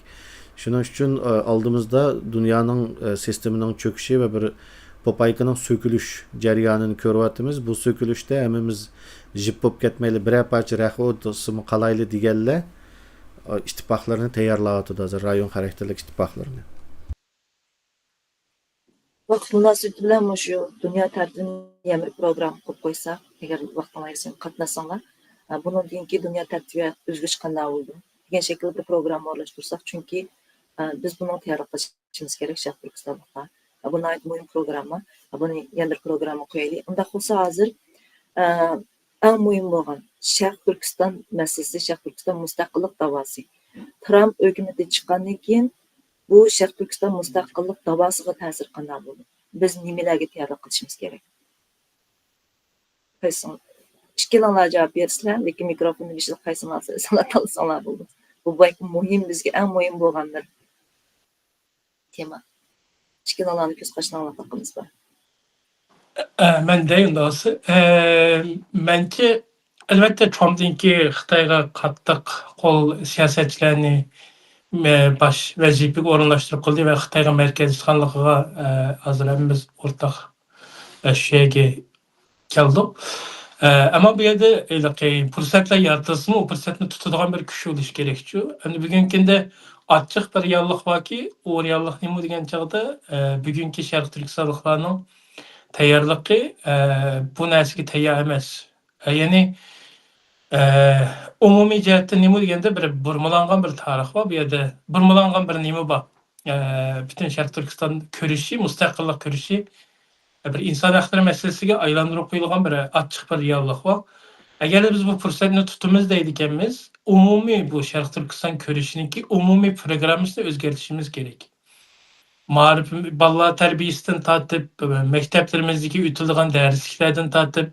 شۇنىڭ ئۈچۈن، ئە، ئالدىمىزدا دۇنيانىڭ، ئە، سىستېمىنىڭ چۆكۈشى ۋە بىر پوپايكىنىڭ سۆكۈلۈش جەريانىنى كۆرۈۋاتىمىز. بۇ سۆكۈلۈشتە ھەممىمىز جىپ بولۇپ كەتمەيلى، بىرەر پارچە رەخت ئوتىسىمۇ قالايلى دېگەنلەر، ئە، ئىتتىپاقلىرىنى تەييارلاۋاتىدۇ ھازىر، رايون خاراكتېرلىك ئىتتىپاقلىرىنى. ۋاقىت مۇناسىۋىتى بىلەن مۇشۇ دۇنيا تەرتىپىنى يەنە بىر پروگرامما قىلىپ قويساق، ئەگەر ۋاقتىڭلار يەتسە قاتناشساڭلار، ئە، بۇنىڭدىن كېيىنكى دۇنيا تەرتىپى ئۆزگىرىش قانداق بولىدۇ دېگەن شەكىلدە بىر پروگرامما ئورۇنلاشتۇرساق، چۈنكى، ئە، بىز بۇنىڭغا تەييارلىق قىلىشىمىز كېرەك، شەرقىي تۈركىستانلىقلار. ئە، بۇ ناھايىتى مۇھىم پروگرامما. ئە، بۇنى يەنە بىر پروگرامما قويايلى. ئۇنداق بولسا ھازىر، ئە، ئەڭ مۇھىم بولغان شەرقىي تۈركىستان مەسىلىسى، شەرقىي تۈركىستان مۇستەقىللىق داۋاسى. ترامپ ھۆكۈمىتى چىققاندىن كېيىن، بۇ شەرقىي تۈركىستان مۇستەقىللىق داۋاسىغا تەسىر قانداق بولىدۇ؟ بىز نېمىلەرگە تەييارلىق قىلىشىمىز كېرەك؟ قايسىڭ-، ئىككىلىڭلار جاۋاب بېرىسىلەر، لېكىن مىكروفوننى بېشىدا قايسىڭلار سۆزلەڭلار تاللىساڭلار بولىدۇ. بۇ بەك مۇھىم، بىزگە ئەڭ مۇھىم بولغان بىر تېما. ئىككىلىڭلارنىڭ كۆز قارىشىنى ئاڭلاپ باققىنىمىز بار. ئە، مەن دەي ئۇنداق بولسا. ئە، مەنچە، ئەلۋەتتە، ترامپنىڭكى خىتايغا قاتتىق قول سىياسەتچىلەرنى، ئە، باش ۋەزىپىگە ئورۇنلاشتۇرۇپ قىلدى ۋە خىتايغا مەركەزلەشكەنلىكىگە، ئە، ھازىر ھەممىمىز ئورتاق، ئە، شۇ يەرگە كەلدۇق. ئە، ئەمما بۇ يەردە ھېلىقى پۇرسەتلەر يارىتىلسىمۇ، ئۇ پۇرسەتنى تۇتىدىغان بىر كۈچ بولۇشى كېرەكچۇ. ئەمدى بۈگۈنكى كۈندە ئاچچىق بىر رېئاللىق باركى، ئۇ رېئاللىق نېمە دېگەن چاغدا، ئە، بۈگۈنكى شەرقىي تۈركىستانلىقلارنىڭ تەييارلىقى، ئە، بۇ نەرسىگە تەييار ئەمەس. ئە، يەنى، ئە، ئومۇمىي جەھەتتە نېمە دېگەندە بىر بۇرمىلانغان بىر تارىخ بار بۇ يەردە، بۇرمىلانغان بىر نېمە بار. ئە، پۈتۈن شەرقىي تۈركىستان كۈرىشى، مۇستەقىللىق كۈرىشى، بىر ئىنسان ھەقلىرى مەسىلىسىگە ئايلاندۇرۇپ قويۇلغان بىر ئاچچىق بىر رېئاللىق بار. ئەگەر بىز بۇ پۇرسەتنى تۇتىمىز دەيدىكەنمىز، ئومۇمىي بۇ شەرقىي تۈركىستان كۈرىشىنىڭكى ئومۇمىي پروگراممىسىنى ئۆزگەرتىشىمىز كېرەك. مائارىپ، بالىلار تەربىيەسىدىن تارتىپ، مەكتەپلىرىمىزدىكى ئۆتۈلىدىغان دەرسلىكلەردىن تارتىپ،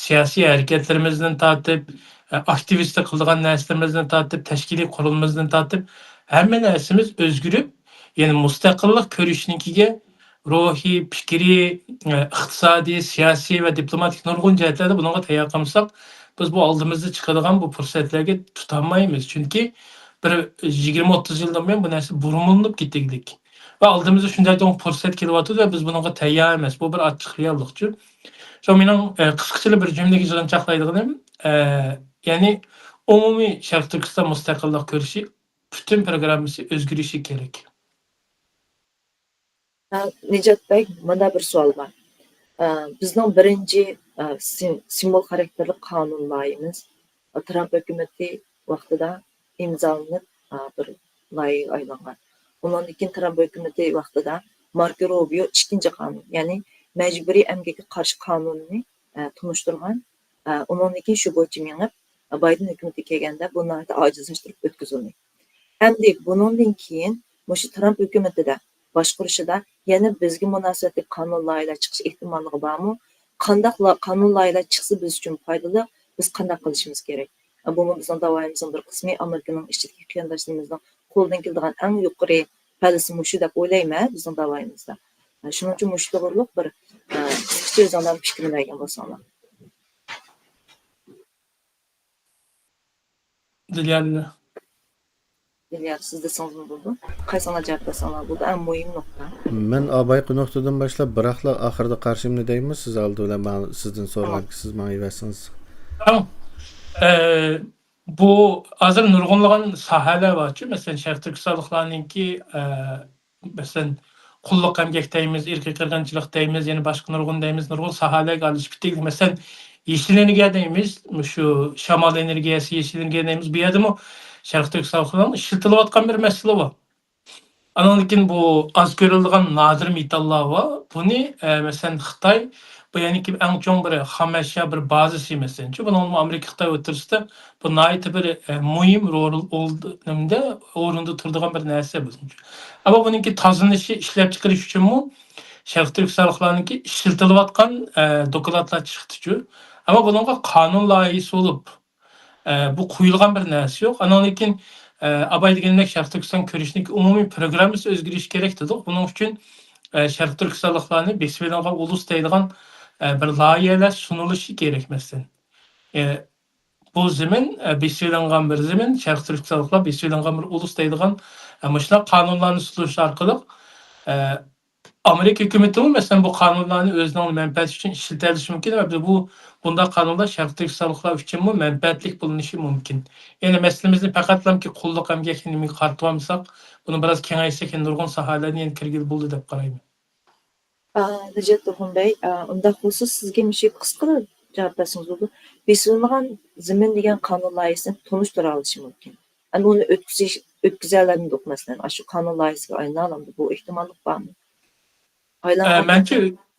سىياسىي ھەرىكەتلىرىمىزدىن تارتىپ، ئاكتىۋىستلىق قىلىدىغان نەرسىلىرىمىزدىن تارتىپ، تەشكىلىي قۇرۇلمىمىزدىن تارتىپ، ھەممە نەرسىمىز ئۆزگىرىپ، يەنى مۇستەقىللىق كۈرىشىنىڭكىگە روھىي، پىكرىي، ئىقتىسادىي، سىياسىي ۋە دىپلوماتىك نۇرغۇن جەھەتلەردە بۇنىڭغا تەييار قىلمىساق، بىز بۇ ئالدىمىزدا چىقىدىغان بۇ پۇرسەتلەرگە تۇتالمايمىز. چۈنكى بىر يىگىرمە ئوتتۇز يىلدىن بۇيان بۇ نەرسە بۇرمىلىنىپ كېتىگلىك. ۋە ئالدىمىزدا شۇنداق چوڭ پۇرسەت كېلىۋاتىدۇ ۋە بىز بۇنىڭغا تەييار ئەمەس. بۇ بىر ئاچچىق رېئاللىقچۇ. شۇ مېنىڭ، ئە، قىسقىچىلا بىر جۈملىگە يىغىنچاقلايدىغىنىم، ئە، يەنى ئومۇمىي شەرقىي تۈركىستان مۇستەقىللىق كۈرىشى پۈتۈن پروگراممىسى ئۆزگىرىشى كېرەك. ئە، نىجات بەگ، مانا بىر سوئال بار. ئە، بىزنىڭ بىرىنچى، ئە، سىم-، سىمۋول خاراكتېرلىك قانۇن لايىھىمىز، ئە، ترامپ ھۆكۈمىتى ۋاقتىدا ئىمزالىنىپ، ئە، بىر لايىھىگە ئايلانغان. ئۇنىڭدىن كېيىن ترامپ ھۆكۈمىتى ۋاقتىدا ماركو روبىيو ئىككىنچى قانۇن، يەنى مەجبۇرىي ئەمگەككە قارشى قانۇننى، ئە، تونۇشتۇرغان. ئە، ئۇنىڭدىن كېيىن شۇ بويىچە مېڭىپ، بايدېن ھۆكۈمىتى كەلگەندە بۇ ناھايىتى ئاجىزلاشتۇرۇپ ئۆتكۈزۈلدى. ئەمدى بۇنىڭدىن كېيىن مۇشۇ ترامپ ھۆكۈمىتىدە باشقۇرۇشىدا يەنە بىزگە مۇناسىۋەتلىك قانۇن لايىھەلەر چىقىش ئېھتىماللىقى بارمۇ؟ قانداق لا-، قانۇن لايىھەلەر چىقسا بىز ئۈچۈن پايدىلىق؟ بىز قانداق قىلىشىمىز كېرەك؟ بۇمۇ بىزنىڭ داۋايىمىزنىڭ بىر قىسمى، ئامېرىكىنىڭ ئىچىدىكى قېرىنداشلىرىمىزنىڭ قولىدىن كېلىدىغان ئەڭ يۇقىرى پەللىسى مۇشۇ دەپ ئويلايمەن بىزنىڭ داۋايىمىزدا. شۇنىڭ ئۈچۈن مۇشۇ توغرۇلۇق بىر، ئە، قىسقىچە ئۆزۈڭلارنىڭ پىكرىنى بەرگەن بولساڭلار. دىليار، دىليار، سىز دېسىڭىزمۇ بولىدۇ. قايسىڭلار جاۋاب بەرسەڭلار بولىدۇ. ئەڭ مۇھىم نۇقتا. مەن ئا بايقى نۇقتىدىن باشلاپ، بىراقلا ئاخىرىدا قارشىمنى دەيمەن، سىز ئالدى بىلەن ماڭا سىزدىن سورىغان، سىز ماڭا ئېۋەتسىڭىز. تامام. ئە، بۇ ھازىر نۇرغۇنلىغان ساھەلەر بارچۇ، مەسىلەن، شەرقىي تۈركىستانلىقلارنىڭكى، ئە، مەسىلەن، قۇللۇق ئەمگەك دەيمىز، ئىرقىي قىرغىنچىلىق دەيمىز، يەنە باشقا نۇرغۇن دەيمىز، نۇرغۇن ساھەلەرگە ئارىلىشىپ كېتىلدى. مەسىلەن، يېشىل ئېنېرگىيە دەيمىز، مۇشۇ شامال ئېنېرگىيەسى، يېشىل ئېنېرگىيە دەيمىز، بۇ يەردىمۇ شەرقىي تۈركىستانلىقلارنىڭ ئىشلىتىلىۋاتقان بىر مەسىلە بار. ئانىڭدىن كېيىن بۇ ئاز كۆرۈلىدىغان نادىر مېتاللار بار. بۇنى، ئە، مەسىلەن، خىتاي، بۇ يەنىكى ئەڭ چوڭ بىر خام ئەشيا بىر بازىسى، مەسىلەن. چۈنكى بۇنىڭ ئامېرىكا، خىتاي ئوتتۇرىسىدا بۇ ناھايىتى بىر، ئە، مۇھىم رول، ئول-، نېمىدە، ئورۇندا تۇرىدىغان بىر نەرسە بىزنىڭ ئۈچۈن. ئەمما بۇنىڭكى تازىلىنىشى، ئىشلەپچىقىرىش ئۈچۈنمۇ شەرقىي تۈركىستانلىقلارنىڭكى ئىشلىتىلىۋاتقان، ئە، دوكلاتلار چىقتىچۇ. ئەمما بۇنىڭغا قانۇن لايىھىسى بولۇپ، ئە، بۇ قويۇلغان بىر نەرسە يوق. ئانىڭدىن كېيىن، ئە، ئاباي دېگەندەك شەرقىي تۈركىستان كۈرىشىنىڭكى ئومۇمىي پروگراممىسى ئۆزگىرىشى كېرەك دېدۇق. بۇنىڭ ئۈچۈن، ئە، شەرقىي تۈركىستانلىقلارنى بېسىۋېلىنغان ئۇلۇس دەيدىغان، ئە، بىر لايىھەلەر سۇنۇلۇشى كېرەك، مەسىلەن. ئە، بۇ زېمىن، ئە، بېسىۋېلىنغان بىر زېمىن، شەرقىي تۈركىستانلىقلار بېسىۋېلىنغان بىر ئۇلۇس دەيدىغان، ئە، مۇشۇنداق قانۇنلارنى سۇنۇش ئارقىلىق، ئە، ئامېرىكا ھۆكۈمىتىمۇ، مەسىلەن، بۇ قانۇنلارنى ئۆزىنىڭ مەنپەئەتى ئۈچۈن ئىشلىتەلىشى مۇمكىن ۋە بۇ، بۇنداق قانۇنلار شەرقىي تۈركىستانلىقلار ئۈچۈنمۇ مەنپەئەتلىك بولۇنۇشى مۇمكىن. يەنى مەسىلىمىزنى پەقەتلامكى قۇللۇق ئەمگەك نېمىگە قارىتىۋالمىساق، بۇنى بىراز كېڭەيتسەك، يەنە نۇرغۇن ساھەلەرنى يەنە كىرگىلى بولىدۇ دەپ قارايمەن. ئا، نىجات تۇرغۇن بەي، ئا، ئۇنداق بولسا سىزگە مۇشۇ قىسقىلا جاۋاب بەرسىڭىز بولىدۇ. بېسىۋېلىنغان زېمىن دېگەن قانۇن لايىھەسىنى تونۇشتۇرالىشى مۇمكىن. ئەمما ئۇنى ئۆتكۈزۈش، ئۆتكۈزەلەمدۇق، مەسىلەن، ئاشۇ قانۇن لايىھەسىگە ئايلىنالامدۇ؟ بۇ ئېھتىماللىق بارمۇ؟ ئە، ئايلانغان مەنچە،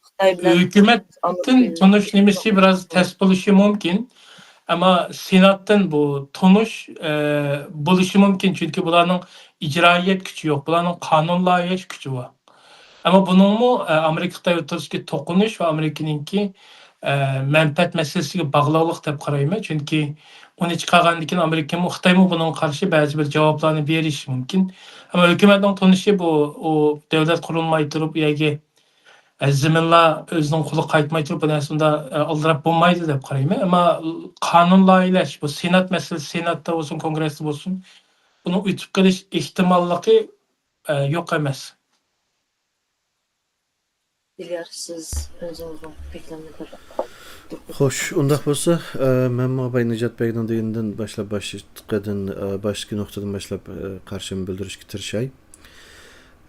خىتاي بىلەن ھۆكۈمەتتىن تونۇش نېمىسى بىراز تەس بولۇشى مۇمكىن. ئەمما سېناتتىن بۇ تونۇش، ئە، بولۇشى مۇمكىن، چۈنكى بۇلارنىڭ ئىجرائىيەت كۈچى يوق، بۇلارنىڭ قانۇن لايىھەلەش كۈچى بار. ئەمما بۇنىڭمۇ، ئە، ئامېرىكا خىتاي ئوتتۇرىسىدىكى توقۇنۇش ۋە ئامېرىكىنىڭكى، ئە، مەنپەئەت مەسىلىسىگە باغلىقلىق دەپ قارايمەن. چۈنكى ئۇنى چىقارغاندىن كېيىن ئامېرىكىمۇ، خىتايمۇ بۇنىڭغا قارشى بەزى بىر جاۋابلارنى بېرىشى مۇمكىن. ئەمما ھۆكۈمەتنىڭ تونۇشى بۇ، ئۇ دۆلەت قۇرۇلماي تۇرۇپ، ئۇ يەرگە، ئە، زېمىنلار ئۆزىنىڭ قولىغا قايتماي تۇرۇپ، بۇ نەرسە ئۇنداق، ئە، ئالدىراپ بولمايدۇ دەپ قارايمەن. ئەمما قانۇن لايىھەلەش، بۇ سېنات مەسىلىسى، سېناتتا بولسۇن، كونگرېستا بولسۇن، بۇنىڭ ئۆتۈپ قېلىش ئېھتىماللىقى، ئە، يوق ئەمەس. دىليار، سىز ئۆزىڭىزنىڭ پىكرىنى بىر. خوش، ئۇنداق بولسا، ئە، مەنمۇ ئاباي نىجات بەگنىڭ دېگىنىدىن باشلاپ، باشتىقىدىن، ئە، باشتىكى نۇقتىدىن باشلاپ، ئە، قارشىمنى بىلدۈرۈشكە تىرىشاي.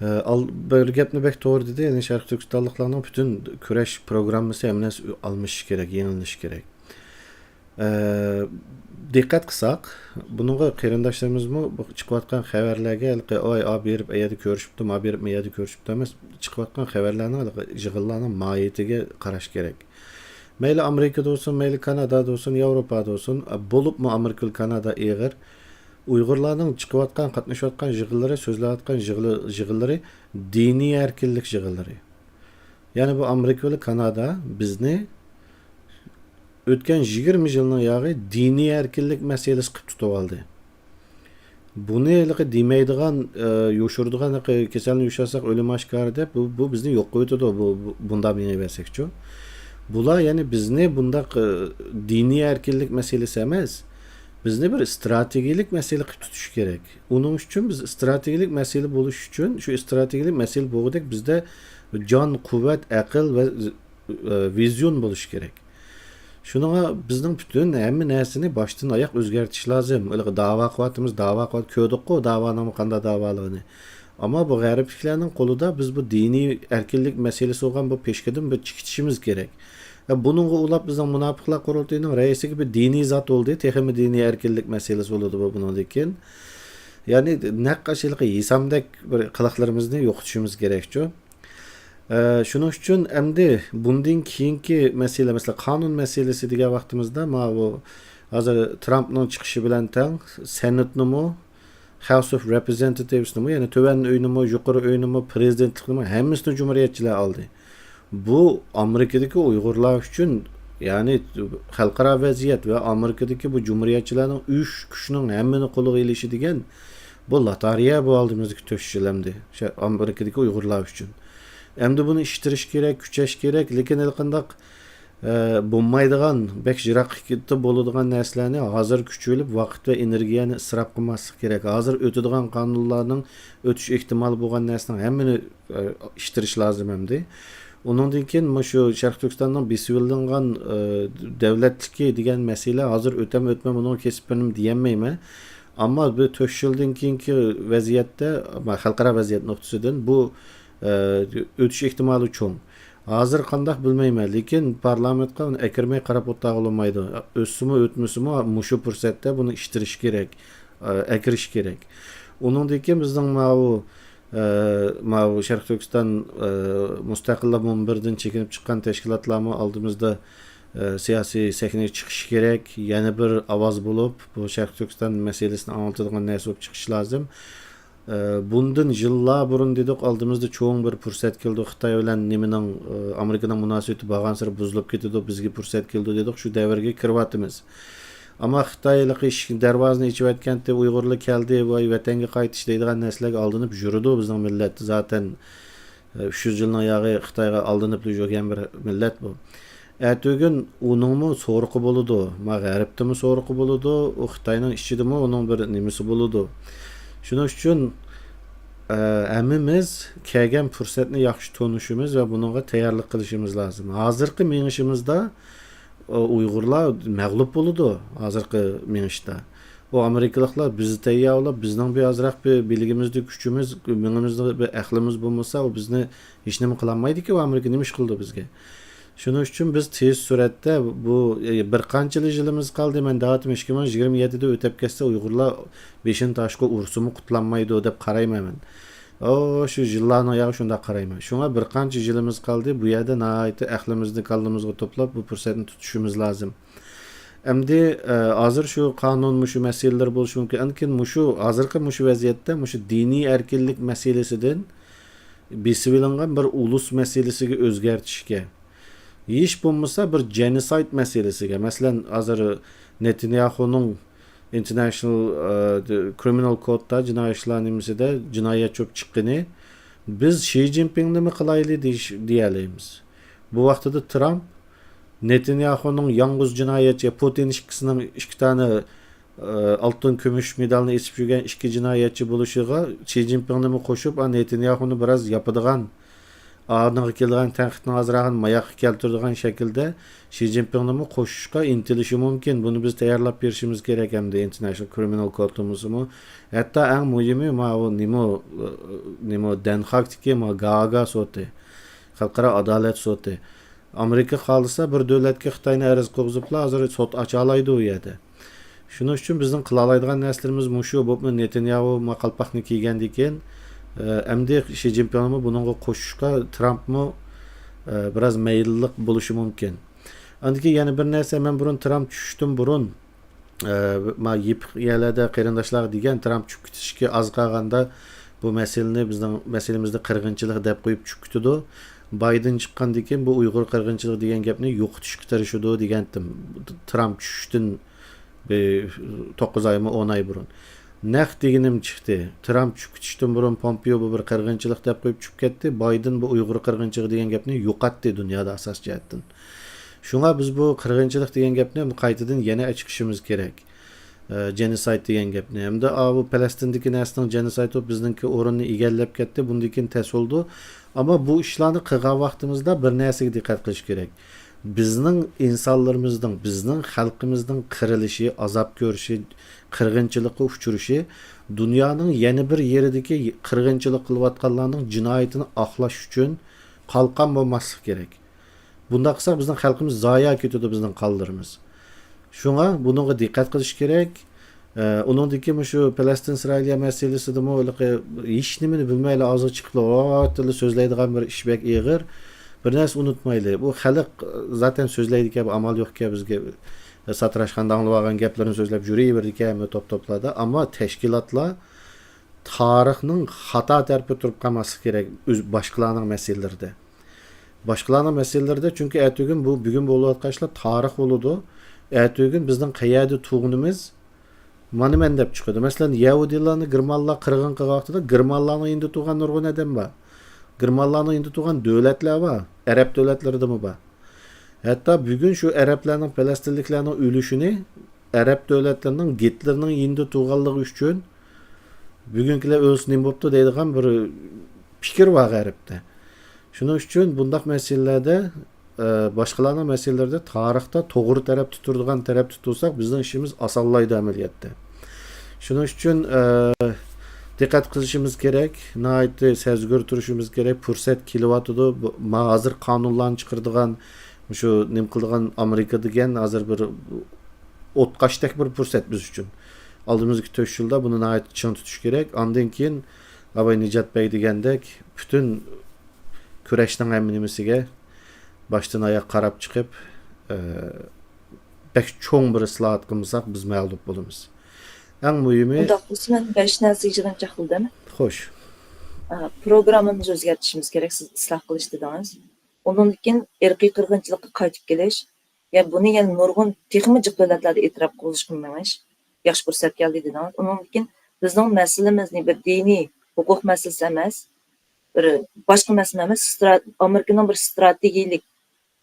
ئە، ئال-، بىر گەپنى بەك توغرا دېدى، يەنى شەرقىي تۈركىستانلىقلارنىڭ پۈتۈن كۈرەش پروگراممىسى ھەممە نەرسە ئالمىشىش كېرەك، يېڭىلىنىشى كېرەك. ئە، دىققەت قىلساق، بۇنىڭغا قېرىنداشلىرىمىزمۇ بۇ چىقىۋاتقان خەۋەرلەرگە ھېلىقى، ئاي، ئا بېرىپ ئەيەردە كۆرۈشۈپتۇ، ما بېرىپ ئەيەردە كۆرۈشۈپتۇ ئەمەس، چىقىۋاتقان خەۋەرلەرنىڭ ھېلىقى يىغىنلارنىڭ ماھىيىتىگە قاراش كېرەك. مەيلى ئامېرىكىدا بولسۇن، مەيلى كانادادا بولسۇن، ياۋروپادا بولسۇن، ئە، بولۇپمۇ ئامېرىكا بىلەن كانادا ئېغىر. ئۇيغۇرلارنىڭ چىقىۋاتقان، قاتنىشىۋاتقان يىغىنلىرى، سۆزلەۋاتقان يىغىلى-، يىغىنلىرى دىنىي ئەركىنلىك يىغىنلىرى. يەنى بۇ ئامېرىكا بىلەن كانادا بىزنى ئۆتكەن يىگىرمە يىلنىڭ ياغى دىنىي ئەركىنلىك مەسىلىسى قىلىپ تۇتۇۋالدى. بۇنى ھېلىقى دېمەيدىغان، ئە، يوشۇرىدىغان، ھېلىقى كېسەلنى يوشۇرساق ئۆلۈم ئاشكارا دەپ، بۇ، بۇ بىزنى يوق قىلىۋېتىدۇ، بۇ، بۇ، بۇنداق مېڭىۋەرسەكچۇ. بۇلار يەنى بىزنى بۇنداق، ئە، دىنىي ئەركىنلىك مەسىلىسى ئەمەس، بىزنى بىر ئىستراتېگىيەلىك مەسىلە قىلىپ تۇتۇشى كېرەك. ئۇنىڭ ئۈچۈن بىز ئىستراتېگىيەلىك مەسىلە بولۇش ئۈچۈن، شۇ ئىستراتېگىيەلىك مەسىلە بولغۇدەك بىزدە جان، قۇۋۋەت، ئەقىل ۋە ئە، ۋىزيون بولۇشى كېرەك. شۇنىڭغا بىزنىڭ پۈتۈن ھەممە نەرسىنى باشتىن ئاياق ئۆزگەرتىش لازىم. ھېلىقى داۋا قىلىۋاتىمىز، داۋا قىلىۋات-، كۆردۇققۇ داۋانىڭمۇ قانداق داۋالىقىنى. ئەمما بۇ غەربلىكلەرنىڭ قولىدا بىز بۇ دىنىي ئەركىنلىك مەسىلىسى بولغان بۇ پېشكىدىن بىر چېكىتىشىمىز كېرەك. ئە، بۇنىڭغا ئۇلاپ بىزنىڭ مۇناپىقلار قۇرۇلتىيىنىڭ رەئىسىگە بىر دىنىي زات بولدى، تېخىمۇ دىنىي ئەركىنلىك مەسىلىسى بولىدۇ بۇ بۇنىڭدىن كېيىن. يەنى نەق ئاشۇ ھېلىقى ھېسامدەك بىر قىلىقلىرىمىزنى يوقىتىشىمىز كېرەكچۇ؟ ئە، شۇنىڭ ئۈچۈن ئەمدى بۇندىن كېيىنكى مەسىلە، مەسىلەن، قانۇن مەسىلىسى دېگەن ۋاقتىمىزدا، ماۋۇ ھازىر ترامپنىڭ چىقىشى بىلەن تەڭ سېناتنىمۇ، House of Representatives نىمۇ، يەنى تۆۋەن ئۆينىمۇ، يۇقىرى ئۆينىمۇ، پرېزىدېنتلىقنىمۇ ھەممىسىنى جۇمھۇرىيەتچىلەر ئالدى. بۇ ئامېرىكىدىكى ئۇيغۇرلار ئۈچۈن، يەنى خەلقئارا ۋەزىيەت ۋە ئامېرىكىدىكى بۇ جۇمھۇرىيەتچىلەرنىڭ ئۈچ كۈچنىڭ ھەممىنى قولىغا ئېلىشى دېگەن، بۇ لاتارىيە بۇ ئالدىمىزدىكى تۆت يىل ئەمدى. شە-، ئامېرىكىدىكى ئۇيغۇرلار ئۈچۈن. ئەمدى بۇنى ئىشتىرىش كېرەك، كۈچەش كېرەك، لېكىن ھېلىقانداق، ئە، بولمايدىغان، بەك يىراققا بولىدىغان نەرسىلەرنى ھازىر كۈچىۋېلىپ، ۋاقىت ۋە ئېنېرگىيەنى ئىسراپ قىلماسلىق كېرەك. ھازىر ئۆتىدىغان قانۇنلارنىڭ ئۆتۈش ئېھتىمالى بولغان نەرسىنىڭ ھەممىنى، ئە، ئىشتىرىش لازىم ئەمدى. ئۇنىڭدىن كېيىن مۇشۇ شەرقىي تۈركىستاننىڭ بېسىۋېلىنغان، ئە، دۆلەتلىكى دېگەن مەسىلە ھازىر ئۆتەم ئۆتمەي بۇنىڭغا كېسىپ بېرىمەن دېيەلمەيمەن. ئەمما بۇ تۆت يىلدىن كېيىنكى ۋەزىيەتتە، خەلقئارا ۋەزىيەت نۇقتىسىدىن بۇ، ئە، ئۆتۈش ئېھتىمالى چوڭ. ھازىر قانداق بىلمەيمەن، لېكىن پارلامېنتقا ئۇنى ئەكىرمەي قاراپ ئولتۇرغىلى بولمايدۇ. ئۆتسىمۇ ئۆتمىسىمۇ مۇشۇ پۇرسەتتە بۇنى ئىشتىرىش كېرەك، ئە، ئەكىرىش كېرەك. ئۇنىڭدىن كېيىن بىزنىڭ ماۋۇ، ئە، ماۋۇ شەرقىي تۈركىستان، ئە، مۇستەقىللىق مۇنبىرىدىن چېكىنىپ چىققان تەشكىلاتلارمۇ ئالدىمىزدا، ئە، سىياسىي سەھنىگە چىقىشى كېرەك، يەنە بىر ئاۋاز بولۇپ، بۇ شەرقىي تۈركىستان مەسىلىسىنى ئاڭلىتىدىغان نەرسە بولۇپ چىقىشى لازىم. ئە، بۇندىن يىللار بۇرۇن دېدۇق، ئالدىمىزدا چوڭ بىر پۇرسەت كېلىدۇ. خىتاي بىلەن نېمىنىڭ، ئە، ئامېرىكىنىڭ مۇناسىۋىتى بارغانسېرى بۇزۇلۇپ كېتىدۇ، بىزگە پۇرسەت كېلىدۇ دېدۇق، شۇ دەۋرگە كىرىۋاتىمىز. ئەمما خىتاي ھېلىقى ئىشىك دەرۋازىنى ئېچىۋەتكەنتى، ئۇيغۇرلار كەلدى، ۋاي، ۋەتەنگە قايتىش دەيدىغان نەرسىلەرگە ئالدىنىپ يۈرىدۇ بىزنىڭ مىللەت. زاتەن، ئە، ئۈچ يۈز يىلنىڭ ياغى خىتايغا ئالدىنىپلا يۈرگەن بىر مىللەت بۇ. ئەتىگۈن ئۇنىڭمۇ سورىقى بولىدۇ، ما غەربتىمۇ سورىقى بولىدۇ، ئۇ خىتاينىڭ ئىچىدىمۇ ئۇنىڭ بىر نېمىسى بولىدۇ. شۇنىڭ ئۈچۈن، ئە، ھەممىمىز كەلگەن پۇرسەتنى ياخشى تونۇشىمىز ۋە بۇنىڭغا تەييارلىق قىلىشىمىز لازىم. ھازىرقى مېڭىشىمىزدا، ئۇ ئۇيغۇرلار مەغلۇپ بولىدۇ ھازىرقى مېڭىشتا. ئۇ ئامېرىكىلىقلار بىز تەييار بولۇپ، بىزنىڭ بىر ئازراق بىر بىلىكىمىزدە كۈچىمىز، مېڭىمىزدە بىر ئەقلىمىز بولمىسا، ئۇ بىزنى ھېچنېمە قىلالمايدىكى، ئۇ ئامېرىكا نېمە ئىش قىلىدۇ بىزگە؟ شۇنىڭ ئۈچۈن بىز تېز سۈرئەتتە بۇ، ئە، بىر قانچىلا يىلىمىز قالدى، مەن دەۋاتىمەن، ئىككى مىڭ يىگىرمە يەتتىدە ئۆتۈپ كەتسە، ئۇيغۇرلار بېشىنى تاشقا ئۇرسىمۇ قۇتۇلالمايدۇ دەپ قارايمەن مەن. ئۇ، شۇ يىللارنىڭ ياغى شۇنداق قارايمەن. شۇڭا بىر قانچە يىلىمىز قالدى. بۇ يەردە ناھايىتى ئەقلىمىزنى كاللىمىزغا توپلاپ، بۇ پۇرسەتنى تۇتۇشىمىز لازىم. ئەمدى، ئە، ھازىر شۇ قانۇن، مۇشۇ مەسىلىلەر بولۇشى مۇمكىن. ئاندىن كېيىن مۇشۇ، ھازىرقى مۇشۇ ۋەزىيەتتە مۇشۇ دىنىي ئەركىنلىك مەسىلىسىدىن بېسىۋېلىنغان بىر ئۇلۇس مەسىلىسىگە ئۆزگەرتىشكە، ھېچ بولمىسا بىر جېنوسايد مەسىلىسىگە، مەسىلەن، ھازىر نېتانياھۇنىڭ ئىنتېرناشنال، ئە، كرىمىنال كودتا، جىنايى ئىشلار نېمىسىدە جىنايەتچى بولۇپ چىققىنى، بىز شى جىنپىڭنىمۇ قىلايلى دېيىش، دېيەلەيمىز. بۇ ۋاقتىدا ترامپ نېتانياھۇنىڭ يالغۇز جىنايەتچى، پۇتىن ئىككىسىنىڭ ئىككى دانە، ئە، ئالتۇن، كۈمۈش مېدالنى ئېسىپ يۈرگەن ئىككى جىنايەتچى بولۇشىغا شى جىنپىڭنىمۇ قوشۇپ، ئا، نېتانياھۇنى بىراز ياپىدىغان، ئانىڭغا كېلىدىغان تەنقىدنى ئازراق ماياققا كەلتۈرىدىغان شەكىلدە شى جىنپىڭنىمۇ قوشۇشقا ئىنتىلىشى مۇمكىن. بۇنى بىز تەييارلاپ بېرىشىمىز كېرەك ئەمدى ئىنتېرناشنال كرىمىنال كورتىمىزمۇ. ھەتتا ئەڭ مۇھىمى، ماۋۇ نېمو، نېمو، دەنخاكتىكى ما گاگا سوتى، خەلقئارا ئادالەت سوتى. ئامېرىكا خالىسا بىر دۆلەتكە خىتاينى ئەرز قىلغۇزۇپلا ھازىر سوت ئاچالايدۇ ئۇ يەردە. شۇنىڭ ئۈچۈن بىزنىڭ قىلالايدىغان نەرسىلىرىمىز مۇشۇ، بولۇپمۇ نېتانياھۇ ما قالپاقنى كىيگەندىن كېيىن، ئە، ئەمدى شى جىنپىڭمۇ بۇنىڭغا قوشۇشقا ترامپمۇ، ئە، بىراز مەيىللىق بولۇشى مۇمكىن. ئاندىن كېيىن يەنە بىر نەرسە، مەن بۇرۇن ترامپ چۈشۈشتىن بۇرۇن، ئە، ما يېپىق يەرلەردە قېرىنداشلارغا دېگەن، ترامپ چۈشۈپ كېتىشكە ئاز قالغاندا بۇ مەسىلىنى بىزنىڭ مەسىلىمىزدە قىرغىنچىلىق دەپ قويۇپ چۈشۈپ كېتىدۇ. بايدېن چىققاندىن كېيىن بۇ ئۇيغۇر قىرغىنچىلىقى دېگەن گەپنى يوقىتىشقا تىرىشىدۇ دېگەنتىم. ترامپ چۈشۈشتىن بىر توققۇز ئايمۇ، ئون ئاي بۇرۇن. نەق دېگىنىم چىقتى. ترامپ چۈشۈپ كېتىشتىن بۇرۇن پومپېئو بۇ بىر قىرغىنچىلىق دەپ قويۇپ چۈشۈپ كەتتى. بايدېن بۇ ئۇيغۇر قىرغىنچىلىقى دېگەن گەپنى يوقاتتى دۇنيادا ئاساسىي جەھەتتىن. شۇڭا بىز بۇ قىرغىنچىلىق دېگەن گەپنى قايتىدىن يەنە ئاچىقىشىمىز كېرەك. ئە، جېنوسايد دېگەن گەپنى. ھەمدە ئاۋۇ پەلەستىندىكى نەرسىنىڭ جېنوسايد بولۇپ، بىزنىڭكى ئورۇننى ئىگىلەپ كەتتى، بۇندىن كېيىن تەس بولىدۇ. ئەمما بۇ ئىشلارنى قىلغان ۋاقتىمىزدا بىر نەرسىگە دىققەت قىلىش كېرەك. بىزنىڭ ئىنسانلىرىمىزنىڭ، بىزنىڭ خەلقىمىزنىڭ قىرىلىشى، ئازاب كۆرۈشى، قىرغىنچىلىققا ئۇچرىشى دۇنيانىڭ يەنە بىر يېرىدىكى قىرغىنچىلىق قىلىۋاتقانلارنىڭ جىنايىتىنى ئاقلاش ئۈچۈن قالقان بولماسلىق كېرەك. بۇنداق قىلساق، بىزنىڭ خەلقىمىز زايە كېتىدۇ، بىزنىڭ قانلىرىمىز. شۇڭا بۇنىڭغا دىققەت قىلىش كېرەك. ئە، ئۇنىڭدىن كېيىن مۇشۇ پەلەستىن ئىسرائىلىيە مەسىلىسىدىمۇ ھېلىقى ھېچنېمىنى بىلمەيلا ئاغزىغا چىقىپلا ۋاۋاۋاتتىلا سۆزلەيدىغان بىر ئىش بەك ئېغىر. بىر نەرسە ئۇنتۇمايلى، بۇ خەلق زاتەن سۆزلەيدىكەن، بۇ ئامال يوقكەن بىزگە ساتىراشخانىدا ئاڭلىۋالغان گەپلىرىنى سۆزلەپ يۈرۈۋېرىدىكەن ھەممە توپ-توپلاردا. ئەمما تەشكىلاتلار تارىخنىڭ خاتا تەرىپىدە تۇرۇپ قالماسلىق كېرەك، ئۆز، باشقىلارنىڭ مەسىلىلىرىدە. باشقىلارنىڭ مەسىلىلىرىدە، چۈنكى ئەتىگۈن بۇ، بۈگۈن بولۇۋاتقان ئىشلار تارىخ بولىدۇ. ئەتىگۈن بىزنىڭ قەيەردە تۇرغىنىمىز مانا مەن دەپ چىقىدۇ. مەسىلەن، يەھۇدىيلارنى گېرمانلار قىرغىن قىلغان ۋاقتىدا گېرمانلارنىڭ يېنىدا تۇرغان نۇرغۇن ئادەم بار. گېرمانلارنىڭ يېنىدا تۇرغان دۆلەتلەر بار. ئەرەب دۆلەتلىرىدىمۇ بار. ھەتتا بۈگۈن شۇ ئەرەبلەرنىڭ، پەلەستىنلىكلەرنىڭ ئۆلۈشىنى ئەرەب دۆلەتلىرىنىڭ گىتلېرنىڭ يېنىدا تۇرغانلىقى ئۈچۈن بۈگۈنكىلەر ئۆلسە نېمە بوپتۇ دەيدىغان بىر پىكىر بار غەربتە. شۇنىڭ ئۈچۈن بۇنداق مەسىلىلەردە، ئە، باشقىلارنىڭ مەسىلىلىرىدە تارىختا توغرا تەرەپتە تۇرىدىغان تەرەپتە تۇرساق، بىزنىڭ ئىشىمىز ئاسانلايدۇ ئەمەلىيەتتە. شۇنىڭ ئۈچۈن، ئە، دىققەت قىلىشىمىز كېرەك، ناھايىتى سەزگۈر تۇرۇشىمىز كېرەك. پۇرسەت كېلىۋاتىدۇ. بۇ، ما ھازىر قانۇنلارنى چىقىرىدىغان، شۇ نېمە قىلىدىغان ئامېرىكا دېگەن ھازىر بىر ئوتقاشتەك بىر پۇرسەت بىز ئۈچۈن. ئالدىمىزدىكى تۆت يىلدا بۇنى ناھايىتى چىڭ تۇتۇش كېرەك. ئاندىن كېيىن ئاباي نىجات بەگ دېگەندەك پۈتۈن كۈرەشنىڭ ھەممە نېمىسىگە باشتىن ئاياق قاراپ چىقىپ، ئە، بەك چوڭ بىر ئىسلاھات قىلمىساق، بىز مەغلۇپ بولىمىز. ئەڭ مۇھىمى ئۇنداق بولسا، مەن بەش نەرسە يىغىنچاق قىلدىم. خوش. ئە، پروگراممىمىزنى ئۆزگەرتىشىمىز كېرەك، سىز ئىسلاھ قىلىش دېدىڭىز. ئۇنىڭدىن كېيىن ئىرقىي قىرغىنچىلىققا قايتىپ كېلىش، يەنى بۇنى يەنە نۇرغۇن تېخىمۇ جىق دۆلەتلەردە ئېتىراپ قىلىشقا مېڭىش ياخشى پۇرسەت كەلدى دېدىڭىز. ئۇنىڭدىن كېيىن بىزنىڭ مەسىلىمىزنى بىر دىنىي ھوقۇق مەسىلىسى ئەمەس، بىر باشقا مەسىلە ئەمەس، ئامېرىكىنىڭ بىر ئىستراتېگىيەلىك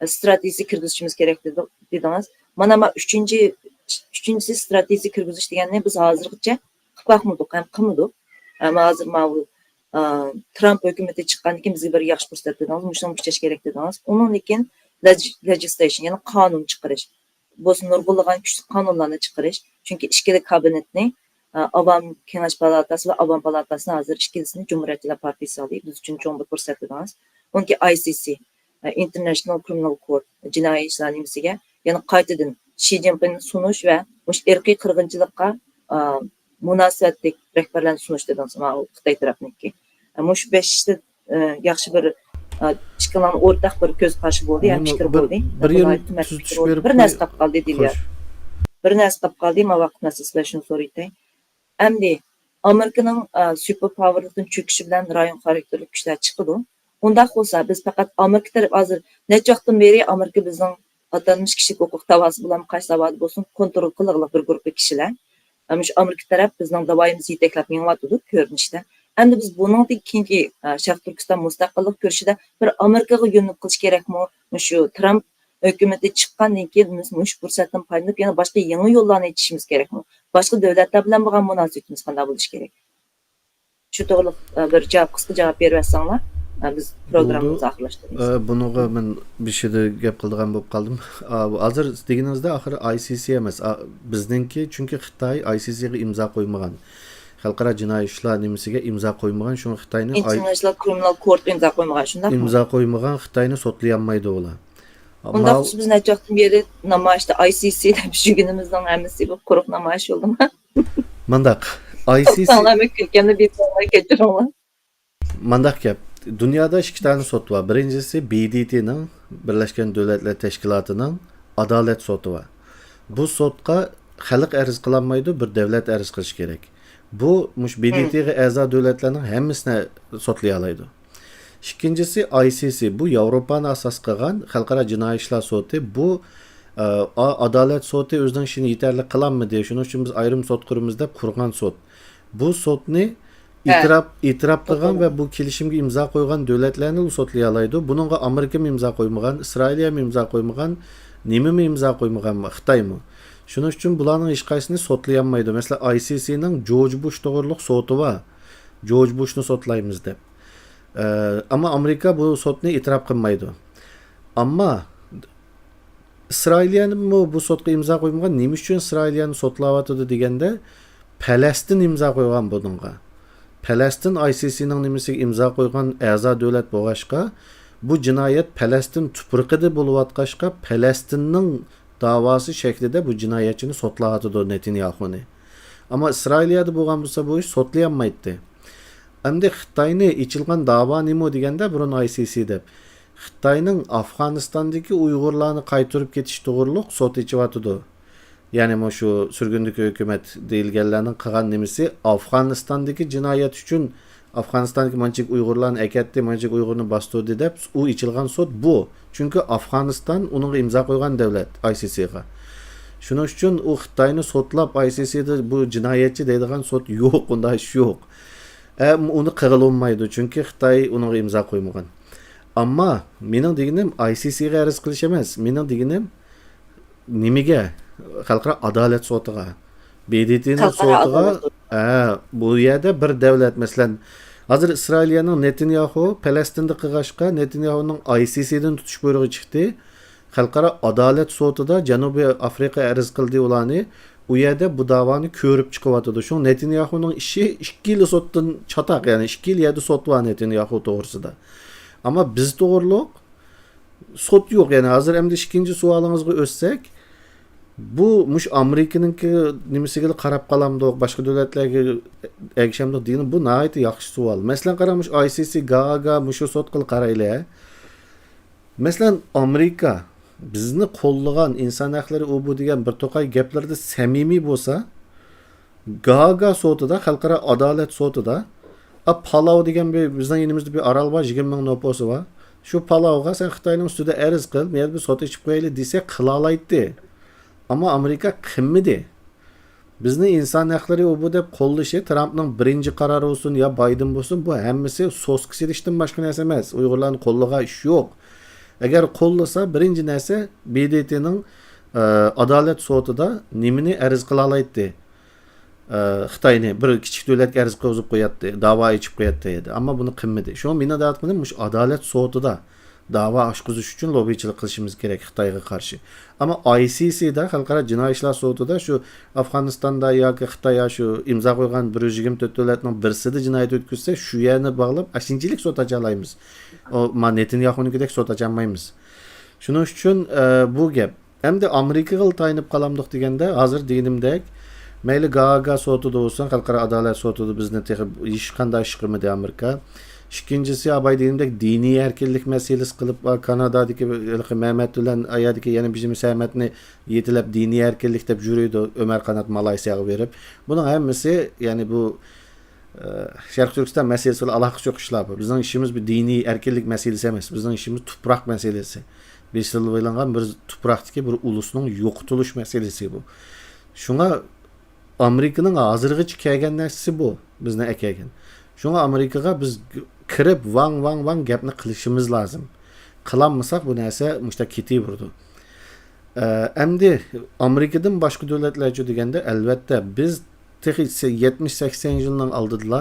ئىستراتېگىيىسى كىرگۈزۈشىمىز كېرەك دېدۇق، دېدىڭىز. مانا، مانا ئۈچىنچى، ئۈچىنچىسى ئىستراتېگىيىسى كىرگۈزۈش دېگەننى بىز ھازىرغىچە قىلىپ باقمىدۇق ھەم قىلمىدۇق. ئەمما ھازىر ماۋۇ، ئا، ترامپ ھۆكۈمىتى چىققاندىن كېيىن بىزگە بىر ياخشى پۇرسەت دېدىڭىز، مۇشۇنى كۈچەش كېرەك دېدىڭىز. ئۇنىڭدىن كېيىن لېجىسلەيشن، يەنى قانۇن چىقىرىش. بولسا نۇرغۇنلىغان كۈچلۈك قانۇنلارنى چىقىرىش. چۈنكى ئىككىلا كابىنېتنى، ئا، ئاۋام كېڭەش پالاتاسى ۋە ئاۋام پالاتاسىنى ھازىر ئىككىلىسىنى جۇمھۇرىيەتچىلەر پارتىيىسى ئالدى. بىز ئۈچۈن چوڭ بىر پۇرسەت دېدىڭىز. ئۇنىڭدىن كېيىن ئاي سىي سىي، ئە، ئىنتېرنېشنال كرىمىنال كورت، جىنايى ئىشلار نېمىسىگە يەنە قايتىدىن شى جىنپىڭنى سۇنۇش ۋە مۇشۇ ئىرقىي قىرغىنچىلىققا، ئا، مۇناسىۋەتلىك رەھبەرلەرنى سۇنۇش دېدىڭىز، ماۋۇ خىتاي تەرەپنىڭكى. ئە، مۇشۇ بەش ئىشتا، ئە، ياخشى بىر، ئە، ئىككىڭلارنىڭ ئورتاق بىر كۆز قارىشى بولدى، ھەم پىكىر بولدى. بىر نەرسە قاپ قالدى، دىليا. بىر نەرسە قاپ قالدى، ما ۋاقىت مەسىلىسى بىلەن شۇنى سورىيتەي. ئەمدى ئامېرىكىنىڭ، ئە، سۇپېر پاۋېرلىقتىن چۆكۈشى بىلەن رايون خاراكتېرلىك كۈچلەر چىقىدۇ. ئۇنداق بولسا، بىز پەقەت ئامېرىكا تەرەپ، ھازىر نەچچە ۋاقىتتىن بېرى ئامېرىكا بىزنىڭ ئاتالمىش كىشىلىك ھوقۇق داۋاسى بولامدۇ، قايسى داۋادا بولسۇن، كونترول قىلغىلىق بىر گۇرۇپپا كىشىلەر. ئە، مۇشۇ ئامېرىكا تەرەپ بىزنىڭ داۋايىمىزنى يېتەكلەپ مېڭىۋاتىدۇ كۆرۈنۈشتە. ئەمدى بىز بۇنىڭدىن كېيىنكى، ئە، شەرقىي تۈركىستان مۇستەقىللىق كۈرىشىدە بىر ئامېرىكىغا يۆنىلىپ قېلىش كېرەكمۇ؟ مۇشۇ ترامپ ھۆكۈمىتى چىققاندىن كېيىن بىز مۇشۇ پۇرسەتتىن پايدىلىنىپ يەنە باشقا يېڭى يوللارنى ئېچىشىمىز كېرەكمۇ؟ باشقا دۆلەتلەر بىلەن بولغان مۇناسىۋىتىمىز قانداق بولۇشى كېرەك؟ شۇ توغرىلىق، ئە، بىر جاۋاب، قىسقا جاۋاب بېرىۋەتسەڭلار، ئە، بىز پروگراممىمىزنى ئاخىرلاشتۇرىمىز. ئە، بۇنىڭغا مەن بىر شېدە گەپ قىلىدىغان بولۇپ قالدىم. ئا، ھازىر دېگىنىڭىزدە ئاخىرى ئاي سىي سىي ئەمەس. ئا، بىزنىڭكى، چۈنكى خىتاي ئاي سىي سىيغا ئىمزا قويمىغان. خەلقئارا جىنايى ئىشلار نېمىسىگە ئىمزا قويمىغان، شۇڭا خىتاينى ئاي-، ئىنتېرنېشنال كرىمىنال كورتقا ئىمزا قويمىغان، شۇنداقمۇ؟ ئىمزا قويمىغان خىتاينى سوتلىيالمايدۇ ئۇلار. ئۇنداق ماۋ- بولسا بىز نەچچە ۋاقىتتىن بېرى نامايىشتا ئاي سىي سىي دەپ يۈرگىنىمىزنىڭ ھەممىسى بىر قۇرۇق نامايىش بولدىمۇ؟ مانداق، ئاي سىي سىي. توختاڭلار، مەن كۈلكەمنى بېسىڭلار، كەچۈرۈڭلار. مانداق گەپ، دۇنيادا ئىككى دانە سوت بار. بىرىنچىسى بى دى تىنىڭ، بىرلەشكەن دۆلەتلەر تەشكىلاتىنىڭ ئادالەت سوتى بار. بۇ سوتقا خەلق ئەرز قىلالمايدۇ، بىر دۆلەت ئەرز قىلىشى كېرەك. بۇ مۇشۇ بى دى تىغا ئەزا دۆلەتلەرنىڭ ھەممىسىنى سوتلىيالايدۇ. ئىككىنچىسى ئاي سىي سىي، بۇ ياۋروپانى ئاساس قىلغان خەلقئارا جىنايى ئىشلار سوتى. بۇ، ئە، ئا-، ئادالەت سوتى ئۆزىنىڭ ئىشىنى يېتەرلىك قىلالمىدى، شۇنىڭ ئۈچۈن بىز ئايرىم سوت قۇرىمىز دەپ قۇرغان سوت. بۇ سوتنى ھە. ئېتىراپ، ئېتىراپ قىلغان ۋە بۇ كېلىشىمگە ئىمزا قويغان دۆلەتلەرنىلا سوتلىيالايدۇ. بۇنىڭغا ئامېرىكىمۇ ئىمزا قويمىغان، ئىسرائىلىيەمۇ ئىمزا قويمىغان، نېمىمۇ ئىمزا قويمىغان، خىتايمۇ. شۇنىڭ ئۈچۈن بۇلارنىڭ ھېچقايسىسىنى سوتلىيالمايدۇ. مەسىلەن، ئاي سىي سىنىڭ جورج بۇش توغرۇلۇق سوتى بار. جورج بۇشنى سوتلايمىز دەپ. ئە، ئەمما ئامېرىكا بۇ سوتنى ئېتىراپ قىلمايدۇ. ئەمما ئىسرائىلىيەمۇ بۇ سوتقا ئىمزا قويمىغان. نېمە ئۈچۈن ئىسرائىلىيەنى سوتلاۋاتىدۇ دېگەندە، پەلەستىن ئىمزا قويغان بۇنىڭغا. پەلەستىن ئاي سىي سىنىڭ نېمىسىگە ئىمزا قويغان ئەزا دۆلەت بولغاچقا، بۇ جىنايەت پەلەستىن تۇپرىقىدا بولۇۋاتقاچقا، پەلەستىننىڭ داۋاسى شەكلىدە بۇ جىنايەتچىنى سوتلاۋاتىدۇ، نېتانياھۇنى. ئەمما ئىسرائىلىيەدە بولغان بولسا، بۇ ئىش سوتلىيالمايتتى. ئەمدى خىتاينى ئېچىلغان داۋا نېمە دېگەندە، بۇرۇن ئاي سىي سىي دەپ. خىتاينىڭ ئافغانىستاندىكى ئۇيغۇرلارنى قايتۇرۇپ كېتىش توغرۇلۇق سوت ئېچىۋاتىدۇ. يەنى مۇشۇ سۈرگۈندىكى ھۆكۈمەت دېيىلگەنلەرنىڭ قىلغان نېمىسى، ئافغانىستاندىكى جىنايەت ئۈچۈن ئافغانىستاندىكى مانچىلىك ئۇيغۇرلارنى ئەكەتتى، مانچىلىك ئۇيغۇرنى باستۇردى دەپ ئۇ ئېچىلغان سوت بۇ. چۈنكى ئافغانىستان ئۇنىڭغا ئىمزا قويغان دۆلەت، ئاي سىي سىغا. شۇنىڭ ئۈچۈن ئۇ خىتاينى سوتلاپ، ئاي سىي سىدا بۇ جىنايەتچى دەيدىغان سوت يوق، ئۇنداق ئىش يوق. ئە، ئۇنى قىلغىلى بولمايدۇ، چۈنكى خىتاي ئۇنىڭغا ئىمزا قويمىغان. ئەمما مېنىڭ دېگىنىم ئاي سىي سىغا ئەرز قىلىش ئەمەس. مېنىڭ دېگىنىم نېمىگە؟ خەلقئارا ئادالەت سوتىغا. بې دې تېنىڭ خەلقئارا سوتىغا. ئادالەت سوتى. ھە، بۇ يەردە بىر دەۋلەت، مەسىلەن، ھازىر ئىسرائىلىيەنىڭ نېتانياھۇ پەلەستىندە قىلغاچقا، نېتانياھۇنىڭ ئاي سىي سىدىن تۇتۇش بۇيرۇغى چىقتى. خەلقئارا ئادالەت سوتىدا جەنۇبىي ئافرىقا ئەرز قىلدى ئۇلارنى. ئۇ يەردە بۇ داۋانى كۆرۈپ چىقىۋاتىدۇ. شۇڭا نېتانياھۇنىڭ ئىشى ئىككىلا سوتتىن چاتاق، يەنى ئىككىلا يەردە سوت بار نېتانياھۇ توغرىسىدا. ئەمما بىز توغرۇلۇق سوت يوق. يەنى ھازىر ئەمدى ئىككىنچى سوئالىڭىزغا ئۆتسەك، بۇ مۇشۇ ئامېرىكىنىڭكى نېمىسىگىلا قاراپ قالامدۇق، باشقا دۆلەتلەرگە ئەگىشەمدۇق دېگىنى، بۇ ناھايىتى ياخشى سوئال. مەسىلەن، قاراڭ، مۇشۇ ئاي سىي سىي، گاگا، مۇشۇ سوتقىلا قارايلى. مەسىلەن، ئامېرىكا بىزنى قوللىغان، ئىنسان ھەقلىرى ئۇ بۇ دېگەن بىر توقاي گەپلىرىدە سەمىمىي بولسا، گاگا سوتىدا، خەلقئارا ئادالەت سوتىدا، ئا، پالاۋ دېگەن بىر، بىزنىڭ يېنىمىزدا بىر ئارال بار، يىگىرمە مىڭ نوپۇسى بار. شۇ پالاۋغا سەن خىتاينىڭ ئۈستىدە ئەرز قىل، مەيلى بىر سوت ئېچىپ قويايلى دېسە، قىلالايتتى. ئەمما ئامېرىكا قىلمىدى. بىزنى ئىنسان ھەقلىرى ئۇ بۇ دەپ قوللىشى، ترامپنىڭ بىرىنچى قارارى بولسۇن يا بايدېن بولسۇن، بۇ ھەممىسى سوسكا سېلىشتىن باشقا نەرسە ئەمەس. ئۇيغۇرلارنى قوللىغان ئىش يوق. ئەگەر قوللىسا، بىرىنچى نەرسە بې دې تېنىڭ، ئە، ئادالەت سوتىدا نېمىنى ئەرز قىلالايتتى؟ ئە، خىتاينى بىر كىچىك دۆلەتكە ئەرز قىلغۇزۇپ قوياتتى، داۋا ئېچىپ قوياتتى ئىدى. ئەمما بۇنى قىلمىدى. شۇڭا مېنىڭ دەۋاتقىنىم مۇشۇ ئادالەت سوتىدا داۋا ئاچقۇزۇش ئۈچۈن لوببىچىلىق قىلىشىمىز كېرەك خىتايغا قارشى. ئەمما ئاي سىي سىدا، خەلقئارا جىناي ئىشلار سوتىدا شۇ ئافغانىستاندا ياكى خىتاي شۇ ئىمزا قويغان بىر يۈز يىگىرمە تۆت دۆلەتنىڭ بىرسىدە جىنايەت ئۆتكۈزسە، شۇ يەرنى باغلاپ، ئاشۇنچىلىك سوت ئاچالايمىز. ئۇ، ما، نېتانياھۇنىڭكىدەك سوت ئاچالمايمىز. شۇنىڭ ئۈچۈن، ئە، بۇ گەپ. ئەمدى ئامېرىكىغىلا تايىنىپ قالامدۇق دېگەندە، ھازىر دېگىنىمدەك، مەيلى گاگا سوتىدا بولسۇن، خەلقئارا ئادالەت سوتىدا بىزنى تېخى ھېچقانداق ئىش قىلمىدى ئامېرىكا. ئىككىنچىسى، ئاباي دېگىنىمدەك، دىنىي ئەركىنلىك مەسىلىسى قىلىپ، كانادادىكى ھېلىقى مەمەت بىلەن ئايادىكى يەنە بىر مەمەتنى يېتىلەپ، دىنىي ئەركىنلىك دەپ يۈرىدۇ، ئۆمەر قانات مالايسىياغا بېرىپ. بۇنىڭ ھەممىسى، يەنى بۇ ئە، شەرقىي تۈركىستان مەسىلىسى بىلەن ئالاقىسى يوق ئىشلار بۇ. بىزنىڭ ئىشىمىز بىر دىنىي ئەركىنلىك مەسىلىسى ئەمەس. بىزنىڭ ئىشىمىز تۇپراق مەسىلىسى. بېسىلىۋېلىنغان بىر تۇپراقتىكى بىر ئۇلۇسنىڭ يوقىتىلىش مەسىلىسى بۇ. شۇڭا ئامېرىكىنىڭ ھازىرغىچە كەلگەن نەرسىسى بۇ، بىزنى ئەكەلگەن. شۇڭا ئامېرىكىغا بىز كىرىپ ۋاڭ، ۋاڭ، ۋاڭ گەپنى قىلىشىمىز لازىم. قىلالمىساق بۇ نەرسە مۇشۇنداق كېتىۋېرىدۇ. ئە، ئەمدى ئامېرىكىدىن باشقا دۆلەتلەرچۇ دېگەندە، ئەلۋەتتە، بىز تېخى سە-، يەتمىش، سەكسەن يىلنىڭ ئالدىدىلا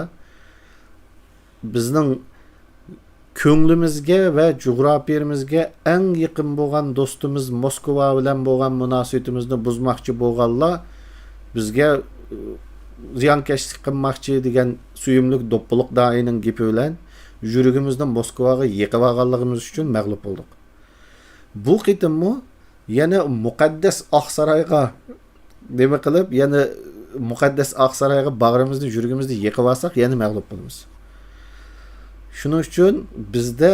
بىزنىڭ كۆڭلىمىزگە ۋە جۇغراپىيىمىزگە ئەڭ يېقىن بولغان دوستىمىز موسكۋا بىلەن بولغان مۇناسىۋىتىمىزنى بۇزماقچى بولغانلار بىزگە، ئى، زىيانكەشلىك قىلماقچى دېگەن سۆيۈملۈك دوپپىلىق دائىنىڭ گېپى بىلەن يۈرىكىمىزنى موسكۋاغا يېقىۋالغانلىقىمىز ئۈچۈن مەغلۇپ بولدۇق. بۇ قېتىممۇ يەنە مۇقەددەس ئاقسارايغا نېمە قىلىپ، يەنە مۇقەددەس ئاقسارايغا باغرىمىزنى، يۈرىكىمىزنى يېقىۋالساق، يەنە مەغلۇپ بولىمىز. شۇنىڭ ئۈچۈن بىزدە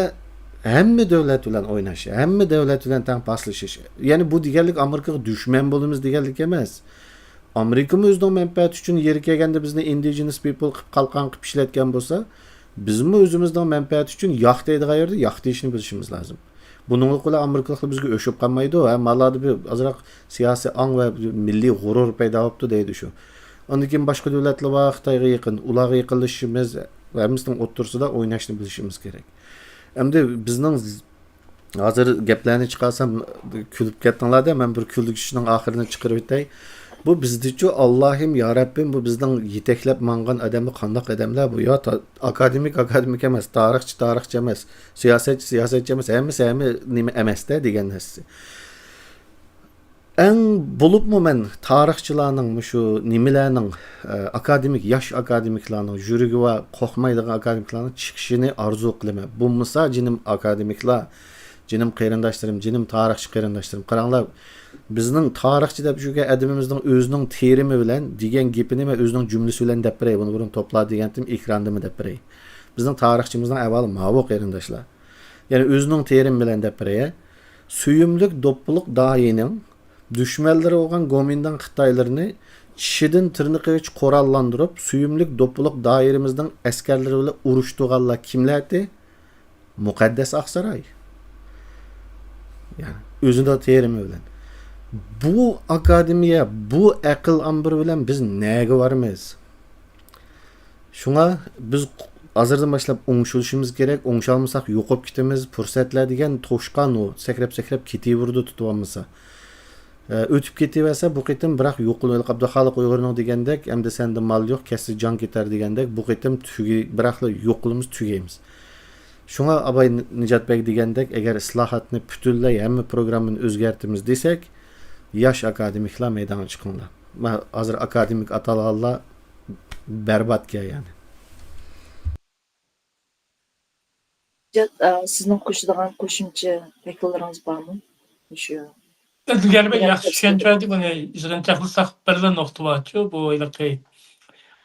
ھەممە دۆلەت بىلەن ئويناش، ھەممە دۆلەت بىلەن تەڭ پاسلىشىش. يەنى بۇ دېگەنلىك ئامېرىكىغا دۈشمەن بولىمىز دېگەنلىك ئەمەس. ئامېرىكىمۇ ئۆزىنىڭ مەنپەئەتى ئۈچۈن يېرى كەلگەندە بىزنى ئىندىجېنس پىپل قىلىپ، قالقان قىلىپ ئىشلەتكەن بولسا، بىزمۇ ئۆزىمىزنىڭ مەنپەئەتى ئۈچۈن ياق دەيدىغان يەردە ياق دېيىشنى بىلىشىمىز لازىم. بۇنىڭلىق بىلەن ئامېرىكىلىقلار بىزگە ئۆچۈپ قالمايدۇ. ھە، مالادا بىر ئازراق سىياسىي ئاڭ ۋە مىللىي غۇرۇر پەيدا بوپتۇ دەيدۇ شۇ. ئاندىن كېيىن باشقا دۆلەتلەر بار، خىتايغا يېقىن. ئۇلارغا يېقىنلىشىشىمىز ۋە ھەممىسىنىڭ ئوتتۇرىسىدا ئويناشنى بىلىشىمىز كېرەك. ئەمدى بىزنىڭ ز-، ھازىر گەپلەرنى چىقارسام، كۈلۈپ كەتتىڭلار-دە، مەن بىر كۈلگۈچىنىڭ ئاخىرىنى چىقىرىۋېتەي. بۇ بىزدىچۇ، ئاللاھىم، يا رەببىم، بۇ بىزنىڭ يېتەكلەپ ماڭغان ئادەملەر قانداق ئادەملەر بۇ؟ يا تا-، ئاكادېمىك، ئاكادېمىك ئەمەس، تارىخچى، تارىخچى ئەمەس، سىياسەتچى، سىياسەتچى ئەمەس، ھەممىسى ھەممە نېمە ئەمەس-دە دېگەن نەرسىسى. ئەڭ بولۇپمۇ مەن تارىخچىلارنىڭ، مۇشۇ نېمىلەرنىڭ، ئە، ئاكادېمىك، ياش ئاكادېمىكلارنىڭ، يۈرىكى بار، قورقمايدىغان ئاكادېمىكلارنىڭ چىقىشىنى ئارزۇ قىلىمەن. بولمىسا، جېنىم ئاكادېمىكلار، جېنىم قېرىنداشلىرىم، جېنىم تارىخچى قېرىنداشلىرىم، قاراڭلار، بىزنىڭ تارىخچى دەپ يۈرگەن ئادىمىمىزنىڭ ئۆزىنىڭ تېرىمى بىلەن دېگەن گېپىنى مەن ئۆزىنىڭ جۈملىسى بىلەن دەپ بېرەي. بۇنى بۇرۇن توپلا دېگەنتىم، ئېكراندا مەن دەپ بېرەي. بىزنىڭ تارىخچىمىزنىڭ ئەھۋالى ماۋۇ، قېرىنداشلار. يەنى ئۆزىنىڭ تېرىمى بىلەن دەپ بېرەي. سۆيۈملۈك دوپپىلىق داھىينىڭ دۈشمەنلىرى بولغان گومىنداڭ خىتايلىرىنى چىشىدىن تىرنىقىغىچە قوراللاندۇرۇپ، سۆيۈملۈك دوپپىلىق دائىرىمىزنىڭ ئەسكەرلىرى بىلەن ئۇرۇشتۇرغانلار كىملەردى؟ مۇقەددەس ئاقساراي. يەنى ئۆزىنىڭ تېرىمى بىلەن. بۇ ئاكادېمىيە، بۇ ئەقىل ئامبىرى بىلەن بىز نەگە بارىمىز؟ شۇڭا بىز ھازىردىن باشلاپ ئوڭشىلىشىمىز كېرەك، ئوڭشالمىساق يوقاپ كېتىمىز. پۇرسەتلەر دېگەن توشقان ئۇ، سەكرەپ-سەكرەپ كېتىۋېرىدۇ تۇتۇۋالمىسا. ئە، ئۆتۈپ كېتىۋەرسە، بۇ قېتىم بىراق يوقىلىۋېلىق. ئابدۇخالىق ئۇيغۇرنىڭ دېگەندەك، ئەمدى سەندە مال يوق، كەتسە جان كېتەر دېگەندەك، بۇ قېتىم تۈگى-، بىراقلا يوقىلىمىز، تۈگەيمىز. شۇڭا ئاباي نىجات بەگ دېگەندەك، ئەگەر ئىسلاھاتنى پۈتۈنلەي ھەممە پروگراممىنى ئۆزگەرتىمىز دېسەك، ياش ئاكادېمىكلار مەيدانغا چىقىڭلار. ما-، ھازىر ئاكادېمىك ئاتالغانلار بەرباتكەن يەنى. نىجات، ئا، سىزنىڭ قوشىدىغان قوشۇمچە پىكىرلىرىڭىز بارمۇ؟ مۇشۇ ئىلگىرى بەك يەنە ياخشى چۈشەنچە بەردى بۇنى يىغىنچاقلىساق بىرلا نۇقتا بارچۇ، بۇ ھېلىقى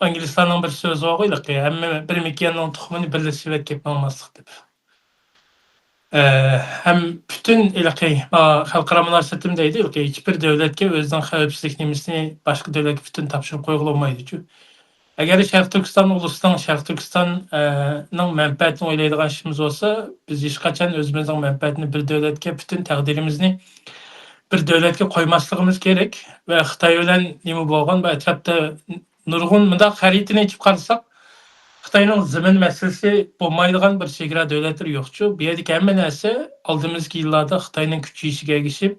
ئىنگلىزلارنىڭ بىر سۆزى بارغۇ، ھېلىقى ھەممە بىر مېكىياننىڭ تۇخۇمىنى بىرلە سېۋەت كېلىپ ماڭماسلىق دەپ. ئە، ھەم پۈتۈن ھېلىقى، ئا، خەلقئارا مۇناسىۋىتىم دەيدۇ، ھېلىقى ھېچبىر دۆلەتكە ئۆزىنىڭ خەۋپسىزلىك نېمىسىنى باشقا دۆلەتكە پۈتۈن تاپشۇرۇپ قويغىلى بولمايدۇچۇ. ئەگەر شەرقىي تۈركىستان ئۇلۇسىنىڭ، شەرقىي تۈركىستان، ئە، نىڭ مەنپەئەتىنى ئويلايدىغان ئىشىمىز بولسا، بىز ھېچقاچان ئۆزىمىزنىڭ مەنپەئەتىنى بىر دۆلەتكە، پۈتۈن تەقدىرىمىزنى بىر دۆلەتكە قويماسلىقىمىز كېرەك ۋە خىتاي بىلەن نېمە بولغان، بۇ ئەتراپتا نۇرغۇن مۇنداق خەرىتىنى ئېچىپ قارىساق، خىتاينىڭ زېمىن مەسىلىسى بولمايدىغان بىر چېگرا دۆلەتلىرى يوقچۇ. بۇ يەردىكى ھەممە نەرسە ئالدىمىزدىكى يىللاردا خىتاينىڭ كۈچىيىشىگە ئەگىشىپ،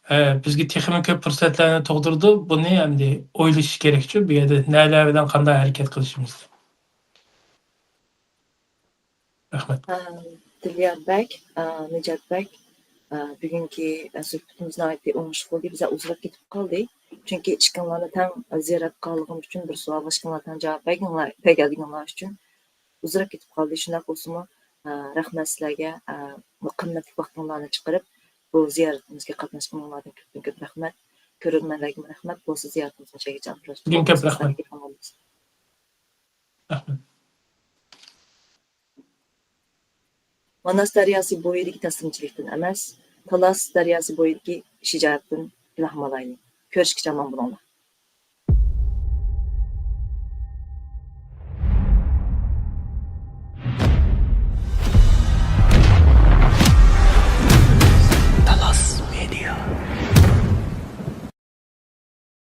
ئە، بىزگە تېخىمۇ كۆپ پۇرسەتلەرنى تۇغدۇرىدۇ. بۇنى ئەمدى ئويلىشىش كېرەكچۇ، بۇ يەردە نەلەر بىلەن قانداق ھەرىكەت قىلىشىمىز. رەھمەت. ئە، دىليار بەگ، ئە، نىجات بەگ، ئە، بۈگۈنكى، ئە، سۆھبىتىمىز ناھايىتى ئوڭۇشلۇق بولدى. بىزلەر ئۇزىراپ كېتىپ قالدى. چۈنكى ئىككىڭلارنى تەڭ زىيارەت قىلغانلىقىم ئۈچۈن، بىر سوئالغا ئىككىڭلار تەڭ جاۋاب بەرگىنىڭلار، بەرگەنلىكىڭلار ئۈچۈن ئۇزىراپ كېتىپ قالدى. شۇنداق بولسىمۇ، ئە، رەھمەت سىلەرگە، ئە، بۇ قىممەتلىك ۋاقتىڭلارنى چىقىرىپ، بۇ زىيارىتىمىزگە قاتناشقىنىڭلاردىن كۆپتىن كۆپ رەھمەت. كۆرۈرمەنلەرگىمۇ رەھمەت. بولسا زىيارىتىمىزنى مۇشۇ يەرگىچە ئاخىرلاشتۇرۇپ بۈگۈن كۆپ قويىمىز. رەھمەت. سىلەرگە ئامانلىق. رەھمەت. ماناس دەرياسى بويىدىكى تەسلىمچىلىكتىن ئەمەس، تالاس دەرياسى بويىدىكى شىجائەتتىن ئىلھام ئالايلى. كۆرۈشكىچە ئامان بولۇڭلار.